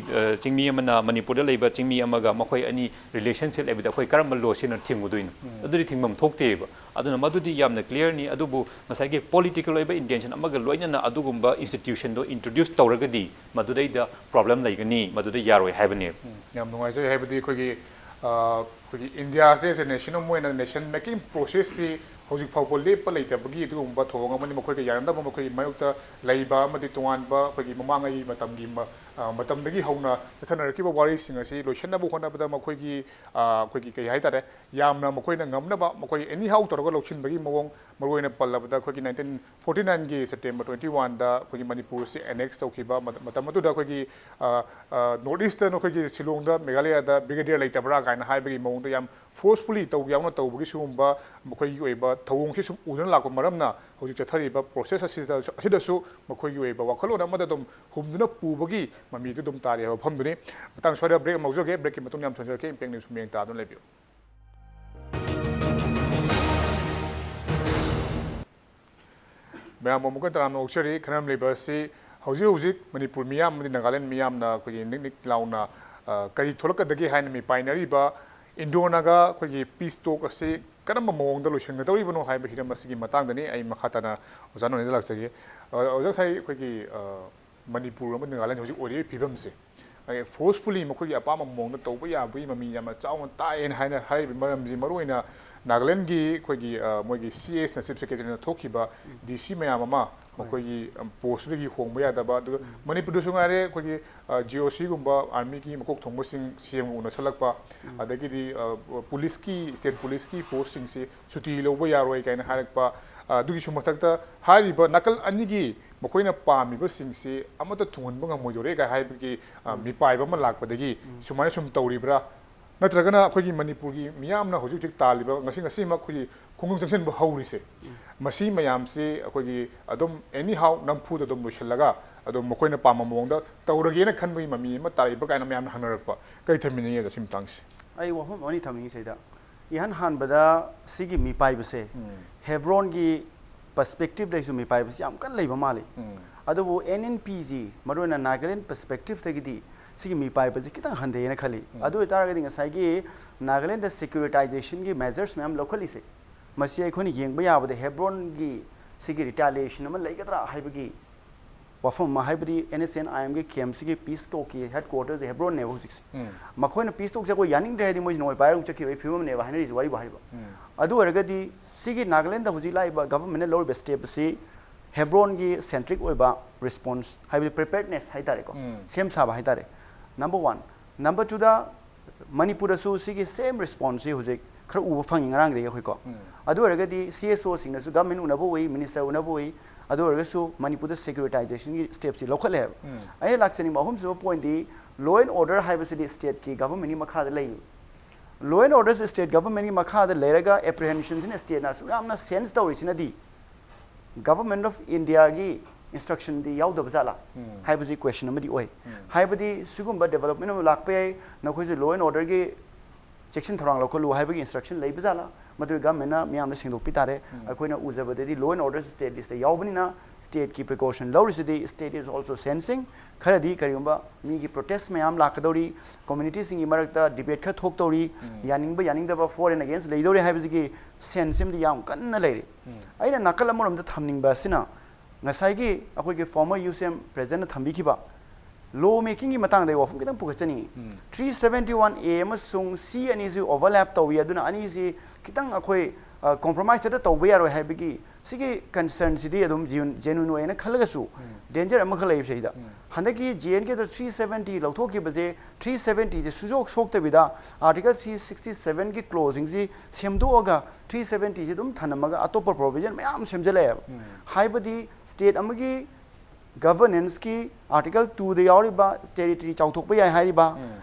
ꯆꯤꯡꯃꯤ ꯑꯃꯅ ꯃꯅꯤꯄꯨꯔꯗ ꯂꯩꯕ ꯆꯤꯡꯃꯤ ꯑꯃꯒ ꯃꯈꯣꯏ ꯑꯅꯤ relationship ꯂꯩꯕꯗ ꯑꯩꯈꯣꯏ ꯀꯔꯝꯕ lawꯁꯤꯅ ꯊꯤꯡꯉꯨꯗꯣꯏꯅꯣ? ꯑꯗꯨꯗꯤ ꯊꯤꯡꯐꯝ ꯊꯣꯛꯇꯦꯕ꯫ ꯑꯗꯨꯅ ꯃꯗꯨꯗꯤ ꯌꯥꯝꯅ clearꯅꯤ꯫ ꯑꯗꯨꯕꯨ ꯉꯁꯥꯏꯒꯤ political ꯑꯣꯏꯕ intention ꯑꯃꯒ ꯂꯣꯏꯅꯅ ꯑꯗꯨꯒꯨꯝꯕ institutionꯗꯣ introduce ꯇꯧꯔꯒꯗꯤ ꯃꯗꯨꯗꯩꯗ problem ꯂꯩꯒꯅꯤ, ꯃꯗꯨꯗ ꯌꯥꯔꯣꯏ ꯍꯥꯏꯕꯅꯦꯕ꯫ ꯌꯥꯝ ꯅꯨꯡꯉꯥꯏꯖꯩ꯫ ꯍꯥꯏꯕꯗꯤ ꯑꯩꯈꯣꯏꯒꯤ ꯑꯩꯈꯣꯏꯒꯤ ꯏꯟꯗꯤꯌꯥꯁꯦ as a nation ꯑꯃ ꯑꯣꯏꯅ nation making processꯁꯤ ꯍꯧꯖꯤꯛ ꯐꯥꯎꯕ ꯂꯦꯞꯄ ꯂꯩꯇꯕꯒꯤ ꯑꯗꯨꯒꯨꯝꯕ ꯊꯧꯑꯣꯡ ꯑꯃꯅꯤ꯫ ꯃꯈꯣꯏꯒ ꯌꯥꯅꯗꯕ ꯃꯈꯣꯏꯒꯤ ꯃꯥꯌꯣꯛꯇ ꯂꯩꯕ ꯑꯃꯗꯤ ꯇꯣꯉꯥꯟꯕ ꯑꯩꯈꯣꯏꯒꯤ ꯃꯃꯥꯡꯉꯩ ꯃꯇꯝꯒꯤ ꯃꯇꯝꯗꯒꯤ ꯍꯧꯅ ꯆꯠꯊꯅꯔꯛꯈꯤꯕ ꯋꯥꯔꯤꯁꯤꯡ ꯑꯁꯤ ꯂꯣꯏꯁꯤꯟꯅꯕ ꯍꯣꯠꯅꯕꯗ ꯃꯈꯣꯏꯒꯤ ꯑꯩꯈꯣꯏꯒꯤ ꯀꯩ ꯍꯥꯏꯇꯥꯔꯦ, ꯌꯥꯝꯅ ꯃꯈꯣꯏꯅ ꯉꯝꯅꯕ ꯃꯈꯣꯏ anyhow ꯇꯧꯔꯒ ꯂꯧꯁꯤꯟꯕꯒꯤ ꯃꯑꯣꯡ, ꯃꯔꯨꯑꯣꯏꯅ ꯄꯜꯂꯕꯗ ꯑꯩꯈꯣꯏꯒꯤ nineteen forty nineꯒꯤ September twenty oneꯗ ꯑꯩꯈꯣꯏꯒꯤ ꯃꯅꯤꯄꯨꯔꯁꯤ annex ꯇꯧꯈꯤꯕ ꯃꯇꯝ ꯑꯗꯨꯗ ꯑꯩꯈꯣꯏꯒꯤ North Eastern ꯑꯩꯈꯣꯏꯒꯤ ꯁꯤꯂꯣꯡꯗ ꯃꯦꯘꯥꯂꯌꯥꯗ brigadier ꯂꯩꯇꯕ꯭ꯔꯥ ꯀꯥꯏꯅ ꯍꯥꯏꯕꯒꯤ ꯃꯑꯣꯡꯗ ꯌꯥꯝ forcefully ꯇꯧ ꯌꯥꯎꯅ ꯇꯧꯕꯒꯤ ꯁꯤꯒꯨꯝꯕ ꯃꯈꯣꯏꯒꯤ ꯑꯣꯏꯕ ꯊꯧꯑꯣꯡꯁꯤ ꯁꯨꯝ ꯎꯗꯨꯅ ꯂꯥꯛꯄ ꯃꯔꯝꯅ ꯍꯧꯖꯤꯛ ꯆꯠꯊꯔꯤꯕ process ꯑꯁꯤꯗ ꯑꯁꯤꯗꯁꯨ ꯃꯈꯣꯏꯒꯤ ꯑꯣꯏꯕ ꯋꯥꯈꯜꯂꯣꯟ ꯑꯃꯗ ꯑꯗꯨꯝ ꯍꯨꯝꯗꯨꯅ ꯄꯨꯕꯒꯤ ꯃꯃꯤꯗꯨ ꯑꯗꯨꯝ ꯇꯥꯔꯤ ꯍꯥꯏꯕ ꯋꯥꯐꯝꯗꯨꯅꯤ꯫ ꯃꯇꯥꯡ ꯁ꯭ꯋꯥꯏꯗ break ꯑꯃ ꯂꯧꯖꯒꯦ꯫ Breakꯀꯤ ꯃꯇꯨꯡ ꯌꯥꯝ ꯊꯣꯟꯖꯔꯛꯀꯦ꯫ Impact News ꯃꯤꯠꯌꯦꯡ ꯇꯥꯗꯨꯅ ꯂꯩꯕꯤꯌꯨ꯫ ꯃꯌꯥꯝꯕꯨ ꯑꯃꯨꯛꯀ ꯇꯔꯥꯝꯅ ꯑꯣꯛꯆꯔꯤ꯫ ꯈꯟꯅꯔꯝꯂꯤꯕ ꯑꯁꯤ ꯍꯧꯖꯤꯛ ꯍꯧꯖꯤꯛ ꯃꯅꯤꯄꯨꯔ ꯃꯤꯌꯥꯝ ꯑꯃꯗꯤ ꯅꯥꯒꯥꯂꯦꯟ ꯃꯤꯌꯥꯝꯅ ꯑꯩꯈꯣꯏꯒꯤ ꯅꯤꯛ ꯅꯤꯛ ꯂꯥꯎꯅ ꯀꯔꯤ ꯊꯣꯛꯂꯛꯀꯗꯒꯦ ꯍꯥꯏꯅ ꯃꯤꯄꯥꯏꯅꯔꯤꯕ Indo Naga ꯑꯩꯈꯣꯏꯒꯤ peace talk ꯑꯁꯤ ꯀꯔꯝꯕ ꯃꯑꯣꯡꯗ ꯂꯣꯏꯁꯤꯟꯒꯗꯧꯔꯤꯕꯅꯣ ꯍꯥꯏꯕ ꯍꯤꯔꯝ ꯑꯁꯤꯒꯤ ꯃꯇꯥꯡꯗꯅꯤ꯫ ꯑꯩ ꯃꯈꯥ ꯇꯥꯅ ꯑꯣꯖꯥ ꯅꯣꯅꯦꯗ ꯂꯥꯛꯆꯒꯦ꯫ ꯑꯣꯖꯥ, ꯉꯁꯥꯏ ꯑꯩꯈꯣꯏꯒꯤ ꯃꯅꯤꯄꯨꯔ ꯑꯃꯗꯤ ꯅꯥꯒꯥꯂꯦꯟ ꯍꯧꯖꯤꯛ ꯑꯣꯏꯔꯤꯕ ꯐꯤꯕꯝꯁꯦ ꯐꯣꯔꯁꯐꯨꯂꯤ ꯃꯈꯣꯏꯒꯤ ꯑꯄꯥꯝꯕ ꯃꯑꯣꯡꯗ ꯇꯧꯕ ꯌꯥꯕꯒꯤ ꯃꯃꯤ ꯌꯥꯝꯅ ꯆꯥꯎꯅ ꯇꯥꯛꯑꯦꯅ ꯍꯥꯏꯅ ꯍꯥꯏꯔꯤꯕ ꯃꯔꯝꯁꯤ ꯃꯔꯨꯑꯣꯏꯅ ꯅꯥꯒꯥꯂꯦꯟꯒꯤ ꯑꯩꯈꯣꯏꯒꯤ ꯃꯣꯏꯒꯤ ꯁꯤ ꯑꯦꯁꯅ ꯆꯤꯐ ꯁꯦꯀ꯭ꯔꯦꯇꯔꯤꯅ ꯊꯣꯛꯈꯤꯕ ꯗꯤ ꯁꯤ ꯃꯌꯥꯝ ꯑꯃ ꯃꯈꯣꯏꯒꯤ ꯄꯣꯁꯇꯨꯗꯒꯤ ꯍꯣꯡꯕ ꯌꯥꯗꯕ, ꯑꯗꯨꯒ ꯃꯅꯤꯄꯨꯔꯗꯁꯨ ꯉꯥꯏꯔꯦ, ꯑꯩꯈꯣꯏꯒꯤ ꯖꯤ ꯑꯣ ꯁꯤꯒꯨꯝꯕ ꯑꯥꯔꯃꯤꯒꯤ ꯃꯀꯣꯛ ꯊꯣꯡꯕꯁꯤꯡ ꯁꯤ ꯑꯦꯝꯒ ꯎꯅꯁꯜꯂꯛꯄ, ꯑꯗꯒꯤꯗꯤ ꯄꯨꯂꯤꯁꯀꯤ, ꯁ꯭ꯇꯦꯠ ꯄꯨꯂꯤꯁꯀꯤ ꯐꯣꯔꯁꯁꯤꯡꯁꯤ ꯁꯨꯇꯤ ꯂꯧꯕ ꯌꯥꯔꯣꯏ ꯀꯥꯏꯅ ꯍꯥꯏꯔꯛꯄ, ꯑꯗꯨꯒꯤꯁꯨ ꯃꯊꯛꯇ ꯍꯥꯏꯔꯤꯕ ꯅꯥꯀꯜ ꯑꯅꯤꯒꯤ ꯃꯈꯣꯏꯅ ꯄꯥꯝꯃꯤꯕꯁꯤꯡꯁꯤ ꯑꯃꯠꯇ ꯊꯨꯡꯍꯟꯕ ꯉꯝꯃꯣꯏꯗꯣꯔꯦ ꯀꯥꯏ ꯍꯥꯏꯕꯒꯤ ꯃꯤꯄꯥꯏꯕ ꯑꯃ ꯂꯥꯛꯄꯗꯒꯤ ꯁꯨꯃꯥꯏꯅ ꯁꯨꯝ ꯇꯧꯔꯤꯕ꯭ꯔꯥ? ꯅꯠꯇ꯭ꯔꯒꯅ ꯑꯩꯈꯣꯏꯒꯤ ꯃꯅꯤꯄꯨꯔꯒꯤ ꯃꯤꯌꯥꯝꯅ ꯍꯧꯖꯤꯛ ꯍꯧꯖꯤꯛ ꯇꯥꯜꯂꯤꯕ, ꯉꯁꯤ ꯉꯁꯤꯃꯛ ꯑꯩꯈꯣꯏꯒꯤ ꯈꯣꯡꯖꯪ ꯆꯪꯁꯤꯟꯕ ꯍꯧꯔꯤꯁꯦ, ꯃꯁꯤ ꯃꯌꯥꯝꯁꯤ ꯑꯩꯈꯣꯏꯒꯤ ꯑꯗꯨꯝ ꯑꯦꯅꯤ ꯍꯥꯎ ꯅꯝꯐꯨꯗ ꯑꯗꯨꯝ ꯂꯣꯏꯁꯤꯜꯂꯒ ꯑꯗꯨꯝ ꯃꯈꯣꯏꯅ ꯄꯥꯝꯕ ꯃꯑꯣꯡꯗ ꯇꯧꯔꯒꯦꯅ ꯈꯟꯕꯒꯤ ꯃꯃꯤ ꯑꯃ ꯇꯥꯔꯛꯏꯕ꯭ꯔꯥ ꯀꯥꯏꯅ ꯃꯌꯥꯝꯅ ꯍꯪꯅꯔꯛꯄ, ꯀꯔꯤ ꯊꯝꯕꯤꯅꯤꯡꯉꯦ ꯑꯗ ꯁꯤ ꯃꯇꯥꯡꯁꯦ? ꯑꯩ ꯋꯥꯐꯝ ꯑꯃꯅꯤ ꯊꯝꯅꯤꯡꯉꯤ ꯁꯤꯗ꯫ ꯏꯍꯥꯟ ꯍꯥꯟꯕꯗ ꯁꯤꯒꯤ ꯃꯤꯄꯥꯏꯕꯁꯦ ꯎꯝ꯫ ꯍꯦꯕ꯭ꯔꯣꯟꯒꯤ ꯄꯔꯁꯄꯦꯛꯇꯤꯞꯇꯩꯁꯨ ꯃꯤꯄꯥꯏꯕꯁꯤ ꯌꯥꯝ ꯀꯟꯅ ꯂꯩꯕ ꯃꯥꯜꯂꯤ꯫ ꯎꯝ꯫ ꯑꯗꯨꯕꯨ ꯑꯦꯟ ꯑꯦꯟ ꯄꯤ ꯖꯤ, ꯃꯔꯨꯑꯣꯏꯅ ꯅꯥꯒꯥꯂꯦꯟ ꯄꯔꯁꯄꯦꯛꯇꯤꯞꯇꯒꯤꯗꯤ ꯁꯤꯒꯤ ꯃꯤꯄꯥꯏꯕꯁꯤ ꯈꯤꯇꯪ ꯍꯟꯊꯩꯌꯦꯅ ꯈꯜꯂꯤ꯫ ꯎꯝ꯫ ꯑꯗꯨ ꯑꯣꯏꯇꯥꯔꯒꯗꯤ ꯉꯁꯥꯏꯒꯤ ꯅꯥꯒꯥꯂꯦꯟꯗ ꯁꯦꯀ꯭ꯌꯨꯔꯤꯇꯥꯏꯖꯦꯁꯟꯒꯤ ꯃꯦꯖꯔꯁ ꯃꯌꯥꯝ ꯂꯧꯈꯠꯂꯤꯁꯦ, ꯃꯁꯤ ꯑꯩꯈꯣꯏꯅ ꯌꯦꯡꯕ ꯌꯥꯕꯗ ꯍꯦꯕ꯭ꯔꯣꯟꯒꯤ ꯁꯤꯒꯤ ꯔꯤꯇꯥꯂꯤꯌꯦꯁꯟ ꯑꯃ ꯂꯩꯒꯗ꯭ꯔꯥ ꯍꯥꯏꯕꯒꯤ ꯋꯥꯐꯝ ꯑꯃ, ꯍꯥꯏꯕꯗꯤ ꯑꯦꯟ ꯑꯦꯁ ꯑꯦꯟ ꯑꯥꯏ ꯑꯦꯝꯒꯤ ꯀꯦꯝꯁꯤꯒꯤ ꯄꯤꯁ ꯇꯣꯛꯀꯤ ꯍꯦꯗ ꯀ꯭ꯋꯥꯇꯔꯁꯦ ꯍꯦꯕ꯭ꯔꯣꯟꯅꯦꯕ ꯍꯧꯖꯤꯛꯁꯦ꯫ ꯎꯝ꯫ ꯃꯈꯣꯏꯅ ꯄꯤꯁ ꯇꯣꯛꯁꯦ ꯑꯩꯈꯣꯏ ꯌꯥꯅꯤꯡꯗ꯭ꯔꯦ ꯍꯥꯏꯗꯤ ꯃꯣꯏꯁꯦ ꯅꯣꯡꯃꯩ ꯄꯥꯏꯔꯒ ꯆꯠꯈꯤꯕꯒꯤ ꯐꯤꯕꯝꯅꯦꯕ ꯍꯥꯏꯅꯔꯤꯁꯦ, ꯋꯥꯔꯤꯕꯨ ꯍꯥꯏꯔꯤꯕ꯫ ꯎꯝ꯫ ꯑꯗꯨ ꯑꯣꯏꯔꯒꯗꯤ ꯁꯤꯒꯤ ꯅꯥꯒꯥꯂꯦꯟꯗ ꯍꯧꯖꯤꯛ ꯂꯥꯛꯏꯕ ꯒꯚꯔꯟꯃꯦꯟꯠꯅ ꯂꯧꯔꯤꯕ ꯁ꯭ꯇꯦꯞ ꯑꯁꯤ ꯍꯦꯕ꯭ꯔꯣꯟꯒꯤ ꯁꯦꯟꯇ꯭ꯔꯤꯛ ꯑꯣꯏꯕ ꯔꯦꯁꯄꯣꯟꯁ, ꯍꯥꯏꯕꯗꯤ ꯄ꯭ꯔꯤꯄꯦꯌꯔꯗꯅꯦꯁ ꯍꯥꯏꯇꯥꯔꯦꯀꯣ, ꯎꯝ꯫ ꯁꯦꯝ ꯁꯥꯕ ꯍꯥꯏꯇꯥꯔꯦ, ꯅꯝꯕꯔ ꯋꯥꯟ꯫ ꯅꯝꯕꯔ ꯇꯨꯗ, ꯃꯅꯤꯄꯨꯔꯗꯁꯨ ꯁꯤꯒꯤ ꯁꯦꯝ ꯔꯦꯁꯄꯣꯟꯁꯁꯤ ꯍꯧꯖꯤꯛ ꯈꯔ ꯎꯕ ꯐꯪꯉꯤ ꯉꯔꯥꯡꯗꯒꯤ ꯑꯩꯈꯣꯏꯀꯣ꯫ ꯎꯝ꯫ ꯑꯗꯨ ꯑꯣꯏꯔꯒꯗꯤ ꯁꯤ ꯑꯦꯁ ꯑꯣꯁꯤꯡꯅꯁꯨ ꯒꯚꯔꯟꯃꯦꯟꯠ ꯎꯅꯕ ꯎꯏ, ꯃꯤꯅꯤꯁꯇꯔ ꯎꯅꯕ ꯎꯏ, ꯑꯗꯨ ꯑꯣꯏꯔꯒꯁꯨ ꯃꯅꯤꯄꯨꯔꯗ ꯁꯦꯀ꯭ꯌꯨꯔꯤꯇꯥꯏꯖꯦꯁꯟꯒꯤ ꯁ꯭ꯇꯦꯞꯁꯤ ꯂꯧꯈꯠꯂꯦ ꯍꯥꯏꯕ꯫ ꯎꯝ꯫ ꯑꯩꯅ ꯂꯥꯛꯆꯅꯤꯡꯕ ꯑꯍꯨꯝꯁꯨꯕ ꯄꯣꯏꯟꯠꯇꯤ, ꯂꯣ ꯑꯦꯟ ꯑꯣꯔꯗꯔ ꯍꯥꯏꯕꯁꯤꯗꯤ ꯁ꯭ꯇꯦꯠꯀꯤ ꯒꯚꯔꯟꯃꯦꯟꯠꯀꯤ ꯃꯈꯥꯗ ꯂꯩ꯫ ꯂꯣ ꯑꯦꯟ ꯑꯣꯔꯗꯔꯁꯤ ꯁ꯭ꯇꯦꯠ ꯒꯚꯔꯟꯃꯦꯟꯠꯀꯤ ꯃꯈꯥꯗ ꯂꯩꯔꯒ ꯑꯦꯄ꯭ꯔꯤꯍꯦꯟꯁꯟꯁꯤꯅ ꯁ꯭ꯇꯦꯠꯅ ꯑꯁꯨꯛ ꯌꯥꯝꯅ ꯁꯦꯟꯁ ꯇꯧꯔꯤꯁꯤꯅꯗꯤ ꯒꯚꯔꯟꯃꯦꯟꯠ ꯑꯣꯐ ꯏꯟꯗꯤꯌꯥꯒꯤ ꯏꯟꯁꯇ꯭ꯔꯛꯁꯟꯗꯤ ꯌꯥꯎꯗꯕ ꯖꯥꯠꯂꯥ ꯎꯝ꯫ ꯍꯥꯏꯕꯁꯤ ꯀ꯭ꯋꯦꯁꯟ ꯑꯃꯗꯤ ꯑꯣꯏ꯫ ꯎꯝ꯫ ꯍꯥꯏꯕꯗꯤ ꯁꯤꯒꯨꯝꯕ ꯗꯦꯕꯂꯞꯃꯦꯟꯠ ꯑꯃ ꯂꯥꯛꯄ ꯌꯥꯏ, ꯅꯈꯣꯏꯁꯨ ꯂꯣ ꯑꯦꯟ ꯑꯣꯔꯗꯔꯒꯤ ꯆꯦꯛꯁꯤꯟ ꯊꯧꯔꯥꯡ ꯂꯧꯈꯠꯂꯨ ꯍꯥꯏꯕꯒꯤ ꯏꯟꯁꯇ꯭ꯔꯛꯁꯟ ꯂꯩꯕ ꯖꯥꯠꯂꯥ? ꯃꯗꯨ ꯒꯚꯔꯟꯃꯦꯟꯠꯅ ꯃꯤꯌꯥꯝꯗ ꯁꯦꯡꯗꯣꯛꯄꯤ ꯇꯥꯔꯦ꯫ ꯎꯝ꯫ ꯑꯩꯈꯣꯏꯅ ꯎꯖꯕꯗꯗꯤ ꯂꯣ ꯑꯦꯟ ꯑꯣꯔꯗꯔꯁꯤ ꯁ꯭ꯇꯦꯠ ꯂꯤꯁꯇ ꯌꯥꯎꯕꯅꯤꯅ ꯁ꯭ꯇꯦꯠꯀꯤ precaution ꯂꯧꯔꯤꯁꯤꯗꯤ, state is also sensing꯫ ꯈꯔꯗꯤ ꯀꯔꯤꯒꯨꯝꯕ ꯃꯤꯒꯤ ꯄ꯭ꯔꯣꯇꯦꯁ ꯃꯌꯥꯝ ꯂꯥꯛꯀꯗꯧꯔꯤ, ꯀꯝꯃ꯭ꯌꯨꯅꯤꯇꯤꯁꯤꯡꯒꯤ ꯃꯔꯛꯇ ꯗꯤꯕꯦꯠ ꯈꯔ ꯊꯣꯛꯇꯧꯔꯤ, ꯎꯝ꯫ ꯌꯥꯅꯤꯡꯕ ꯌꯥꯅꯤꯡꯗꯕ, for and against ꯂꯩꯗꯧꯔꯤ ꯍꯥꯏꯕꯁꯤꯒꯤ ꯁꯦꯟꯁ ꯑꯃꯗꯤ ꯌꯥꯝ ꯀꯟꯅ ꯂꯩꯔꯤ꯫ ꯎꯝ꯫ ꯑꯩꯅ ꯅꯥꯀꯜ ꯑꯃꯔꯣꯝꯗ ꯊꯝꯅꯤꯡꯕ ꯑꯁꯤꯅ, ꯉꯁꯥꯏꯒꯤ ꯑꯩꯈꯣꯏꯒꯤ ꯐꯣꯔꯃꯔ ꯌꯨ ꯁꯤ ꯑꯦꯝ ꯄ꯭ꯔꯦꯖꯤꯗꯦꯟꯠꯅ ꯊꯝꯕꯤꯈꯤꯕ ꯂꯣ ꯃꯦꯀꯤꯡꯒꯤ ꯃꯇꯥꯡꯗ ꯑꯩ ꯋꯥꯐꯝ ꯈꯤꯇꯪ ꯄꯨꯈꯠꯆꯅꯤꯡꯉꯤ꯫ ꯎꯝ. ꯊ꯭ꯔꯤ ꯁꯕꯦꯟꯇꯤ ꯋꯥꯟ ꯑꯦ ꯑꯃꯁꯨꯡ ꯁꯤ ꯑꯅꯤꯁꯤ ꯑꯣꯚꯔꯂꯦꯞ ꯇꯧꯏ, ꯑꯗꯨꯅ ꯑꯅꯤꯁꯤ ꯈꯤꯇꯪ ꯑꯩꯈꯣꯏ ꯀꯣꯝꯄ꯭ꯔꯣꯃꯥꯏꯁ ꯍꯦꯛꯇ ꯇꯧꯕ ꯌꯥꯔꯣꯏ ꯍꯥꯏꯕꯒꯤ ꯁꯤꯒꯤ ꯀꯟꯁꯔꯟꯁꯤꯗꯤ ꯑꯗꯨꯝ ꯖꯦꯅꯨꯏꯟ ꯑꯣꯏꯅ ꯈꯜꯂꯒꯁꯨ, ꯎꯝ. ꯗꯦꯟꯖꯔ ꯑꯃꯈꯛ ꯂꯩꯕꯁꯤꯗꯩꯗ ꯎꯝ. ꯍꯟꯗꯛꯀꯤ ꯖꯦ ꯑꯦꯟ ꯀꯦꯗ ꯊ꯭ꯔꯤ ꯁꯕꯦꯟꯇꯤ ꯂꯧꯊꯣꯛꯈꯤꯕꯁꯦ, ꯊ꯭ꯔꯤ ꯁꯕꯦꯟꯇꯤꯁꯦ ꯁꯨꯡꯁꯣꯛ ꯁꯣꯛꯇꯕꯤꯗ ꯑꯥꯔꯇꯤꯀꯜ ꯊ꯭ꯔꯤ ꯁꯤꯛꯁꯇꯤ ꯁꯕꯦꯟꯒꯤ ꯀ꯭ꯂꯣꯖꯁꯤꯡꯁꯤ ꯁꯦꯝꯗꯣꯛꯑꯒ ꯊ꯭ꯔꯤ ꯁꯕꯦꯟꯇꯤꯁꯤ ꯑꯗꯨꯝ ꯊꯅꯝꯃꯒ ꯑꯇꯣꯞꯄ ꯄ꯭ꯔꯣꯚꯤꯖꯟ ꯃꯌꯥꯝ ꯁꯦꯝꯖꯤꯜꯂꯛꯑꯦꯕ꯫ ꯎꯝ. ꯍꯥꯏꯕꯗꯤ ꯁ꯭ꯇꯦꯠ ꯑꯃꯒꯤ ꯒꯚꯔꯅꯦꯟꯁꯀꯤ ꯑꯥꯔꯇꯤꯀꯜ ꯇꯨꯗ ꯌꯥꯎꯔꯤꯕ ꯇꯦꯔꯤꯇꯣꯔꯤ ꯆꯥꯎꯊꯣꯛꯄ ꯌꯥꯏ ꯍꯥꯏꯔꯤꯕ, ꯎꯝ.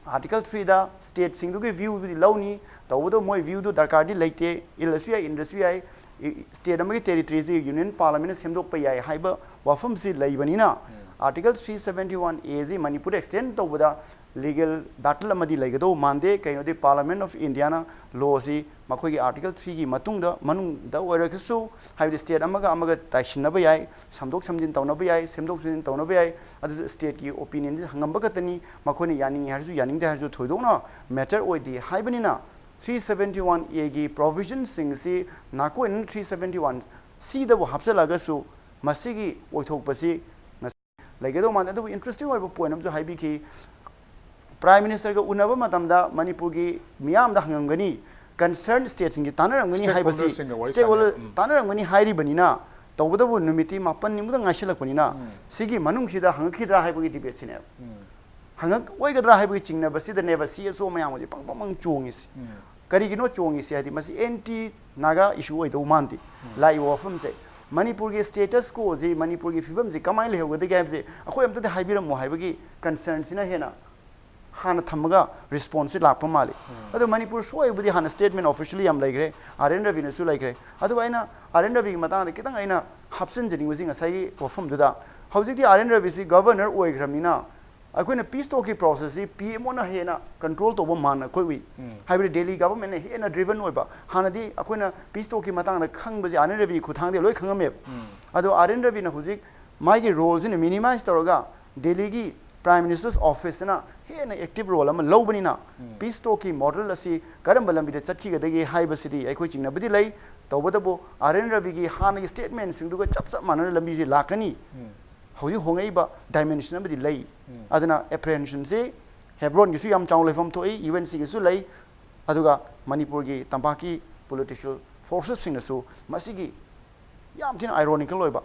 ꯑꯥꯔꯇꯤꯀꯜ ꯊ꯭ꯔꯤꯗ ꯁ꯭ꯇꯦꯠꯁꯤꯡꯗꯨꯒꯤ ꯚ꯭ꯌꯨꯕꯨꯗꯤ ꯂꯧꯅꯤ, ꯇꯧꯕꯇꯕꯨ ꯃꯣꯏ ꯚ꯭ꯌꯨꯗꯨ ꯗꯔꯀꯥꯔꯗꯤ ꯂꯩꯇꯦ, ꯏꯜꯂꯁꯨ ꯌꯥꯏ, ꯏꯟꯗ꯭ꯔꯁꯨ ꯌꯥꯏ, ꯏ-, ꯁ꯭ꯇꯦꯠ ꯑꯃꯒꯤ ꯇꯦꯔꯤꯇꯣꯔꯤꯁꯤ ꯌꯨꯅꯤꯌꯟ ꯄꯥꯔꯂꯥꯃꯦꯟꯅ ꯁꯦꯝꯗꯣꯛꯄ ꯌꯥꯏ ꯍꯥꯏꯕ ꯋꯥꯐꯝꯁꯤ ꯂꯩꯕꯅꯤꯅ, um. Article three seventy one ꯑꯦꯁꯤ ꯃꯅꯤꯄꯨꯔꯗ ꯑꯦꯛꯁꯇꯦꯟ ꯇꯧꯕꯗ ꯂꯤꯒꯦꯜ ꯕꯦꯇꯜ ꯑꯃꯗꯤ ꯂꯩꯒꯗꯧꯕ ꯃꯥꯟꯗꯦ꯫ ꯀꯩꯅꯣꯗꯤ ꯄꯥꯔꯂꯥꯃꯦꯟ ꯑꯣꯐ ꯏꯟꯗꯤꯌꯥꯅ ꯂꯣꯁꯤ ꯃꯈꯣꯏꯒꯤ ꯑꯥꯔꯇꯤꯀꯜ ꯊ꯭ꯔꯤꯒꯤ ꯃꯇꯨꯡꯗ, ꯃꯅꯨꯡꯗ ꯑꯣꯏꯔꯒꯁꯨ, ꯍꯥꯏꯕꯗꯤ ꯁ꯭ꯇꯦꯠ ꯑꯃꯒ ꯑꯃꯒ ꯇꯥꯏꯁꯤꯟꯅꯕ ꯌꯥꯏ, ꯁꯝꯗꯣꯛ ꯁꯝꯖꯤꯟ ꯇꯧꯅꯕ ꯌꯥꯏ, ꯁꯦꯝꯗꯣꯛ ꯁꯦꯝꯖꯤꯟ ꯇꯧꯅꯕ ꯌꯥꯏ, ꯑꯗꯨꯁꯨ ꯁ꯭ꯇꯦꯠꯀꯤ ꯑꯣꯄꯤꯅꯤꯌꯟꯁꯤ ꯍꯪꯉꯝꯕ ꯈꯛꯇꯅꯤ꯫ ꯃꯈꯣꯏꯅ ꯌꯥꯅꯤꯡꯉꯤ ꯍꯥꯏꯔꯁꯨ ꯌꯥꯅꯤꯡꯗꯦ ꯍꯥꯏꯔꯁꯨ ꯊꯣꯏꯗꯣꯛꯅ ꯃꯦꯇꯔ ꯑꯣꯏꯗꯦ ꯍꯥꯏꯕꯅꯤꯅ, ꯊ꯭ꯔꯤ ꯁꯕꯦꯟꯇꯤ ꯋꯥꯟ ꯑꯦꯒꯤ ꯄ꯭ꯔꯣꯚꯤꯖꯟꯁꯤꯡꯁꯤ ꯅꯥꯀꯣꯏꯅꯅ ꯊ꯭ꯔꯤ ꯁꯕꯦꯟꯇꯤ ꯋꯥꯟ ꯁꯤꯗꯕꯨ ꯍꯥꯞꯆꯤꯜꯂꯒꯁꯨ ꯃꯁꯤꯒꯤ ꯑꯣꯏꯊꯣꯛꯄꯁꯤ ꯂꯩꯒꯗꯧ ꯃꯥꯟꯗꯦ꯫ ꯑꯗꯨꯕꯨ ꯏꯟꯇꯔꯦꯁꯇꯤꯡ ꯑꯣꯏꯕ ꯄꯣꯏꯟꯠ ꯑꯃꯁꯨ ꯍꯥꯏꯕꯤꯈꯤ꯫ ꯄ꯭ꯔꯥꯏꯝ ꯃꯤꯅꯤꯁꯇꯔꯒ ꯎꯅꯕ ꯃꯇꯝꯗ ꯃꯅꯤꯄꯨꯔꯒꯤ ꯃꯤꯌꯥꯝꯗ ꯍꯪꯉꯝꯒꯅꯤ, ꯀꯟꯁꯔꯟ ꯁ꯭ꯇꯦꯠꯁꯤꯡꯒꯤ ꯇꯥꯟꯅꯔꯝꯒꯅꯤ ꯍꯥꯏꯕꯁꯤ, Stakeholderꯁꯤꯡꯒ ꯋꯥꯔꯤ ꯁ꯭ꯇꯦꯛꯍꯣꯜꯗꯔ ꯁꯥꯟꯅꯩ꯫ ꯎꯝ. ꯇꯥꯟꯅꯔꯝꯒꯅꯤ ꯍꯥꯏꯔꯤꯕꯅꯤꯅ, ꯇꯧꯕꯇꯕꯨ ꯅꯨꯃꯤꯠꯇꯤ ꯃꯥꯄꯟ ꯅꯤꯃꯨꯗ ꯉꯥꯏꯁꯤꯜꯂꯛꯄꯅꯤꯅ, ꯎꯝ. ꯁꯤꯒꯤ ꯃꯅꯨꯡꯁꯤꯗ ꯍꯪꯉꯛꯈꯤꯗ꯭ꯔꯥ ꯍꯥꯏꯕꯒꯤ ꯗꯤꯕꯦꯠꯁꯤꯅꯦꯕ꯫ ꯎꯝ. ꯍꯪꯉꯛꯑꯣꯏꯒꯗ꯭ꯔꯥ ꯍꯥꯏꯕꯒꯤ ꯆꯤꯡꯅꯕꯁꯤꯗꯅꯦꯕ ꯁꯤ ꯑꯦꯁ ꯑꯣ ꯃꯌꯥꯝ ꯍꯧꯖꯤꯛ ꯄꯪ ꯄꯪ ꯄꯪ ꯆꯣꯡꯉꯤꯁꯤ꯫ ꯎꯝ. ꯀꯔꯤꯒꯤꯅꯣ ꯆꯣꯡꯉꯤꯁꯤ ꯍꯥꯏꯗꯤ, ꯃꯁꯤ ꯑꯦꯟꯇꯤ ꯅꯥꯒꯥ ꯏꯁꯨ ꯑꯣꯏꯗꯧ ꯃꯥꯟꯗꯦ꯫ ꯎꯝ. ꯂꯥꯛꯏꯕ ꯋꯥꯐꯝꯁꯦ, ꯃꯅꯤꯄꯨꯔꯒꯤ ꯁ꯭ꯇꯦꯇꯁ ꯀꯣꯁꯤ, ꯃꯅꯤꯄꯨꯔꯒꯤ ꯐꯤꯕꯝꯁꯤ ꯀꯃꯥꯏꯅ ꯂꯩꯍꯧꯒꯗꯒꯦ ꯍꯥꯏꯕꯁꯦ ꯑꯩꯈꯣꯏ ꯑꯝꯇꯗꯤ ꯍꯥꯏꯕꯤꯔꯝꯃꯣ ꯍꯥꯏꯕꯒꯤ ꯀꯟꯁꯔꯟꯁꯤꯅ ꯍꯦꯟꯅ ꯍꯥꯟꯅ ꯊꯝꯃꯒ ꯔꯦꯁꯄꯣꯟꯁꯁꯤ ꯂꯥꯛꯄ ꯃꯥꯜꯂꯤ꯫ ꯎꯝ. ꯑꯗꯣ ꯃꯅꯤꯄꯨꯔ ꯁꯣꯛꯏꯕꯨꯗꯤ ꯍꯥꯟꯅ ꯁ꯭ꯇꯦꯠꯃꯦꯟ ꯑꯣꯐꯤꯁꯤꯌꯦꯜꯂꯤ ꯌꯥꯝ ꯂꯩꯈ꯭ꯔꯦ, ꯑꯥꯔ ꯑꯦꯟ ꯔꯕꯤꯅꯁꯨ ꯂꯩꯈ꯭ꯔꯦ꯫ ꯑꯗꯨꯕꯨ ꯑꯩꯅ ꯑꯥꯔ ꯑꯦꯟ ꯔꯕꯤꯒꯤ ꯃꯇꯥꯡꯗ ꯈꯤꯇꯪ ꯑꯩꯅ ꯍꯥꯞꯆꯤꯟꯖꯅꯤꯡꯕꯁꯤ, ꯉꯁꯥꯏꯒꯤ ꯋꯥꯐꯝꯗꯨꯗ, ꯍꯧꯖꯤꯛꯇꯤ ꯑꯥꯔ ꯑꯦꯟ ꯔꯕꯤꯁꯤ ꯒꯚꯔꯅꯔ ꯑꯣꯏꯈ꯭ꯔꯕꯅꯤꯅ, ꯑꯩꯈꯣꯏꯅ ꯄꯤꯁ ꯇꯣꯛꯀꯤ ꯄ꯭ꯔꯣꯁꯦꯁꯁꯤ ꯄꯤ ꯑꯦꯝ ꯑꯣꯅ ꯍꯦꯟꯅ ꯀꯟꯇ꯭ꯔꯣꯜ ꯇꯧꯕ ꯃꯥꯟꯅ ꯑꯩꯈꯣꯏ ꯎꯏ꯫ ꯎꯝ. ꯍꯥꯏꯕꯗꯤ ꯗꯦꯜꯂꯤ ꯒꯚꯔꯟꯃꯦꯟꯠꯅ ꯍꯦꯟꯅ ꯗ꯭ꯔꯤꯚꯟ ꯑꯣꯏꯕ꯫ ꯍꯥꯟꯅꯗꯤ ꯑꯩꯈꯣꯏꯅ ꯄꯤꯁ ꯇꯣꯛꯀꯤ ꯃꯇꯥꯡꯗ ꯈꯪꯕꯁꯦ ꯑꯥꯔ ꯑꯦꯟ ꯔꯕꯤꯒꯤ ꯈꯨꯠꯊꯥꯡꯗꯒꯤ ꯂꯣꯏ ꯈꯪꯉꯝꯃꯦꯕ꯫ ꯎꯝ. ꯑꯗꯣ ꯑꯥꯔ ꯑꯦꯟ ꯔꯕꯤꯅ ꯍꯧꯖꯤꯛ ꯃꯥꯒꯤ ꯔꯣꯜꯁꯤꯅ ꯃꯤꯅꯤꯃꯥꯏꯁ ꯇꯧꯔꯒ ꯗꯦꯜꯂꯤꯒꯤ ꯄ꯭ꯔꯥꯏꯝ ꯃꯤꯅꯤꯁꯇꯔꯁ ꯑꯣꯐꯤꯁꯁꯤꯅ ꯍꯦꯟꯅ ꯑꯦꯛꯇꯤꯚ ꯔꯣꯜ ꯑꯃ ꯂꯧꯕꯅꯤꯅ, ꯎꯝ. ꯄꯤꯁ ꯇꯣꯛꯀꯤ ꯃꯣꯗꯦꯜ ꯑꯁꯤ ꯀꯔꯝꯕ ꯂꯝꯕꯤꯗ ꯆꯠꯈꯤꯒꯗꯒꯦ ꯍꯥꯏꯕꯁꯤꯗꯤ ꯑꯩꯈꯣꯏ ꯆꯤꯡꯅꯕꯗꯤ ꯂꯩ꯫ ꯇꯧꯕꯇꯕꯨ ꯑꯥꯔ ꯑꯦꯟ ꯔꯕꯤꯒꯤ ꯍꯥꯟꯅꯒꯤ ꯁ꯭ꯇꯦꯠꯃꯦꯟꯠꯁꯤꯡꯗꯨꯒ ꯆꯞ ꯆꯞ ꯃꯥꯟꯅꯅ ꯂꯝꯕꯤꯁꯤ ꯂꯥꯛꯀꯅꯤ꯫ ꯎꯝ. ꯍꯧꯖꯤꯛ ꯍꯣꯡꯉꯛꯏꯕ dimension ꯑꯃꯗꯤ ꯂꯩ꯫ ꯑꯗꯨꯅ apprehensionꯁꯤ ꯍꯦꯕ꯭ꯔꯣꯟꯒꯤꯁꯨ ꯌꯥꯝ ꯆꯥꯎꯅ ꯂꯩꯐꯝ ꯊꯣꯛꯏ, UNCꯒꯤꯁꯨ ꯂꯩ, ꯑꯗꯨꯒ ꯃꯅꯤꯄꯨꯔꯒꯤ ꯇꯝꯄꯥꯛꯀꯤ political forcesꯁꯤꯡꯅꯁꯨ ꯃꯁꯤꯒꯤ ꯌꯥꯝ ꯊꯤꯅ ironical ꯑꯣꯏꯕ,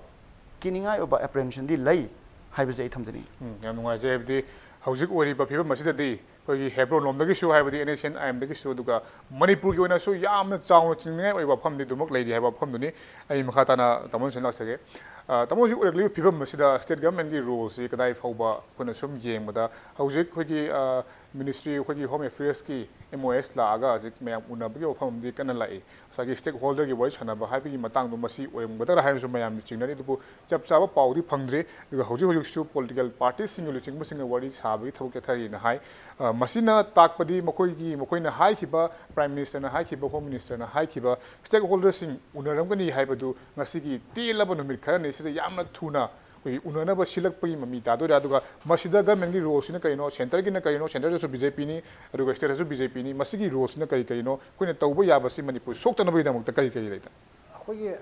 ꯀꯤꯅꯤꯡꯉꯥꯏ ꯑꯣꯏꯕ apprehensionꯗꯤ ꯂꯩ ꯍꯥꯏꯕꯁꯦ ꯑꯩ ꯊꯝꯖꯅꯤꯡꯉꯤ꯫ ꯎꯝ, ꯌꯥꯝ ꯅꯨꯡꯉꯥꯏꯖꯩ꯫ ꯍꯥꯏꯕꯗꯤ ꯍꯧꯖꯤꯛ ꯑꯣꯏꯔꯤꯕ ꯐꯤꯕꯝ ꯑꯁꯤꯗꯗꯤ ꯑꯩꯈꯣꯏꯒꯤ ꯍꯦꯕ꯭ꯔꯣꯟ ꯂꯣꯝꯗꯒꯤꯁꯨ, ꯍꯥꯏꯕꯗꯤ NSCN-IMꯗꯒꯤꯁꯨ, ꯑꯗꯨꯒ ꯃꯅꯤꯄꯨꯔꯒꯤ ꯑꯣꯏꯅꯁꯨ ꯌꯥꯝꯅ ꯆꯥꯎꯅ ꯆꯤꯡꯅꯤꯡꯉꯥꯏ ꯑꯣꯏꯕ ꯋꯥꯐꯝꯗꯤ ꯑꯗꯨꯃꯛ ꯂꯩꯔꯤ ꯍꯥꯏꯕ ꯋꯥꯐꯝꯗꯨꯅꯤ꯫ ꯑꯩ ꯃꯈꯥ ꯇꯥꯅ ꯇꯥꯃꯣ ꯁꯤꯗ ꯂꯥꯛꯆꯒꯦ꯫ ꯑ, ꯇꯥꯃꯣ, ꯍꯧꯖꯤꯛ ꯑꯣꯏꯔꯛꯂꯤꯕ ꯐꯤꯕꯝ ꯑꯁꯤꯗ state governmentꯀꯤ roleꯁꯤ ꯀꯗꯥꯏ ꯐꯥꯎꯕ ꯑꯩꯈꯣꯏꯅ ꯁꯨꯝ ꯌꯦꯡꯕꯗ ꯍꯧꯖꯤꯛ ꯑꯩꯈꯣꯏꯒꯤ, ꯑ, ministry, ꯑꯩꯈꯣꯏꯒꯤ Home Affairsꯀꯤ MOS ꯂꯥꯛꯑꯒ ꯍꯧꯖꯤꯛ ꯃꯌꯥꯝ ꯎꯅꯕꯒꯤ ꯋꯥꯐꯝ ꯑꯃꯗꯤ ꯀꯟꯅ ꯂꯥꯛꯏ꯫ ꯉꯁꯥꯏꯒꯤ stakeholderꯒꯤ ꯋꯥꯔꯤ ꯁꯥꯟꯅꯕ ꯍꯥꯏꯕꯒꯤ ꯃꯇꯥꯡꯗꯣ ꯃꯁꯤ ꯑꯣꯏꯔꯝꯒꯗ꯭ꯔꯥ ꯍꯥꯏꯅꯁꯨ ꯃꯌꯥꯝꯅ ꯆꯤꯡꯅꯔꯤ, ꯑꯗꯨꯕꯨ ꯆꯞ ꯆꯥꯕ ꯄꯥꯎꯗꯤ ꯐꯪꯗ꯭ꯔꯤ꯫ ꯑꯗꯨꯒ ꯍꯧꯖꯤꯛ ꯍꯧꯖꯤꯛꯁꯨ political partyꯁꯤꯡꯒ ꯂꯨꯆꯤꯡꯕꯁꯤꯡꯒ ꯋꯥꯔꯤ ꯁꯥꯕꯒꯤ ꯊꯕꯛ ꯆꯠꯊꯔꯤꯅ ꯍꯥꯏ꯫ ꯑ, ꯃꯁꯤꯅ ꯇꯥꯛꯄꯗꯤ ꯃꯈꯣꯏꯒꯤ, ꯃꯈꯣꯏꯅ ꯍꯥꯏꯈꯤꯕ, Prime Ministerꯅ ꯍꯥꯏꯈꯤꯕ, Home Ministerꯅ ꯍꯥꯏꯈꯤꯕ stakeholderꯁꯤꯡ ꯎꯅꯔꯝꯒꯅꯤ ꯍꯥꯏꯕꯗꯨ ꯉꯁꯤꯒꯤ ꯇꯦꯜꯂꯕ ꯅꯨꯃꯤꯠ ꯈꯔꯅꯤ ꯁꯤꯗ ꯌꯥꯝꯅ ꯊꯨꯅ ꯑꯩꯈꯣꯏꯒꯤ ꯎꯅꯅꯕ ꯁꯤꯜꯂꯛꯄꯒꯤ ꯃꯃꯤ ꯇꯥꯗꯣꯏꯔꯥ? ꯑꯗꯨꯒ ꯃꯁꯤꯗ governmentꯀꯤ roleꯁꯤꯅ ꯀꯔꯤꯅꯣ, centreꯒꯤꯅ ꯀꯔꯤꯅꯣ, centreꯗꯁꯨ BJPꯅꯤ, ꯑꯗꯨꯒ stateꯇꯁꯨ BJPꯅꯤ, ꯃꯁꯤꯒꯤ roleꯁꯤꯅ ꯀꯔꯤ ꯀꯔꯤꯅꯣ, ꯑꯩꯈꯣꯏꯅ ꯇꯧꯕ ꯌꯥꯕꯁꯤ ꯃꯅꯤꯄꯨꯔ ꯁꯣꯛꯇꯅꯕꯒꯤꯗꯃꯛꯇ ꯀꯔꯤ ꯀꯔꯤ ꯂꯩꯇ? ꯑꯩꯈꯣꯏꯒꯤ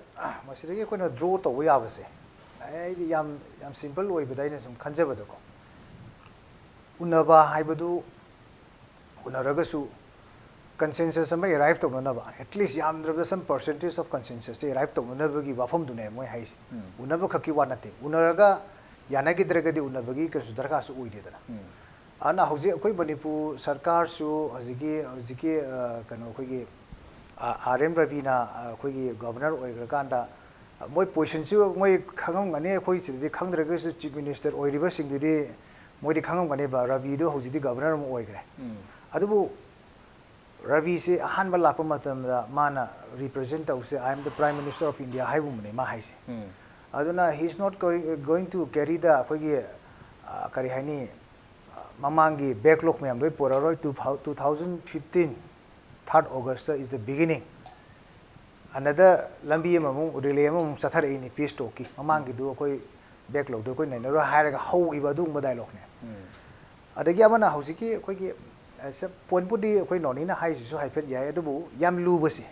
ꯃꯁꯤꯗꯒꯤ ꯑꯩꯈꯣꯏꯅ draw ꯇꯧꯕ ꯌꯥꯕꯁꯦ, ꯑꯩꯗꯤ ꯌꯥꯝ, ꯌꯥꯝ simple ꯑꯣꯏꯕꯗ ꯑꯩꯅ ꯁꯨꯝ ꯈꯟꯖꯕꯗꯀꯣ, ꯎꯅꯕ ꯍꯥꯏꯕꯗꯨ ꯎꯅꯔꯒꯁꯨ consensus ꯑꯃ arrive ꯇꯧꯅꯅꯕ, at least ꯌꯥꯝꯗ꯭ꯔꯕꯗ some percentage of consensusꯇꯤ arrive ꯇꯧꯅꯅꯕꯒꯤ ꯋꯥꯐꯝꯗꯨꯅꯦ ꯃꯣꯏ ꯍꯥꯏꯁꯦ꯫ ꯎꯅꯕ ꯈꯛꯀꯤ ꯋꯥ ꯅꯠꯇꯦ, ꯎꯅꯔꯒ ꯌꯥꯅꯈꯤꯗ꯭ꯔꯒꯗꯤ ꯎꯅꯕꯒꯤ ꯀꯩꯁꯨ ꯗꯔꯀꯥꯔꯁꯨ ꯑꯣꯏꯗꯦꯗꯅ꯫ ꯑꯗꯨꯅ ꯍꯧꯖꯤꯛ ꯑꯩꯈꯣꯏ ꯃꯅꯤꯄꯨꯔ ꯁꯔꯀꯥꯔꯁꯨ ꯍꯧꯖꯤꯛꯀꯤ, ꯍꯧꯖꯤꯛꯀꯤ, ꯑ, ꯀꯩꯅꯣ, ꯑꯩꯈꯣꯏꯒꯤ, ꯑ, R M ꯔꯕꯤꯅ, ꯑ, ꯑꯩꯈꯣꯏꯒꯤ governor ꯑꯣꯏꯈ꯭ꯔꯀꯥꯟꯗ, ꯑ, ꯃꯣꯏ positionꯁꯨ ꯃꯣꯏ ꯈꯪꯉꯝꯒꯅꯤ, ꯑꯩꯈꯣꯏ ꯁꯤꯗꯗꯤ ꯈꯪꯗ꯭ꯔꯒꯁꯨ chief minister ꯑꯣꯏꯔꯤꯕꯁꯤꯡꯗꯨꯗꯤ ꯃꯣꯏꯗꯤ ꯈꯪꯉꯝꯒꯅꯦꯕ꯫ ꯔꯕꯤꯗꯣ ꯍꯧꯖꯤꯛꯇꯤ governor ꯑꯃ ꯑꯣꯏꯈ꯭ꯔꯦ꯫ ꯑꯗꯨꯕꯨ ꯔꯕꯤꯁꯦ ꯑꯍꯥꯟꯕ ꯂꯥꯛꯄ ꯃꯇꯝꯗ ꯃꯥꯅ represent ꯇꯧꯁꯦ, "I am the Prime Minister of India" ꯍꯥꯏꯒꯨꯝꯕꯅꯦ ꯃꯥ ꯍꯥꯏꯁꯦ꯫ ꯑꯗꯨꯅ he is not going, going to carry the ꯑꯩꯈꯣꯏꯒꯤ, ꯑ, ꯀꯔꯤ ꯍꯥꯏꯅꯤ, ꯑ, ꯃꯃꯥꯡꯒꯤ backlog ꯃꯌꯥꯝ ꯂꯣꯏ ꯄꯨꯔꯛꯑꯔꯣꯏ꯫ Two thou-, two thousand fifteen third Augustꯇ is the beginning, another ꯂꯝꯕꯤ ꯑꯃꯃꯨꯛ, relay ꯑꯃꯃꯨꯛ ꯆꯠꯊꯔꯛꯏꯅꯤ peace talkꯀꯤ꯫ ꯃꯃꯥꯡꯒꯤꯗꯨ ꯑꯩꯈꯣꯏ backlogꯗꯨ ꯑꯩꯈꯣꯏ ꯅꯩꯅꯔꯣꯏ ꯍꯥꯏꯔꯒ ꯍꯧꯈꯤꯕ ꯑꯗꯨꯒꯨꯝꯕ dialogꯅꯦ꯫ ꯑꯗꯒꯤ ꯑꯃꯅ ꯍꯧꯖꯤꯛꯀꯤ ꯑꯩꯈꯣꯏꯒꯤ, ꯑ, ꯁ-, pointꯄꯨꯗꯤ ꯑꯩꯈꯣꯏ ꯅꯣꯅꯤꯅ ꯍꯥꯏꯔꯤꯁꯤꯁꯨ ꯍꯥꯏꯐꯦꯠ ꯌꯥꯏ, ꯑꯗꯨꯕꯨ ꯌꯥꯝ ꯂꯨꯕꯁꯦ,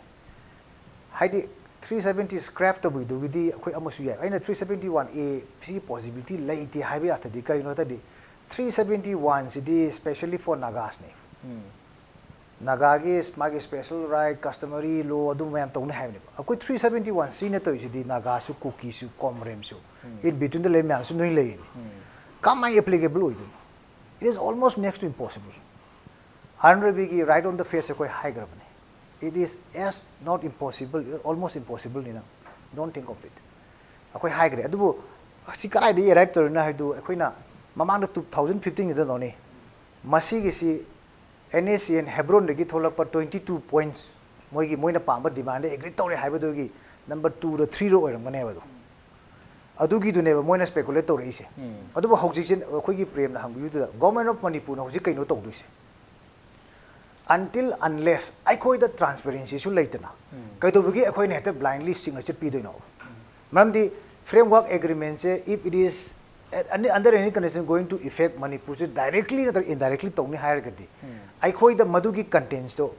ꯍꯥꯏꯗꯤ Three seventy scrap ꯇꯧꯕꯤꯗꯨꯒꯤꯗꯤ ꯑꯩꯈꯣꯏ ꯑꯃꯁꯨ ꯌꯥꯏ꯫ ꯑꯩꯅ three seventy one A ꯁꯤꯒꯤ possibility ꯂꯩꯇꯦ ꯍꯥꯏꯕ ꯌꯥꯊꯗꯤ ꯀꯔꯤꯅꯣ ꯍꯥꯏ ꯇꯥꯔꯗꯤ, three seventy one CD specially for Nagasꯅꯦ꯫ ꯅꯥꯒꯥꯒꯤ ꯃꯥꯒꯤ special right, customary law ꯑꯗꯨ ꯃꯌꯥꯝ ꯇꯧꯅꯤ ꯍꯥꯏꯕꯅꯦꯕ꯫ ꯑꯩꯈꯣꯏ three seventy one Cꯅ ꯇꯧꯔꯤꯁꯤꯗꯤ ꯅꯥꯒꯥꯁꯨ, ꯀꯨꯀꯤꯁꯨ, ꯀꯣꯝꯔꯦꯝꯁꯨ, in betweenꯗ ꯂꯩ ꯃꯌꯥꯝꯁꯨ ꯅꯣꯏ ꯂꯩꯔꯤꯅꯤ꯫ ꯀꯃꯥꯏꯅ applicable ꯑꯣꯏꯗꯣꯏꯅꯣ? It is almost next to impossible꯫ R N ꯔꯕꯤꯒꯤ Right on the Face ꯑꯩꯈꯣꯏ ꯍꯥꯏꯈ꯭ꯔꯕꯅꯦ꯫ It is as not impossible, almost impossible ꯅꯤꯅ, don't think of it꯫ ꯑꯩꯈꯣꯏ ꯍꯥꯏꯈ꯭ꯔꯦ꯫ ꯑꯗꯨꯕꯨ ꯁꯤ ꯀꯗꯥꯏꯗꯒꯤ arrive ꯇꯧꯔꯤꯅꯣ ꯍꯥꯏꯕꯗꯨ ꯑꯩꯈꯣꯏꯅ ꯃꯃꯥꯡꯗ two thousand fifteenꯒꯤꯗ ꯂꯧꯅꯤ꯫ ꯃꯁꯤꯒꯤꯁꯤ NSCN Hebronꯗꯒꯤ ꯊꯣꯛꯂꯛꯄ twenty two points, ꯃꯣꯏꯒꯤ, ꯃꯣꯏꯅ ꯄꯥꯝꯕ demandꯗ agree ꯇꯧꯔꯦ ꯍꯥꯏꯕꯗꯨꯒꯤ number twoꯔ threeꯔ ꯑꯣꯏꯔꯝꯒꯅꯦꯕ ꯑꯗꯣ꯫ ꯑꯗꯨꯒꯤꯗꯨꯅꯦꯕ ꯃꯣꯏꯅ speculate ꯇꯧꯔꯛꯏꯁꯦ꯫ ꯑꯗꯨꯕꯨ ꯍꯧꯖꯤꯛꯁꯦ ꯑꯩꯈꯣꯏꯒꯤ ꯄ꯭ꯔꯦꯝꯅ ꯍꯪꯕꯤꯕꯗꯨꯗ Government of Manipurꯅ ꯍꯧꯖꯤꯛ ꯀꯩꯅꯣ ꯇꯧꯗꯣꯏꯁꯦ? Until unless ꯑꯩꯈꯣꯏꯗ transparencyꯁꯨ ꯂꯩꯇꯅ ꯀꯩꯗꯧꯕꯒꯤ ꯑꯩꯈꯣꯏꯅ ꯍꯦꯛꯇ blindly signature ꯄꯤꯗꯣꯏꯅꯣ? ꯃꯔꯝꯗꯤ framework agreementꯁꯦ, if it is at any, under any condition going to effect Manipurꯁꯦ directly ꯅꯠꯇ꯭ꯔꯒ indirectly ꯇꯧꯅꯤ ꯍꯥꯏꯔꯒꯗꯤ, ꯑꯩꯈꯣꯏꯗ ꯃꯗꯨꯒꯤ contentsꯇꯣ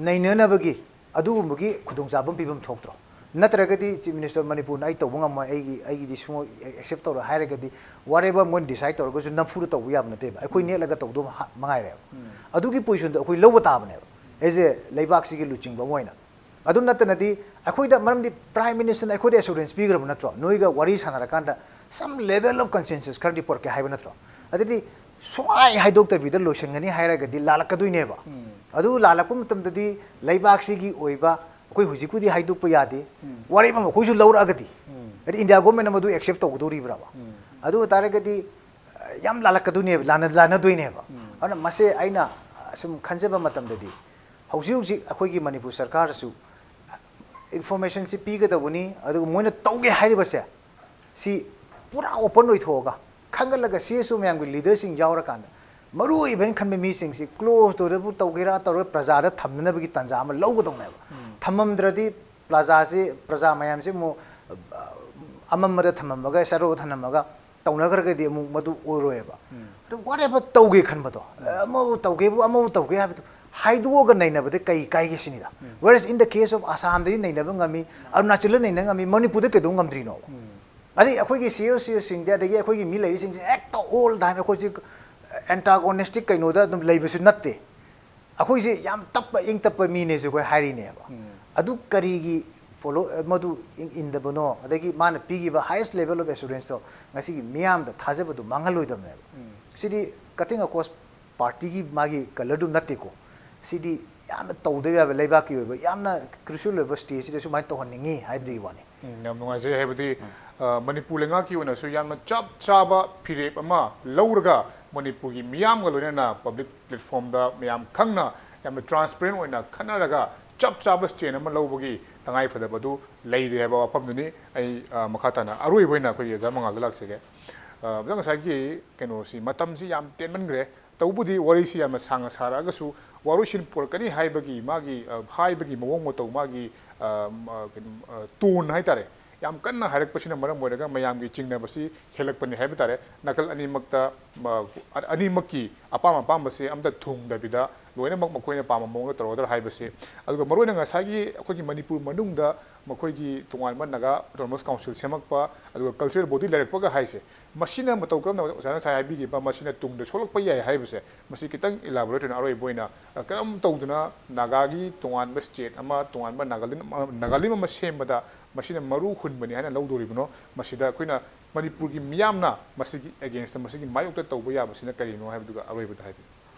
ꯅꯩꯅꯅꯕꯒꯤ ꯑꯗꯨꯒꯨꯝꯕꯒꯤ ꯈꯨꯗꯣꯡꯆꯥꯕ ꯑꯃ ꯄꯤꯐꯝ ꯊꯣꯛꯇ꯭ꯔꯣ? ꯅꯠꯇ꯭ꯔꯒꯗꯤ Chief Minister, ꯃꯅꯤꯄꯨꯔꯅ ꯑꯩ ꯇꯧꯕ ꯉꯝꯃꯣꯏ, ꯑꯩꯒꯤ, ꯑꯩꯒꯤꯗꯤ ꯁꯨꯡꯑꯣꯏ accept ꯇꯧꯔꯣꯏ ꯍꯥꯏꯔꯒꯗꯤ, whatever ꯃꯣꯏꯅ decide ꯇꯧꯔꯒꯁꯨ ꯅꯝꯐꯨꯗ ꯇꯧꯕ ꯌꯥꯕ ꯅꯠꯇꯦꯕ꯫ ꯑꯩꯈꯣꯏ ꯅꯦꯠꯂꯒ ꯇꯧꯗꯧꯕ ꯍꯥ-, ꯃꯉꯥꯏꯔꯦꯕ꯫ ꯑꯗꯨꯒꯤ positionꯗꯣ ꯑꯩꯈꯣꯏ ꯂꯧꯕ ꯇꯥꯕꯅꯦꯕ, as a ꯂꯩꯕꯥꯛꯁꯤꯒꯤ ꯂꯨꯆꯤꯡꯕ ꯑꯃ ꯑꯣꯏꯅ꯫ ꯑꯗꯨ ꯅꯠꯇꯅꯗꯤ ꯑꯩꯈꯣꯏꯗ, ꯃꯔꯝꯗꯤ Prime Ministerꯅ ꯑꯩꯈꯣꯏꯗ assurance ꯄꯤꯈ꯭ꯔꯕ ꯅꯠꯇ꯭ꯔꯣ? ꯅꯣꯏꯒ ꯋꯥꯔꯤ ꯁꯥꯟꯅꯔꯀꯥꯟꯗ some level of consensus ꯈꯔꯗꯤ ꯄꯨꯔꯛꯀꯦ ꯍꯥꯏꯕ ꯅꯠꯇ꯭ꯔꯣ? ꯑꯗꯨꯗꯤ ꯁꯨꯡꯍꯥꯏ ꯍꯥꯏꯗꯣꯛꯇꯕꯤꯗ ꯂꯣꯏꯁꯤꯟꯒꯅꯤ ꯍꯥꯏꯔꯒꯗꯤ ꯂꯥꯜꯂꯛꯀꯗꯣꯏꯅꯦꯕ꯫ ꯑꯗꯨ ꯂꯥꯜꯂꯛꯄ ꯃꯇꯝꯗꯗꯤ ꯂꯩꯕꯥꯛꯁꯤꯒꯤ ꯑꯣꯏꯕ, ꯑꯩꯈꯣꯏ ꯍꯧꯖꯤꯛꯄꯨꯗꯤ ꯍꯥꯏꯗꯣꯛꯄ ꯌꯥꯗꯦ, ꯋꯥꯔꯦꯞ ꯑꯃ ꯑꯩꯈꯣꯏꯁꯨ ꯂꯧꯔꯛꯑꯒꯗꯤ, ꯍꯥꯏꯗꯤ India governmentꯅ ꯃꯗꯨ accept ꯇꯧꯒꯗꯧꯔꯤꯕ꯭ꯔꯕ? ꯑꯗꯨ ꯑꯣꯏ ꯇꯥꯔꯒꯗꯤ, ꯑ, ꯌꯥꯝ ꯂꯥꯜꯂꯛꯀꯗꯣꯏꯅꯦꯕ, ꯂꯥꯟꯅ-, ꯂꯥꯟꯅꯗꯣꯏꯅꯦꯕ꯫ ꯑꯗꯨꯅ ꯃꯁꯦ ꯑꯩꯅ, ꯑ, ꯁꯨꯝ ꯈꯟꯖꯕ ꯃꯇꯝꯗꯗꯤ, ꯍꯧꯖꯤꯛ ꯍꯧꯖꯤꯛ ꯑꯩꯈꯣꯏꯒꯤ ꯃꯅꯤꯄꯨꯔ ꯁꯔꯀꯥꯔꯗꯁꯨ informationꯁꯤ ꯄꯤꯒꯗꯧꯕꯅꯤ, ꯑꯗꯨꯒ ꯃꯣꯏꯅ ꯇꯧꯒꯦ ꯍꯥꯏꯔꯤꯕꯁꯦ, ꯁꯤ ꯄꯨꯔꯥ open ꯑꯣꯏꯊꯣꯛꯑꯒ, ꯈꯟꯒꯠꯂꯒ CSO ꯃꯌꯥꯝꯒꯤ leaderꯁꯤꯡ ꯌꯥꯎꯔꯀꯥꯟꯗ, ꯃꯔꯨ ꯑꯣꯏꯕꯅ ꯈꯟꯕ ꯃꯤꯁꯤꯡꯁꯤ close doorꯗꯕꯨ ꯇꯧꯒꯦꯔꯥ ꯇꯧꯔꯣꯏ, ꯄ꯭ꯔꯖꯥꯗ ꯊꯝꯅꯅꯕꯒꯤ ꯇꯥꯟꯖꯥ ꯑꯃ ꯂꯧꯒꯗꯧꯅꯦꯕ꯫ ꯊꯝꯃꯝꯗ꯭ꯔꯗꯤ ꯄ꯭ꯔꯖꯥꯁꯤ, ꯄ꯭ꯔꯖꯥ ꯃꯌꯥꯝꯁꯤ ꯑꯃꯨꯛ, ꯑ, ꯑꯃꯝꯕꯗ ꯊꯝꯃꯝꯃꯒ, shadow ꯊꯝꯃꯝꯃꯒ ꯇꯧꯅꯈ꯭ꯔꯒꯗꯤ ꯑꯃꯨꯛ ꯃꯗꯨ ꯑꯣꯏꯔꯣꯏꯕ꯫ ꯑꯗꯨ whatever ꯇꯧꯒꯦ ꯈꯟꯕꯗꯣ, ꯑꯃꯕꯨ ꯇꯧꯒꯦꯕꯨ, ꯑꯃꯕꯨ ꯇꯧꯒꯦ ꯍꯥꯏꯕꯗꯨ, ꯍꯥꯏꯗꯣꯛꯑꯒ ꯅꯩꯅꯕꯗ ꯀꯩ ꯀꯥꯏꯒꯦ ꯁꯤꯅꯤꯗ꯫ Whereas in the case of ꯑꯁꯥꯝꯗꯗꯤ ꯅꯩꯅꯕ ꯉꯝꯃꯤ, ꯑꯔꯨꯅꯥꯆꯜꯗ ꯅꯩꯅꯕ ꯉꯝꯃꯤ, ꯃꯅꯤꯄꯨꯔꯗ ꯀꯩꯗꯧꯕ ꯉꯝꯗ꯭ꯔꯤꯅꯣꯕ? ꯑꯗꯩ ꯑꯩꯈꯣꯏꯒꯤ ꯁꯤ ꯑꯦꯜ ꯁꯤ ꯑꯣꯁꯤꯡꯗꯤ, ꯑꯗꯒꯤ ꯑꯩꯈꯣꯏꯒꯤ ꯃꯤ ꯂꯩꯔꯤꯁꯤꯡꯁꯦ ꯍꯦꯛꯇ all time ꯑꯩꯈꯣꯏꯁꯦ antagonistic ꯀꯩꯅꯣꯗ ꯑꯗꯨꯝ ꯂꯩꯕꯁꯨ ꯅꯠꯇꯦ꯫ ꯑꯩꯈꯣꯏꯁꯦ ꯌꯥꯝ ꯇꯞꯄ, ꯏꯪ ꯇꯞꯄ ꯃꯤꯅꯦꯁꯨ ꯑꯩꯈꯣꯏ ꯍꯥꯏꯔꯤꯅꯦꯕ꯫ ꯑꯗꯨ ꯀꯔꯤꯒꯤ follow, ꯃꯗꯨ ꯏꯟ-, ꯏꯟꯗꯕꯅꯣ? ꯑꯗꯒꯤ ꯃꯥꯅ ꯄꯤꯈꯤꯕ highest level of assuranceꯇꯣ ꯉꯁꯤꯒꯤ ꯃꯤꯌꯥꯝꯗ ꯊꯥꯖꯕꯗꯨ ꯃꯥꯡꯍꯜꯂꯣꯏꯗꯕꯅꯦꯕ꯫ ꯁꯤꯗꯤ cutting across partyꯒꯤ ꯃꯥꯒꯤ colourꯗꯨ ꯅꯠꯇꯦꯀꯣ꯫ ꯁꯤꯗꯤ ꯌꯥꯝꯅ ꯇꯧꯗꯕ ꯌꯥꯕ, ꯂꯩꯕꯥꯛꯀꯤ ꯑꯣꯏꯕ ꯌꯥꯝꯅ crucial ꯑꯣꯏꯕ stageꯁꯤꯗ ꯁꯨꯃꯥꯏꯅ ꯇꯧꯍꯟꯅꯤꯡꯉꯤ ꯍꯥꯏꯕꯗꯨꯒꯤ ꯋꯥꯅꯤ꯫ ꯎꯝ, ꯌꯥꯝ ꯅꯨꯡꯉꯥꯏꯖꯩ꯫ ꯍꯥꯏꯕꯗꯤ, ꯑ, ꯃꯅꯤꯄꯨꯔ ꯂꯩꯉꯥꯛꯀꯤ ꯑꯣꯏꯅꯁꯨ ꯌꯥꯝꯅ ꯆꯞ ꯆꯥꯕ ꯐꯤꯔꯦꯞ ꯑꯃ ꯂꯧꯔꯒ ꯃꯅꯤꯄꯨꯔꯒꯤ ꯃꯤꯌꯥꯝꯒ ꯂꯣꯏꯅꯅ public platformꯗ ꯃꯌꯥꯝ ꯈꯪꯅ ꯌꯥꯝꯅ transparent ꯑꯣꯏꯅ ꯈꯟꯅꯔꯒ ꯆꯞ ꯆꯥꯕ stand ꯑꯃ ꯂꯧꯕꯒꯤ ꯇꯉꯥꯏ ꯐꯗꯕ ꯑꯗꯨ ꯂꯩꯔꯦ ꯍꯥꯏꯕ ꯋꯥꯐꯝꯗꯨꯅꯤ꯫ ꯑꯩ, ꯑ, ꯃꯈꯥ ꯇꯥꯅ ꯑꯔꯣꯏꯕ ꯑꯣꯏꯅ ꯑꯩꯈꯣꯏꯒꯤ ꯑꯣꯖꯥ ꯃꯉꯥꯜꯗ ꯂꯥꯛꯆꯒꯦ꯫ ꯑ, ꯑꯣꯖꯥ, ꯉꯁꯥꯏꯒꯤ ꯀꯩꯅꯣꯁꯤ, ꯃꯇꯝꯁꯤ ꯌꯥꯝ ꯇꯦꯟꯃꯟꯈ꯭ꯔꯦ꯫ ꯇꯧꯕꯨꯗꯤ ꯋꯥꯔꯤꯁꯤ ꯌꯥꯝꯅ ꯁꯥꯡꯅ ꯁꯥꯔꯛꯑꯒꯁꯨ ꯋꯥꯔꯣꯏꯁꯤꯟ ꯄꯨꯔꯛꯀꯅꯤ ꯍꯥꯏꯕꯒꯤ ꯃꯥꯒꯤ, ꯑ, ꯍꯥꯏꯕꯒꯤ ꯃꯑꯣꯡ ꯃꯇꯧ, ꯃꯥꯒꯤ, ꯑ, ꯃ-, ꯀꯩꯅꯣ, ꯑ, tone ꯍꯥꯏꯇꯥꯔꯦ, ꯌꯥꯝ ꯀꯟꯅ ꯍꯥꯏꯔꯛꯄꯁꯤꯅ ꯃꯔꯝ ꯑꯣꯏꯔꯒ ꯃꯌꯥꯝꯒꯤ ꯆꯤꯡꯅꯕꯁꯤ ꯍꯦꯜꯂꯛꯄꯅꯤ ꯍꯥꯏꯕ ꯇꯥꯔꯦ꯫ ꯅꯥꯀꯜ ꯑꯅꯤꯃꯛꯇ, ꯃ-, ꯑ-, ꯑꯅꯤꯃꯛꯀꯤ ꯑꯄꯥꯝ ꯑꯄꯥꯝꯕꯁꯦ ꯑꯝꯇ ꯊꯨꯡꯗꯕꯤꯗ ꯂꯣꯏꯅꯃꯛ ꯃꯈꯣꯏꯅ ꯄꯥꯝꯕ ꯃꯑꯣꯡꯗ ꯇꯧꯔꯗ꯭ꯔꯥ ꯍꯥꯏꯕꯁꯦ꯫ ꯑꯗꯨꯒ ꯃꯔꯨꯑꯣꯏꯅ ꯉꯁꯥꯏꯒꯤ ꯑꯩꯈꯣꯏꯒꯤ ꯃꯅꯤꯄꯨꯔ ꯃꯅꯨꯡꯗ ꯃꯈꯣꯏꯒꯤ ꯇꯣꯉꯥꯟꯕ ꯅꯥꯒꯥ autonomous council ꯁꯦꯝꯃꯛꯄ, ꯑꯗꯨꯒ cultural body ꯂꯩꯔꯛꯄꯒ ꯍꯥꯏꯁꯦ, ꯃꯁꯤꯅ ꯃꯇꯧ ꯀꯔꯝꯅ, ꯑꯣꯖꯥꯅ ꯉꯁꯥꯏ ꯍꯥꯏꯕꯤꯈꯤꯕ, ꯃꯁꯤꯅ ꯇꯨꯡꯗ ꯁꯣꯛꯂꯛꯄ ꯌꯥꯏ ꯍꯥꯏꯕꯁꯦ, ꯃꯁꯤ ꯈꯤꯇꯪ elaborate ꯑꯣꯏꯅ ꯑꯔꯣꯏꯕ ꯑꯣꯏꯅ, ꯑ, ꯀꯔꯝ ꯇꯧꯗꯅ ꯅꯥꯒꯥꯒꯤ ꯇꯣꯉꯥꯟꯕ state ꯑꯃ, ꯇꯣꯉꯥꯟꯕ ꯅꯥꯒꯥꯂꯦꯟ ꯑꯃ, ꯅꯥꯒꯥꯂꯦꯟ ꯑꯃ ꯁꯦꯝꯕꯗ ꯃꯁꯤꯅ ꯃꯔꯨ ꯍꯨꯟꯕꯅꯤ ꯍꯥꯏꯅ ꯂꯧꯗꯣꯔꯤꯕꯅꯣ? ꯃꯁꯤꯗ ꯑꯩꯈꯣꯏꯅ ꯃꯅꯤꯄꯨꯔꯒꯤ ꯃꯤꯌꯥꯝꯅ ꯃꯁꯤꯒꯤ againstꯇ, ꯃꯁꯤꯒꯤ ꯃꯥꯌꯣꯛꯇ ꯇꯧꯕ ꯌꯥꯕꯁꯤꯅ ꯀꯔꯤꯅꯣ ꯍꯥꯏꯕꯗꯨꯒ ꯑꯔꯣꯏꯕꯗ ꯍꯥꯏꯕꯤꯌꯨ꯫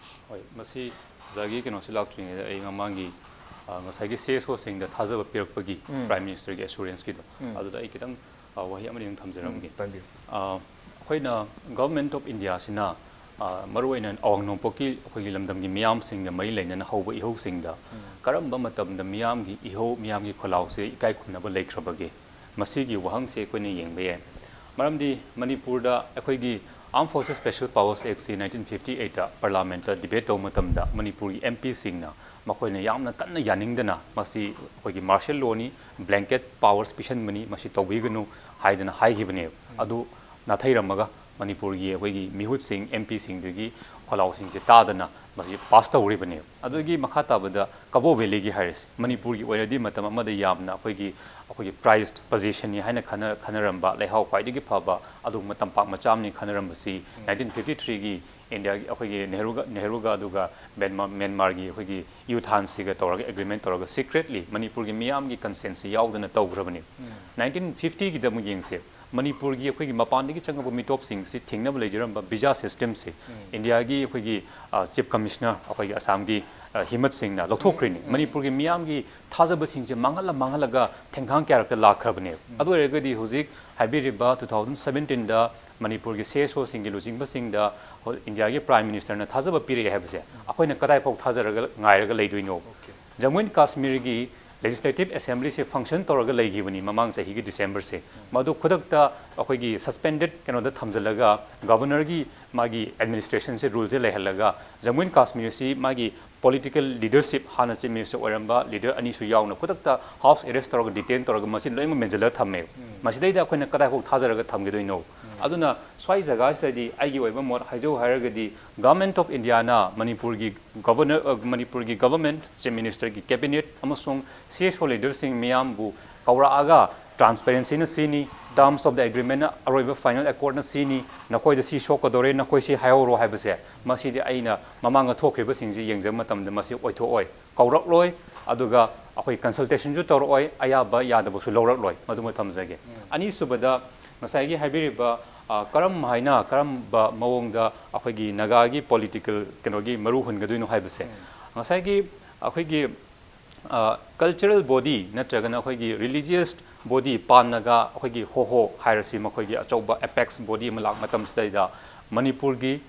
ꯍꯣꯏ, ꯃꯁꯤ ꯑꯣꯖꯥꯒꯤ ꯀꯩꯅꯣꯁꯤ ꯂꯥꯛꯇ꯭ꯔꯤꯉꯩꯗ ꯑꯩ ꯃꯃꯥꯡꯒꯤ, ꯑ, ꯉꯁꯥꯏꯒꯤ ꯁꯤ ꯑꯦꯁ ꯑꯣꯁꯤꯡꯗ ꯊꯥꯖꯕ ꯄꯤꯔꯛꯄꯒꯤ ꯎꯝ꯫ Prime Ministerꯒꯤ assuranceꯀꯤꯗꯣ, ꯎꯝ꯫ ꯑꯗꯨꯗ ꯑꯩ ꯈꯤꯇꯪ, ꯑ, ꯋꯥꯍꯩ ꯑꯃꯅꯤ ꯊꯝꯖꯔꯝꯒꯦ꯫ ꯎꯝ, ꯇꯥꯛꯄꯤꯌꯨ꯫ ꯑ, ꯑꯩꯈꯣꯏꯅ Government of Indiaꯁꯤꯅ, ꯑ, ꯃꯔꯨꯑꯣꯏꯅ ꯑꯋꯥꯡ ꯅꯣꯡꯄꯣꯛꯀꯤ ꯑꯩꯈꯣꯏꯒꯤ ꯂꯝꯗꯝꯒꯤ ꯃꯤꯌꯥꯝꯁꯤꯡꯒ ꯃꯔꯤ ꯂꯩꯅꯅ ꯍꯧꯕ ꯏꯍꯧꯁꯤꯡꯗ ꯎꯝ꯫ ꯀꯔꯝꯕ ꯃꯇꯝꯗ ꯃꯤꯌꯥꯝꯒꯤ ꯏꯍꯧ, ꯃꯤꯌꯥꯝꯒꯤ ꯈꯣꯜꯂꯥꯎꯁꯦ ꯏꯀꯥꯏ ꯈꯨꯝꯅꯕ ꯂꯩꯈ꯭ꯔꯕꯒꯦ? ꯃꯁꯤꯒꯤ ꯋꯥꯍꯪꯁꯦ ꯑꯩꯈꯣꯏꯅ ꯌꯦꯡꯕ ꯌꯥꯏ꯫ ꯃꯔꯝꯗꯤ ꯃꯅꯤꯄꯨꯔꯗ ꯑꯩꯈꯣꯏꯒꯤ Armed Forces Special Powers Actꯁꯤ nineteen fifty eightꯇ Parliamentꯇ debate ꯇꯧꯕ ꯃꯇꯝꯗ ꯃꯅꯤꯄꯨꯔꯒꯤ MPꯁꯤꯡꯅ ꯃꯈꯣꯏꯅ ꯌꯥꯝꯅ ꯀꯟꯅ ꯌꯥꯅꯤꯡꯗꯅ ꯃꯁꯤ ꯑꯩꯈꯣꯏꯒꯤ martial lawꯅꯤ, blanket powers ꯄꯤꯁꯟꯕꯅꯤ, ꯃꯁꯤ ꯇꯧꯕꯤꯒꯅꯨ ꯍꯥꯏꯗꯅ ꯍꯥꯏꯈꯤꯕꯅꯦꯕ꯫ ꯑꯗꯨ ꯅꯥꯊꯩꯔꯝꯃꯒ ꯃꯅꯤꯄꯨꯔꯒꯤ ꯑꯩꯈꯣꯏꯒꯤ ꯃꯤꯍꯨꯠꯁꯤꯡ, MPꯁꯤꯡꯗꯒꯤ ꯈꯣꯜꯂꯥꯎꯁꯤꯡꯁꯦ ꯇꯥꯗꯅ ꯃꯁꯤ ꯄꯥꯁ ꯇꯧꯔꯤꯕꯅꯦꯕ꯫ ꯑꯗꯨꯒꯤ ꯃꯈꯥ ꯇꯥꯕꯗ ꯀꯕꯣ ꯚꯦꯂꯤꯒꯤ ꯍꯥꯏꯔꯤꯁꯤ, ꯃꯅꯤꯄꯨꯔꯒꯤ ꯑꯣꯏꯅꯗꯤ ꯃꯇꯝ ꯑꯃꯗ ꯌꯥꯝꯅ ꯑꯩꯈꯣꯏꯒꯤ, ꯑꯩꯈꯣꯏꯒꯤ ꯄ꯭ꯔꯥꯏꯖ ꯄꯣꯖꯤꯁꯟꯅꯤ ꯍꯥꯏꯅ ꯈꯟꯅ-, ꯈꯟꯅꯔꯝꯕ, ꯂꯩꯍꯥꯎ ꯈ꯭ꯋꯥꯏꯗꯒꯤ ꯐꯕ ꯑꯗꯨꯒꯨꯝꯕ ꯇꯝꯄꯥꯛ ꯃꯆꯥ ꯑꯃꯅꯤ ꯈꯟꯅꯔꯝꯕꯁꯤ, ꯅꯥꯏꯟꯇꯤꯟ ꯐꯤꯐꯇꯤ ꯊ꯭ꯔꯤꯒꯤ ꯏꯟꯗꯤꯌꯥꯒꯤ, ꯑꯩꯈꯣꯏꯒꯤ ꯅꯦꯍꯔꯨꯒ, ꯅꯦꯍꯔꯨꯒ ꯑꯗꯨꯒ ꯃ꯭ꯌꯥꯟꯃꯥ-, ꯃ꯭ꯌꯥꯟꯃꯥꯔꯒꯤ ꯑꯩꯈꯣꯏꯒꯤ ꯌꯨꯊ ꯍꯥꯟꯁꯤꯒ ꯇꯧꯔꯒ ꯑꯦꯒ꯭ꯔꯤꯃꯦꯟ ꯇꯧꯔꯒ ꯁꯤꯀ꯭ꯔꯦꯠꯂꯤ ꯃꯅꯤꯄꯨꯔꯒꯤ ꯃꯤꯌꯥꯝꯒꯤ ꯀꯟꯁꯦꯟꯁꯤ ꯌꯥꯎꯗꯅ ꯇꯧꯈ꯭ꯔꯕꯅꯤ꯫ ꯅꯥꯏꯟꯇꯤꯟ ꯐꯤꯐꯇꯤꯒꯤꯗ ꯑꯃꯨꯛ ꯌꯦꯡꯁꯦ, ꯃꯅꯤꯄꯨꯔꯒꯤ ꯑꯩꯈꯣꯏꯒꯤ ꯃꯄꯥꯟꯗꯒꯤ ꯆꯪꯉꯛꯄ ꯃꯤꯇꯣꯞꯁꯤꯡꯁꯤ ꯊꯤꯡꯅꯕ ꯂꯩꯖꯔꯝꯕ ꯚꯤꯖꯥ ꯁꯤꯁꯇꯦꯝꯁꯦ ꯏꯟꯗꯤꯌꯥꯒꯤ ꯑꯩꯈꯣꯏꯒꯤ, ꯑ, ꯆꯤꯐ ꯀꯃꯤꯁꯅꯔ ꯑꯩꯈꯣꯏꯒꯤ ꯑꯁꯥꯝꯒꯤ, ꯑ, ꯍꯤꯃꯠ ꯁꯤꯡꯅ ꯂꯧꯊꯣꯛꯈ꯭ꯔꯤꯅꯤ꯫ ꯃꯅꯤꯄꯨꯔꯒꯤ ꯃꯤꯌꯥꯝꯒꯤ ꯊꯥꯖꯕꯁꯤꯡꯁꯦ ꯃꯥꯡꯍꯜꯂ ꯃꯥꯡꯍꯜꯂꯒ ꯊꯦꯡꯈꯥꯡ ꯀꯌꯥꯔꯛꯇ ꯂꯥꯛꯈ꯭ꯔꯕꯅꯦꯕ꯫ ꯑꯗꯨ ꯑꯣꯏꯔꯒꯗꯤ ꯍꯧꯖꯤꯛ ꯍꯥꯏꯕꯤꯔꯤꯕ ꯇꯨ ꯊꯥꯎꯖꯟ ꯁꯕꯦꯟꯇꯤꯟꯗ ꯃꯅꯤꯄꯨꯔꯒꯤ ꯁꯤ ꯑꯦꯁ ꯑꯣꯁꯤꯡꯒꯤ ꯂꯨꯆꯤꯡꯕꯁꯤꯡꯗ ꯍꯣ-, ꯏꯟꯗꯤꯌꯥꯒꯤ ꯄ꯭ꯔꯥꯏꯝ ꯃꯤꯅꯤꯁꯇꯔꯅ ꯊꯥꯖꯕ ꯄꯤꯔꯛꯑꯦ ꯍꯥꯏꯕꯁꯦ ꯑꯩꯈꯣꯏꯅ ꯀꯗꯥꯏꯐꯥꯎ ꯊꯥꯖꯔꯒ ꯉꯥꯏꯔꯒ ꯂꯩꯗꯣꯏꯅꯣ? ꯖꯃꯨ ꯑꯦꯟ ꯀꯥꯁꯃꯤꯔꯒꯤ ꯂꯦꯖꯤꯁꯂꯦꯇꯤꯚ ꯑꯦꯁꯦꯝꯕ꯭ꯂꯤꯁꯦ ꯐꯪꯁꯟ ꯇꯧꯔꯒ ꯂꯩꯈꯤꯕꯅꯤ ꯃꯃꯥꯡ ꯆꯍꯤꯒꯤ ꯗꯤꯁꯦꯝꯕꯔꯁꯦ꯫ ꯃꯗꯨ ꯈꯨꯗꯛꯇ ꯑꯩꯈꯣꯏꯒꯤ ꯁꯁꯄꯦꯟꯗꯦꯠ ꯀꯩꯅꯣꯗ ꯊꯝꯖꯤꯜꯂꯒ ꯒꯚꯔꯅꯔꯒꯤ ꯃꯥꯒꯤ ꯑꯦꯗꯃꯤꯅꯤꯁꯇ꯭ꯔꯦꯁꯟꯁꯦ ꯔꯨꯜꯁꯦ ꯂꯩꯍꯜꯂꯒ ꯖꯃꯨ ꯑꯦꯟ ꯀꯥꯁꯃꯤꯔꯁꯤ ꯃꯥꯒꯤ ꯄꯣꯂꯤꯇꯤꯀꯦꯜ ꯂꯤꯗꯔꯁꯤꯞ ꯍꯥꯟꯅ ꯆꯤꯐ ꯃꯤꯅꯤꯁꯇꯔ ꯑꯣꯏꯔꯝꯕ ꯂꯤꯗꯔ ꯑꯅꯤꯁꯨ ꯌꯥꯎꯅ ꯈꯨꯗꯛꯇ ꯍꯥꯎꯁ ꯑꯦꯔꯦꯁ ꯇꯧꯔꯒ ꯗꯤꯇꯦꯟ ꯇꯧꯔꯒ ꯃꯁꯤ ꯂꯣꯏꯅꯃꯛ ꯃꯦꯟꯁꯤꯜꯂꯒ ꯊꯝꯃꯦꯕ꯫ ꯃꯁꯤꯗꯩꯗ ꯑꯩꯈꯣꯏꯅ ꯀꯗꯥꯏꯐꯥꯎ ꯊꯥꯖꯔꯒ ꯊꯝꯒꯗꯣꯏꯅꯣ? ꯑꯗꯨꯅ ꯁ꯭ꯋꯥꯏ ꯖꯒꯥꯁꯤꯗꯗꯤ ꯑꯩꯒꯤ ꯑꯣꯏꯕ ꯃꯣꯠ ꯍꯥꯏꯖꯧ ꯍꯥꯏꯔꯒꯗꯤ ꯒꯚꯔꯟꯃꯦꯟꯠ ꯑꯣꯐ ꯏꯟꯗꯤꯌꯥꯅ ꯃꯅꯤꯄꯨꯔꯒꯤ ꯒꯚꯔꯅꯔ, ꯑ, ꯃꯅꯤꯄꯨꯔꯒꯤ ꯒꯚꯔꯟꯃꯦꯟꯠ, ꯆꯤꯐ ꯃꯤꯅꯤꯁꯇꯔꯒꯤ ꯀꯦꯕꯤꯅꯦꯠ ꯑꯃꯁꯨꯡ ꯁꯤ ꯑꯦꯁ ꯑꯣ ꯂꯤꯗꯔꯁꯤꯡ ꯃꯤꯌꯥꯝꯕꯨ ꯀꯧꯔꯛꯑꯒ ꯇ꯭ꯔꯥꯟꯁꯄꯦꯔꯦꯟꯁꯤꯅ ꯁꯤꯅꯤ, ꯇꯔꯝꯁ ꯑꯣꯐ ꯗ ꯑꯦꯒ꯭ꯔꯤꯃꯦꯟꯅ ꯑꯔꯣꯏꯕ ꯐꯥꯏꯅꯦꯜ ꯑꯦꯀꯣꯔꯠꯅ ꯁꯤꯅꯤ, ꯅꯈꯣꯏꯗ ꯁꯤ ꯁꯣꯛꯀꯗꯧꯔꯦ, ꯅꯈꯣꯏ ꯁꯤ ꯍꯥꯏꯍꯧꯔꯣ ꯍꯥꯏꯕꯁꯦ, ꯃꯁꯤꯗꯤ ꯑꯩꯅ ꯃꯃꯥꯡꯗ ꯊꯣꯛꯈ꯭ꯔꯤꯕꯁꯤꯡꯁꯤ ꯌꯦꯡꯖꯕ ꯃꯇꯝꯗ ꯃꯁꯤ ꯑꯣꯏꯊꯣꯛꯑꯣꯏ, ꯀꯧꯔꯛꯂꯣꯏ, ꯑꯗꯨꯒ ꯑꯩꯈꯣꯏ ꯀꯟꯁꯜꯇꯦꯁꯟꯁꯨ ꯇꯧꯔꯛꯑꯣꯏ, ꯑꯌꯥꯕ ꯌꯥꯗꯕꯁꯨ ꯂꯧꯔꯛꯂꯣꯏ꯫ ꯃꯗꯨꯃ ꯊꯝꯖꯒꯦ꯫ ꯑꯅꯤꯁꯨꯕꯗ, ꯉꯁꯥꯏꯒꯤ ꯍꯥꯏꯕꯤꯔꯤꯕ, ꯑ, ꯀꯔꯝ ꯍꯥꯏꯅ, ꯀꯔꯝꯕ ꯃꯑꯣꯡꯗ ꯑꯩꯈꯣꯏꯒꯤ ꯅꯥꯒꯥꯒꯤ ꯄꯣꯂꯤꯇꯤꯀꯦꯜ ꯀꯩꯅꯣꯒꯤ ꯃꯔꯨ ꯍꯨꯟꯒꯗꯣꯏꯅꯣ ꯍꯥꯏꯕꯁꯦ, ꯉꯁꯥꯏꯒꯤ ꯑꯩꯈꯣꯏꯒꯤ, ꯑ, ꯀꯜꯆꯔꯦꯜ ꯕꯣꯗꯤ ꯅꯠꯇ꯭ꯔꯒꯅ ꯑꯩꯈꯣꯏꯒꯤ ꯔꯤꯂꯤꯖꯤꯌꯁ ꯕꯣꯗꯤ, ꯄꯥꯟ ꯅꯥꯒꯥ, ꯑꯩꯈꯣꯏꯒꯤ ꯍꯣꯍꯣ ꯍꯥꯏꯔꯁꯤ, ꯃꯈꯣꯏꯒꯤ ꯑꯆꯧꯕ ꯑꯦꯄꯦꯛꯁ ꯕꯣꯗꯤ ꯑꯃ ꯂꯥꯛꯄ ꯃꯇꯝꯁꯤꯗꯩꯗ ꯃꯅꯤꯄꯨꯔꯒꯤ,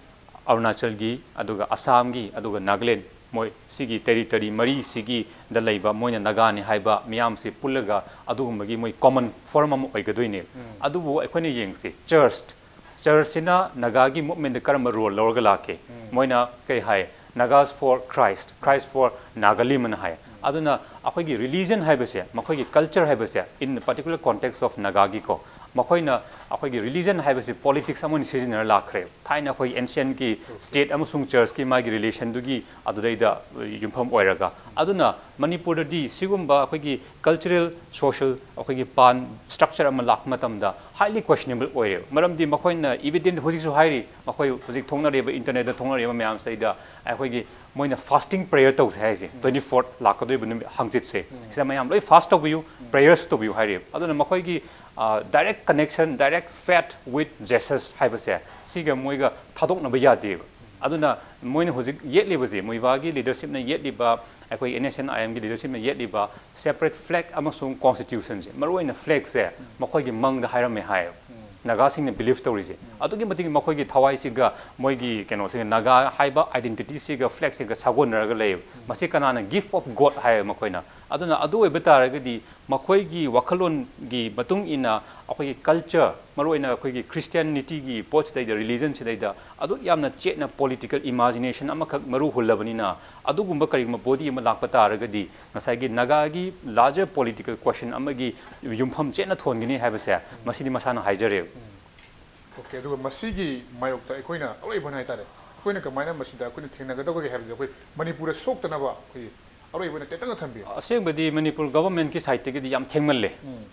ꯑꯔꯨꯅꯥꯆꯜꯒꯤ, ꯑꯗꯨꯒ ꯑꯁꯥꯝꯒꯤ, ꯑꯗꯨꯒ ꯅꯥꯒꯥꯂꯦꯟ, ꯃꯣꯏ ꯁꯤꯒꯤ ꯇꯦꯔꯤꯇꯔꯤ ꯃꯔꯤꯁꯤꯒꯤꯗ ꯂꯩꯕ ꯃꯣꯏꯅ ꯅꯥꯒꯥꯅꯤ ꯍꯥꯏꯕ ꯃꯤꯌꯥꯝꯁꯤ ꯄꯨꯜꯂꯒ ꯑꯗꯨꯒꯨꯝꯕꯒꯤ ꯃꯣꯏ ꯀꯣꯃꯟ ꯐꯣꯔꯝ ꯑꯃ ꯑꯣꯏꯒꯗꯣꯏꯅꯦ꯫ ꯑꯗꯨꯕꯨ ꯑꯩꯈꯣꯏꯅ ꯌꯦꯡꯁꯤ, ꯆꯔꯆ, ꯆꯔꯆꯁꯤꯅ ꯅꯥꯒꯥꯒꯤ ꯃꯨꯞꯃꯦꯟꯗ ꯀꯔꯝꯕ ꯔꯣꯜ ꯂꯧꯔꯒ ꯂꯥꯛꯀꯦ? ꯃꯣꯏꯅ ꯀꯩ ꯍꯥꯏ? "Nagas for Christ, Christ for Nagaliman" ꯍꯥꯏ꯫ ꯑꯗꯨꯅ ꯑꯩꯈꯣꯏꯒꯤ ꯔꯤꯂꯤꯖꯟ ꯍꯥꯏꯕꯁꯦ, ꯃꯈꯣꯏꯒꯤ ꯀꯜꯆꯔ ꯍꯥꯏꯕꯁꯦ, in particular context of ꯅꯥꯒꯥꯒꯤꯀꯣ, ꯃꯈꯣꯏꯅ ꯑꯩꯈꯣꯏꯒꯤ ꯔꯤꯂꯤꯖꯟ ꯍꯥꯏꯕꯁꯤ ꯄꯣꯂꯤꯇꯤꯛꯁ ꯑꯃ ꯑꯣꯏꯅ ꯁꯤꯖꯤꯟꯅꯔ ꯂꯥꯛꯈ꯭ꯔꯦ꯫ ꯊꯥꯏꯅ ꯑꯩꯈꯣꯏꯒꯤ ꯑꯦꯟꯁꯤꯌꯟꯒꯤ ꯁ꯭ꯇꯦꯠ ꯑꯃꯁꯨꯡ ꯆꯔꯆꯀꯤ ꯃꯥꯒꯤ ꯔꯤꯂꯦꯁꯟꯗꯨꯒꯤ ꯑꯗꯨꯗꯩꯗ ꯌꯨꯝꯐꯝ ꯑꯣꯏꯔꯒ, ꯑꯗꯨꯅ ꯃꯅꯤꯄꯨꯔꯗꯗꯤ ꯁꯤꯒꯨꯝꯕ ꯑꯩꯈꯣꯏꯒꯤ ꯀꯜꯆꯔꯦꯜ ꯁꯣꯁꯤꯌꯦꯜ ꯑꯩꯈꯣꯏꯒꯤ ꯄꯥꯟ ꯁ꯭ꯇ꯭ꯔꯛꯆꯔ ꯑꯃ ꯂꯥꯛꯄ ꯃꯇꯝꯗ ꯍꯥꯏꯂꯤ ꯀ꯭ꯋꯦꯁꯅꯦꯕꯜ ꯑꯣꯏꯔꯦꯕ꯫ ꯃꯔꯝꯗꯤ ꯃꯈꯣꯏꯅ ꯏꯕꯤꯗꯦꯟ ꯍꯧꯖꯤꯛꯁꯨ ꯍꯥꯏꯔꯤ, ꯃꯈꯣꯏ ꯍꯧꯖꯤꯛ ꯊꯣꯛꯅꯔꯤꯕ, ꯏꯟꯇꯔꯅꯦꯠꯇ ꯊꯣꯛꯅꯔꯤꯕ ꯃꯌꯥꯝꯁꯤꯗꯩꯗ ꯑꯩꯈꯣꯏꯒꯤ ꯃꯣꯏꯅ ꯐꯥꯁꯇꯤꯡ ꯄ꯭ꯔꯦꯌꯔ ꯇꯧꯁꯦ ꯍꯥꯏꯁꯦ, ꯇ꯭ꯋꯦꯟꯇꯤ ꯐꯣꯔꯠ ꯂꯥꯛꯀꯗꯧꯔꯤꯕ ꯅꯨꯃꯤꯠ ꯍꯪꯆꯤꯠꯁꯦ, ꯁꯤꯗ ꯃꯌꯥꯝ ꯂꯣꯏ ꯐꯥꯁ ꯇꯧꯕꯤꯌꯨ, ꯄ꯭ꯔꯦꯌꯔꯁꯨ ꯇꯧꯕꯤꯌꯨ ꯍꯥꯏꯔꯦꯕ꯫ ꯑꯗꯨꯅ ꯃꯈꯣꯏꯒꯤ direct connection, direct faith with Jesus ꯍꯥꯏꯕꯁꯦ, ꯁꯤꯒ ꯃꯣꯏꯒ ꯊꯥꯗꯣꯛꯅꯕ ꯌꯥꯗꯦꯕ꯫ ꯑꯗꯨꯅ ꯃꯣꯏꯅ ꯍꯧꯖꯤꯛ ꯌꯦꯠꯂꯤꯕꯁꯦ, ꯃꯣꯏꯕꯥꯒꯤ ꯂꯤꯗꯔꯁꯤꯞꯅ ꯌꯦꯠꯂꯤꯕ, ꯑꯩꯈꯣꯏ ꯑꯦꯟ ꯑꯦꯁ ꯑꯦꯟ ꯑꯥꯏ ꯑꯦꯝꯒꯤ ꯂꯤꯗꯔꯁꯤꯞꯅ ꯌꯦꯠꯂꯤꯕ ꯁꯦꯄꯔꯦꯠ ꯐ꯭ꯂꯦꯒ ꯑꯃꯁꯨꯡ ꯀꯣꯟꯁꯇꯤꯇ꯭ꯌꯨꯁꯟꯁꯦ, ꯃꯔꯨꯑꯣꯏꯅ ꯐ꯭ꯂꯦꯒꯁꯦ ꯃꯈꯣꯏꯒꯤ ꯃꯪꯗ ꯍꯥꯏꯔꯝꯃꯦ ꯍꯥꯏꯌꯦꯕ꯫ ꯅꯥꯒꯥꯁꯤꯡꯅ ꯕꯤꯂꯤꯐ ꯇꯧꯔꯤꯁꯦ, ꯑꯗꯨꯛꯀꯤ ꯃꯇꯤꯛ ꯃꯈꯣꯏꯒꯤ ꯊꯋꯥꯏꯁꯤꯒ, ꯃꯣꯏꯒꯤ ꯀꯩꯅꯣꯁꯤꯒ, ꯅꯥꯒꯥ ꯍꯥꯏꯕ ꯑꯥꯏꯗꯦꯟꯇꯤꯇꯤꯁꯤꯒ, ꯐ꯭ꯂꯦꯒꯁꯤꯒ ꯁꯥꯒꯣꯟꯅꯔꯒ ꯂꯩꯌꯦꯕ꯫ ꯃꯁꯤ ꯀꯅꯥꯅ? ꯒꯤꯐ ꯑꯣꯐ ꯒꯣꯗ ꯍꯥꯏꯌꯦꯕ ꯃꯈꯣꯏꯅ꯫ ꯑꯗꯨꯅ ꯑꯗꯨ ꯑꯣꯏꯕ ꯇꯥꯔꯒꯗꯤ ꯃꯈꯣꯏꯒꯤ ꯋꯥꯈꯜꯂꯣꯟꯒꯤ ꯃꯇꯨꯡ ꯏꯟꯅ ꯑꯩꯈꯣꯏꯒꯤ ꯀꯜꯆꯔ, ꯃꯔꯨꯑꯣꯏꯅ ꯑꯩꯈꯣꯏꯒꯤ ꯈ꯭ꯔꯤꯁꯇꯤꯌꯥꯅꯤꯇꯤꯒꯤ ꯄꯣꯠꯁꯤꯗꯩꯗ, ꯔꯤꯂꯤꯖꯟꯁꯤꯗꯩꯗ ꯑꯗꯨꯛ ꯌꯥꯝꯅ ꯆꯦꯠꯅ ꯄꯣꯂꯤꯇꯤꯀꯦꯜ ꯏꯃꯥꯖꯤꯅꯦꯁꯟ ꯑꯃꯈꯛ ꯃꯔꯨ ꯍꯨꯜꯂꯕꯅꯤꯅ, ꯑꯗꯨꯒꯨꯝꯕ ꯀꯔꯤꯒꯨꯝꯕ ꯕꯣꯗꯤ ꯑꯃ ꯂꯥꯛꯄ ꯇꯥꯔꯒꯗꯤ ꯉꯁꯥꯏꯒꯤ ꯅꯥꯒꯥꯒꯤ ꯂꯥꯔꯖꯔ ꯄꯣꯂꯤꯇꯤꯀꯦꯜ ꯀ꯭ꯋꯦꯁꯟ ꯑꯃꯒꯤ ꯌꯨꯝꯐꯝ ꯆꯦꯠꯅ ꯊꯣꯟꯒꯅꯤ ꯍꯥꯏꯕꯁꯦ ꯃꯁꯤꯗꯤ ꯃꯁꯥꯅ ꯍꯥꯏꯖꯔꯦꯕ꯫ ꯑꯣꯀꯦ, ꯑꯗꯨꯒ ꯃꯁꯤꯒꯤ ꯃꯥꯌꯣꯛꯇ ꯑꯩꯈꯣꯏꯅ ꯑꯔꯣꯏꯕ ꯍꯥꯏꯇꯥꯔꯦ, ꯑꯩꯈꯣꯏꯅ ꯀꯃꯥꯏꯅ ꯃꯁꯤꯗ ꯑꯩꯈꯣꯏꯅ ꯊꯦꯡꯅꯒꯗꯧꯒꯦ ꯍꯥꯏꯕꯗꯤ, ꯑꯩꯈꯣꯏ ꯃꯅꯤꯄꯨꯔꯗ ꯁꯣꯛꯇꯅꯕ ꯑꯩꯈꯣꯏ ꯑꯔꯣꯏꯕ ꯑꯣꯏꯅ ꯇꯦꯟꯇꯛꯅ ꯊꯝꯕꯤꯌꯨ꯫ ꯑꯁꯦꯡꯕꯗꯤ ꯃꯅꯤꯄꯨꯔ ꯒꯚꯔꯟꯃꯦꯟꯠꯀꯤ ꯁꯥꯏꯠꯇꯒꯤꯗꯤ ꯌꯥꯝ ꯊꯦꯡꯃꯜꯂꯦ꯫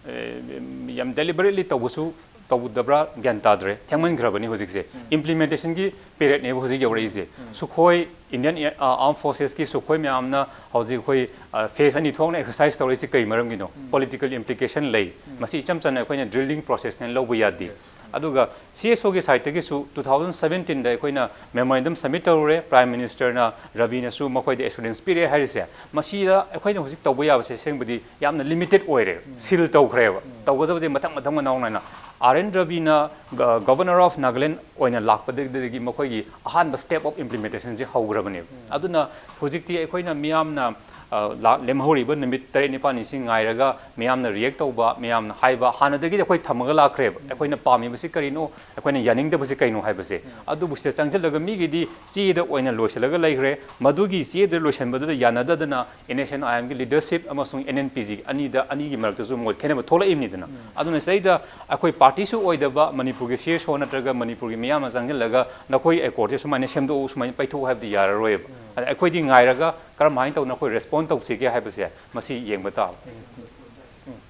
ꯑꯦ, ꯌꯥꯝ ꯗꯦꯂꯤꯕꯔꯦꯠꯂꯤ ꯇꯧꯕꯁꯨ ꯇꯧꯗꯕ꯭ꯔꯥ ꯒ꯭ꯌꯥꯟ ꯇꯥꯗ꯭ꯔꯦ, ꯊꯦꯡꯃꯟꯈ꯭ꯔꯕꯅꯤ ꯍꯧꯖꯤꯛꯁꯦ꯫ ꯏꯝꯄ꯭ꯂꯤꯃꯦꯟꯇꯦꯁꯟꯒꯤ ꯄꯦꯔꯦꯗꯅꯦꯕ ꯍꯧꯖꯤꯛ ꯌꯧꯔꯛꯏꯁꯦ꯫ ꯁꯨꯈꯣꯏ, ꯏꯟꯗꯤꯌꯟ ꯑꯥꯔꯝ ꯐꯣꯔꯁꯦꯁꯀꯤ ꯁꯨꯈꯣꯏ ꯃꯌꯥꯝꯅ ꯍꯧꯖꯤꯛ ꯑꯩꯈꯣꯏ ꯐꯦꯁ ꯑꯅꯤ ꯊꯣꯛꯅ ꯑꯦꯛꯁꯔꯁꯥꯏꯁ ꯇꯧꯔꯛꯏꯁꯤ ꯀꯩ ꯃꯔꯝꯒꯤꯅꯣ? ꯄꯣꯂꯤꯇꯤꯀꯦꯜ ꯏꯝꯄ꯭ꯂꯤꯀꯦꯁꯟ ꯂꯩ꯫ ꯃꯁꯤ ꯏꯆꯝ ꯆꯝꯅ ꯑꯩꯈꯣꯏꯅ ꯗ꯭ꯔꯤꯂꯤꯡ ꯄ꯭ꯔꯣꯁꯦꯁꯅꯦꯅ ꯂꯧꯕ ꯌꯥꯗꯦ꯫ ꯑꯗꯨꯒ ꯁꯤ ꯑꯦꯁ ꯑꯣꯒꯤ ꯁꯥꯏꯠꯇꯒꯤꯁꯨ ꯇꯨ ꯊꯥꯎꯖꯟ ꯁꯕꯦꯟꯇꯤꯟꯗ ꯑꯩꯈꯣꯏꯅ ꯃꯦꯃꯣꯔꯦꯟꯗꯝ ꯁꯕꯃꯤꯠ ꯇꯧꯔꯨꯔꯦ꯫ ꯄ꯭ꯔꯥꯏꯝ ꯃꯤꯅꯤꯁꯇꯔꯅ, ꯔꯕꯤꯅꯁꯨ ꯃꯈꯣꯏꯗ ꯑꯦꯁꯨꯔꯦꯟꯁ ꯄꯤꯔꯛꯑꯦ ꯍꯥꯏꯔꯤꯁꯦ, ꯃꯁꯤꯗ ꯑꯩꯈꯣꯏꯅ ꯍꯧꯖꯤꯛ ꯇꯧꯕ ꯌꯥꯕꯁꯦ ꯑꯁꯦꯡꯕꯗꯤ ꯌꯥꯝꯅ ꯂꯤꯃꯤꯇꯦꯗ ꯑꯣꯏꯔꯦ꯫ ꯁꯤꯜ ꯇꯧꯈ꯭ꯔꯦꯕ꯫ ꯇꯧꯒꯗꯕꯁꯦ ꯃꯊꯪ ꯃꯊꯪ ꯃꯅꯥꯎ ꯅꯥꯏꯅ꯫ ꯑꯥꯔ ꯑꯦꯟ ꯔꯕꯤꯅ ꯒ-, ꯒꯣꯕꯔꯅꯔ ꯑꯣꯐ ꯅꯥꯒꯥꯂꯦꯟ ꯑꯣꯏꯅ ꯂꯥꯛꯄꯗꯒꯤ ꯃꯈꯣꯏꯒꯤ ꯑꯍꯥꯟꯕ ꯁ꯭ꯇꯦꯞ ꯑꯣꯐ ꯏꯝꯄ꯭ꯂꯤꯃꯦꯟꯇꯦꯁꯟꯁꯦ ꯍꯧꯈ꯭ꯔꯕꯅꯦꯕ꯫ ꯑꯗꯨꯅ ꯍꯧꯖꯤꯛꯇꯤ ꯑꯩꯈꯣꯏꯅ ꯃꯤꯌꯥꯝꯅ ꯑ, ꯂꯥꯛ-, ꯂꯦꯝꯍꯧꯔꯤꯕ ꯅꯨꯃꯤꯠ ꯇꯔꯦꯠ ꯅꯤꯄꯥꯜꯅꯤꯁꯤ ꯉꯥꯏꯔꯒ ꯃꯤꯌꯥꯝꯅ react ꯇꯧꯕ, ꯃꯤꯌꯥꯝꯅ ꯍꯥꯏꯕ, ꯍꯥꯟꯅꯗꯒꯤꯗꯤ ꯑꯩꯈꯣꯏ ꯊꯝꯃꯒ ꯂꯥꯛꯈ꯭ꯔꯦꯕ꯫ ꯑꯩꯈꯣꯏꯅ ꯄꯥꯝꯃꯤꯕꯁꯤ ꯀꯔꯤꯅꯣ, ꯑꯩꯈꯣꯏꯅ ꯌꯥꯅꯤꯡꯗꯕꯁꯤ ꯀꯩꯅꯣ ꯍꯥꯏꯕꯁꯦ꯫ ꯑꯗꯨꯕꯨ ꯁꯤꯗ ꯆꯪꯁꯤꯜꯂꯒ ꯃꯤꯒꯤꯗꯤ ꯆꯦꯗ ꯑꯣꯏꯅ ꯂꯣꯏꯁꯤꯜꯂꯒ ꯂꯩꯈ꯭ꯔꯦ꯫ ꯃꯗꯨꯒꯤ ꯆꯦꯗ ꯂꯣꯏꯁꯤꯟꯕꯗꯨꯗ ꯌꯥꯅꯗꯗꯅ NSCN-IM-ꯒꯤ leadership ꯑꯃꯁꯨꯡ NNPG ꯑꯅꯤꯗ, ꯑꯅꯤꯒꯤ ꯃꯔꯛꯇꯁꯨ ꯃꯣꯠ ꯈꯦꯠꯅꯕ ꯊꯣꯛꯂꯛꯏꯕꯅꯤꯗꯅ꯫ ꯑꯗꯨꯅ ꯁꯤꯗꯩꯗ ꯑꯩꯈꯣꯏ party-ꯁꯨ ꯑꯣꯏꯗꯕ ꯃꯅꯤꯄꯨꯔꯒꯤ CSO ꯅꯠꯇ꯭ꯔꯒ ꯃꯅꯤꯄꯨꯔꯒꯤ ꯃꯤꯌꯥꯝꯅ ꯆꯪꯁꯤꯜꯂꯒ ꯅꯈꯣꯏ accord-ꯁꯦ ꯁꯨꯃꯥꯏꯅ ꯁꯦꯝꯗꯣꯛꯎ, ꯁꯨꯃꯥꯏꯅ ꯄꯩꯊꯣꯛꯎ ꯍꯥꯏꯕꯗꯤ ꯌꯥꯔꯔꯣꯏꯕ꯫ ꯑꯗ ꯑꯩꯈꯣꯏꯗꯤ ꯉꯥꯏꯔꯒ ꯀꯔꯝꯍꯥꯏꯅ ꯇꯧꯅ ꯑꯩꯈꯣꯏ respond ꯇꯧꯁꯤꯒꯦ ꯍꯥꯏꯕꯁꯦ ꯃꯁꯤ ꯌꯦꯡꯕ ꯇꯥꯕ꯫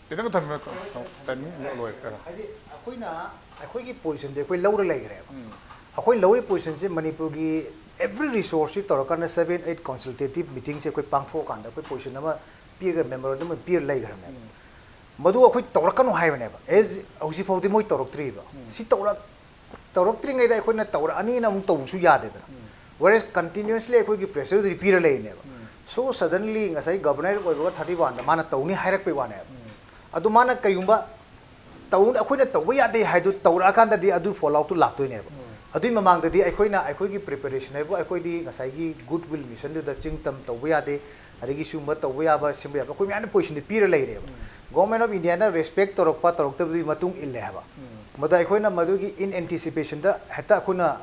ꯈꯤꯇꯪ ꯊꯝꯕꯤꯌꯨ, timing ꯂꯣꯏꯔꯦ꯫ ꯍꯥꯏꯗꯤ ꯑꯩꯈꯣꯏꯅ ꯑꯩꯈꯣꯏꯒꯤ position-ꯗꯤ ꯑꯩꯈꯣꯏ ꯂꯧꯔ ꯂꯩꯈ꯭ꯔꯦꯕ꯫ ꯑꯩꯈꯣꯏꯅ ꯂꯧꯔꯤ position-ꯁꯦ ꯃꯅꯤꯄꯨꯔꯒꯤ every resource-ꯁꯤ ꯇꯧꯔꯀꯥꯟꯗ seven eight consultative meeting-ꯁꯦ ꯑꯩꯈꯣꯏ ꯄꯥꯡꯊꯣꯛꯑꯀꯥꯟꯗ ꯑꯩꯈꯣꯏ position ꯑꯃ ꯄꯤꯔꯒ memorandum ꯑꯃ ꯄꯤꯔ ꯂꯩꯈ꯭ꯔꯕꯅꯦꯕ꯫ ꯃꯗꯨ ꯑꯩꯈꯣꯏ ꯇꯧꯔꯛꯀꯅꯨ ꯍꯥꯏꯕꯅꯦꯕ꯫ As ꯍꯧꯖꯤꯛ ꯐꯥꯎꯗꯤ ꯃꯣꯏ ꯇꯧꯔꯛꯇ꯭ꯔꯤꯕ꯫ ꯁꯤ ꯇꯧꯔꯛ ꯇꯧꯔꯛꯇ꯭ꯔꯤꯉꯩꯗ ꯑꯩꯈꯣꯏꯅ ꯇꯧꯔꯛꯑꯅꯤꯅ ꯑꯃꯨꯛ ꯇꯧꯕꯁꯨ ꯌꯥꯗꯦꯗꯅ꯫ Whereas continuously ꯑꯩꯈꯣꯏꯒꯤ pressure-ꯗꯨꯗꯤ ꯄꯤꯔ ꯂꯩꯔꯤꯅꯦꯕ꯫ So suddenly ꯉꯁꯥꯏ Governor ꯑꯣꯏꯕꯒ thirty one-ꯗ ꯃꯥꯅ ꯇꯧꯅꯤ ꯍꯥꯏꯔꯛꯄꯩ ꯋꯥꯅꯦꯕ꯫ ꯑꯗꯨ ꯃꯥꯅ ꯀꯩꯒꯨꯝꯕ ꯇꯧ-, ꯑꯩꯈꯣꯏꯅ ꯇꯧꯕ ꯌꯥꯗꯦ ꯍꯥꯏꯗꯨ ꯇꯧꯔꯛꯑꯀꯥꯟꯗꯗꯤ ꯑꯗꯨ fallout-ꯇꯨ ꯂꯥꯛꯇꯣꯏꯅꯦꯕ꯫ ꯑꯗꯨꯏ ꯃꯃꯥꯡꯗꯗꯤ ꯑꯩꯈꯣꯏꯅ ꯑꯩꯈꯣꯏꯒꯤ preparation ꯍꯥꯏꯕꯨ ꯑꯩꯈꯣꯏꯗꯤ ꯉꯁꯥꯏꯒꯤ Goodwill Mission-ꯗꯨꯗ ꯆꯤꯡ ꯇꯝ ꯇꯧꯕ ꯌꯥꯗꯦ, ꯑꯗꯒꯤ ꯁꯤꯒꯨꯝꯕ ꯇꯧꯕ ꯌꯥꯕ, ꯁꯦꯝꯕ ꯌꯥꯕ ꯑꯩꯈꯣꯏ ꯃꯌꯥꯝꯅ position-ꯗꯤ ꯄꯤꯔ ꯂꯩꯔꯦꯕ꯫ Government of India-ꯅ respect ꯇꯧꯔꯛꯄ ꯇꯧꯔꯛꯇꯕꯗꯨꯒꯤ ꯃꯇꯨꯡ ꯏꯜꯂꯦ ꯍꯥꯏꯕ꯫ ꯃꯗ ꯑꯩꯈꯣꯏꯅ ꯃꯗꯨꯒꯤ in anticipation-ꯗ ꯍꯦꯛꯇ ꯑꯩꯈꯣꯏꯅ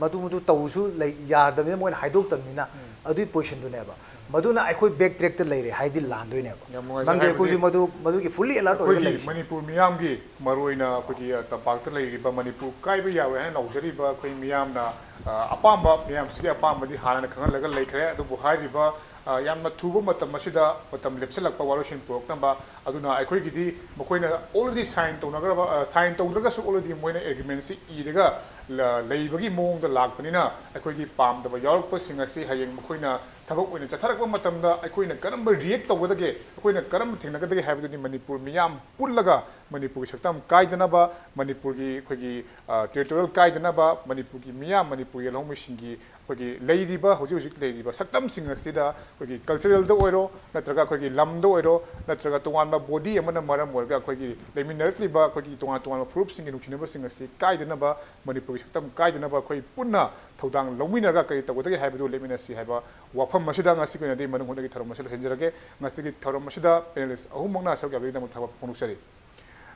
ꯃꯗꯨ ꯃꯗꯨ ꯇꯧꯁꯨ ꯂꯩ, ꯌꯥꯗꯕꯅꯤꯅ ꯃꯣꯏꯅ ꯍꯥꯏꯗꯣꯛꯇꯕꯅꯤꯅ ꯑꯗꯨꯒꯤ position-ꯗꯨꯅꯦꯕ꯫ ꯃꯗꯨꯅ ꯑꯩꯈꯣꯏ back track-ꯇ ꯂꯩꯔꯦ ꯍꯥꯏꯗꯤ ꯂꯥꯟꯗꯣꯏꯅꯦꯕ꯫ ꯌꯥꯝ ꯅꯨꯡꯉꯥꯏꯖꯔꯦ꯫ ꯃꯔꯝꯗꯤ ꯑꯩꯈꯣꯏꯁꯨ ꯍꯥꯏꯕꯗꯤ ꯃꯗꯨ ꯃꯗꯨꯒꯤ fully alert ꯑꯣꯏꯔꯒ ꯑꯩꯈꯣꯏꯒꯤ ꯂꯩꯁꯦ꯫ ꯃꯅꯤꯄꯨꯔ ꯃꯤꯌꯥꯝꯒꯤ, ꯃꯔꯨꯑꯣꯏꯅ ꯑꯩꯈꯣꯏꯒꯤ ꯇꯝꯄꯥꯛꯇ ꯂꯩꯔꯤꯕ, ꯃꯅꯤꯄꯨꯔ ꯀꯥꯏꯕ ꯌꯥꯔꯣꯏ ꯍꯥꯏꯅ ꯂꯥꯎꯖꯔꯤꯕ ꯑꯩꯈꯣꯏ ꯃꯤꯌꯥꯝꯅ, ꯑ, ꯑꯄꯥꯝꯕ, ꯃꯤꯌꯥꯝꯁꯤꯒꯤ ꯑꯄꯥꯝꯕꯗꯤ ꯍꯥꯟꯅꯅ ꯈꯪꯍꯜꯂꯒ ꯂꯩꯈ꯭ꯔꯦ꯫ ꯑꯗꯨꯕꯨ ꯍꯥꯏꯔꯤꯕ, ꯑ, ꯌꯥꯝꯅ ꯊꯨꯕ ꯃꯇꯝ ꯑꯁꯤꯗ ꯃꯇꯝ ꯂꯦꯞꯁꯤꯜꯂꯛꯄ, ꯋꯥꯔꯣꯏꯁꯤꯟ ꯄꯨꯔꯛꯅꯕ, ꯑꯗꯨꯅ ꯑꯩꯈꯣꯏꯒꯤꯗꯤ ꯃꯈꯣꯏꯅ already sign ꯇꯧꯅꯈ꯭ꯔꯕ, ꯑ, sign ꯇꯧꯗ꯭ꯔꯒꯁꯨ already ꯃꯣꯏꯅ agreement-ꯁꯤ ꯏꯔꯒ ꯂ-, ꯂꯩꯕꯒꯤ ꯃꯑꯣꯡꯗ ꯂꯥꯛꯄꯅꯤꯅ, ꯑꯩꯈꯣꯏꯒꯤ ꯄꯥꯝꯗꯕ ꯌꯥꯎꯔꯛꯄꯁꯤꯡ ꯑꯁꯤ ꯍꯌꯦꯡ ꯃꯈꯣꯏꯅ ꯊꯕꯛ ꯑꯣꯏꯅ ꯆꯠꯊꯔꯛꯄ ꯃꯇꯝꯗ ꯑꯩꯈꯣꯏꯅ ꯀꯔꯝꯕ react ꯇꯧꯒꯗꯒꯦ, ꯑꯩꯈꯣꯏꯅ ꯀꯔꯝꯕ ꯊꯦꯡꯅꯒꯗꯒꯦ ꯍꯥꯏꯕꯗꯨꯗꯤ ꯃꯅꯤꯄꯨꯔ ꯃꯤꯌꯥꯝ ꯄꯨꯜꯂꯒ ꯃꯅꯤꯄꯨꯔꯒꯤ ꯁꯛꯇꯝ ꯀꯥꯏꯗꯅꯕ, ꯃꯅꯤꯄꯨꯔꯒꯤ ꯑꯩꯈꯣꯏꯒꯤ, ꯑ, territorial ꯀꯥꯏꯗꯅꯕ, ꯃꯅꯤꯄꯨꯔꯒꯤ ꯃꯤꯌꯥꯝ, ꯃꯅꯤꯄꯨꯔꯒꯤ ꯂꯧꯃꯤꯁꯤꯡꯒꯤ ꯑꯩꯈꯣꯏꯒꯤ ꯂꯩꯔꯤꯕ, ꯍꯧꯖꯤꯛ ꯍꯧꯖꯤꯛ ꯂꯩꯔꯤꯕ ꯁꯛꯇꯝꯁꯤꯡ ꯑꯁꯤꯗ ꯑꯩꯈꯣꯏꯒꯤ ꯀꯜꯆꯔꯦꯜꯗ ꯑꯣꯏꯔꯣ, ꯅꯠꯇ꯭ꯔꯒ ꯑꯩꯈꯣꯏꯒꯤ ꯂꯝꯗ ꯑꯣꯏꯔꯣ, ꯅꯠꯇ꯭ꯔꯒ ꯇꯣꯉꯥꯟꯕ ꯕꯣꯗꯤ ꯑꯃꯅ ꯃꯔꯝ ꯑꯣꯏꯔꯒ ꯑꯩꯈꯣꯏꯒꯤ ꯂꯩꯃꯤꯟꯅꯔꯛꯂꯤꯕ ꯑꯩꯈꯣꯏꯒꯤ ꯇꯣꯉꯥꯟ ꯇꯣꯉꯥꯟꯕ ꯐꯨꯔꯨꯞꯁꯤꯡꯒꯤ ꯅꯨꯡꯁꯤꯅꯕꯁꯤꯡ ꯑꯁꯤ ꯀꯥꯏꯗꯅꯕ, ꯃꯅꯤꯄꯨꯔꯒꯤ ꯁꯛꯇꯝ ꯀꯥꯏꯗꯅꯕ ꯑꯩꯈꯣꯏ ꯄꯨꯟꯅ ꯊꯧꯗꯥꯡ ꯂꯧꯃꯤꯟꯅꯔꯒ ꯀꯔꯤ ꯇꯧꯒꯗꯒꯦ ꯍꯥꯏꯕꯗꯨ ꯂꯦꯞꯃꯤꯟꯅꯁꯤ ꯍꯥꯏꯕ ꯋꯥꯐꯝ ꯑꯁꯤꯗ ꯉꯁꯤꯒꯤ ꯑꯣꯏꯅꯗꯤ ꯃꯅꯨꯡ ꯍꯨꯠꯅꯒꯤ ꯊꯧꯔꯝ ꯑꯁꯤ ꯂꯣꯏꯁꯤꯟꯖꯔꯒꯦ꯫ ꯉꯁꯤꯒꯤ ꯊꯧꯔꯝ ꯑꯁꯤꯗ ꯄꯦꯅꯦꯂꯤꯁ ꯑꯍꯨꯝꯃꯛꯅ ꯁꯔꯨꯛ ꯌꯥꯕꯤꯕꯒꯤꯗꯃꯛ ꯊꯥꯒꯠꯄ ꯐꯣꯡꯗꯣꯛꯆꯔꯤ꯫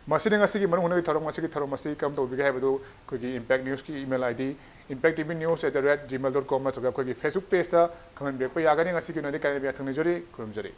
ꯃꯁꯤꯅ ꯉꯁꯤꯒꯤ ꯃꯅꯨꯡ ꯍꯨꯠꯅꯒꯤ ꯊꯧꯔꯝ, ꯉꯁꯤꯒꯤ ꯊꯧꯔꯝ ꯑꯁꯤ ꯀꯔꯝ ꯇꯧꯕꯤꯒꯦ ꯍꯥꯏꯕꯗꯨ ꯑꯩꯈꯣꯏꯒꯤ Impact News ꯀꯤ email I D, impact T V news at the rate gmail dot com ꯅꯠꯇ꯭ꯔꯒ ꯑꯩꯈꯣꯏꯒꯤ Facebook page ꯇ ꯈꯪꯍꯟꯕꯤꯔꯛꯄ ꯌꯥꯒꯅꯤ꯫ ꯉꯁꯤꯒꯤ ꯑꯣꯏꯅꯗꯤ ꯀꯥꯏꯅꯕ ꯌꯥꯊꯪ ꯅꯤꯖꯔꯤ꯫ ꯈꯨꯔꯨꯝꯖꯔꯤ꯫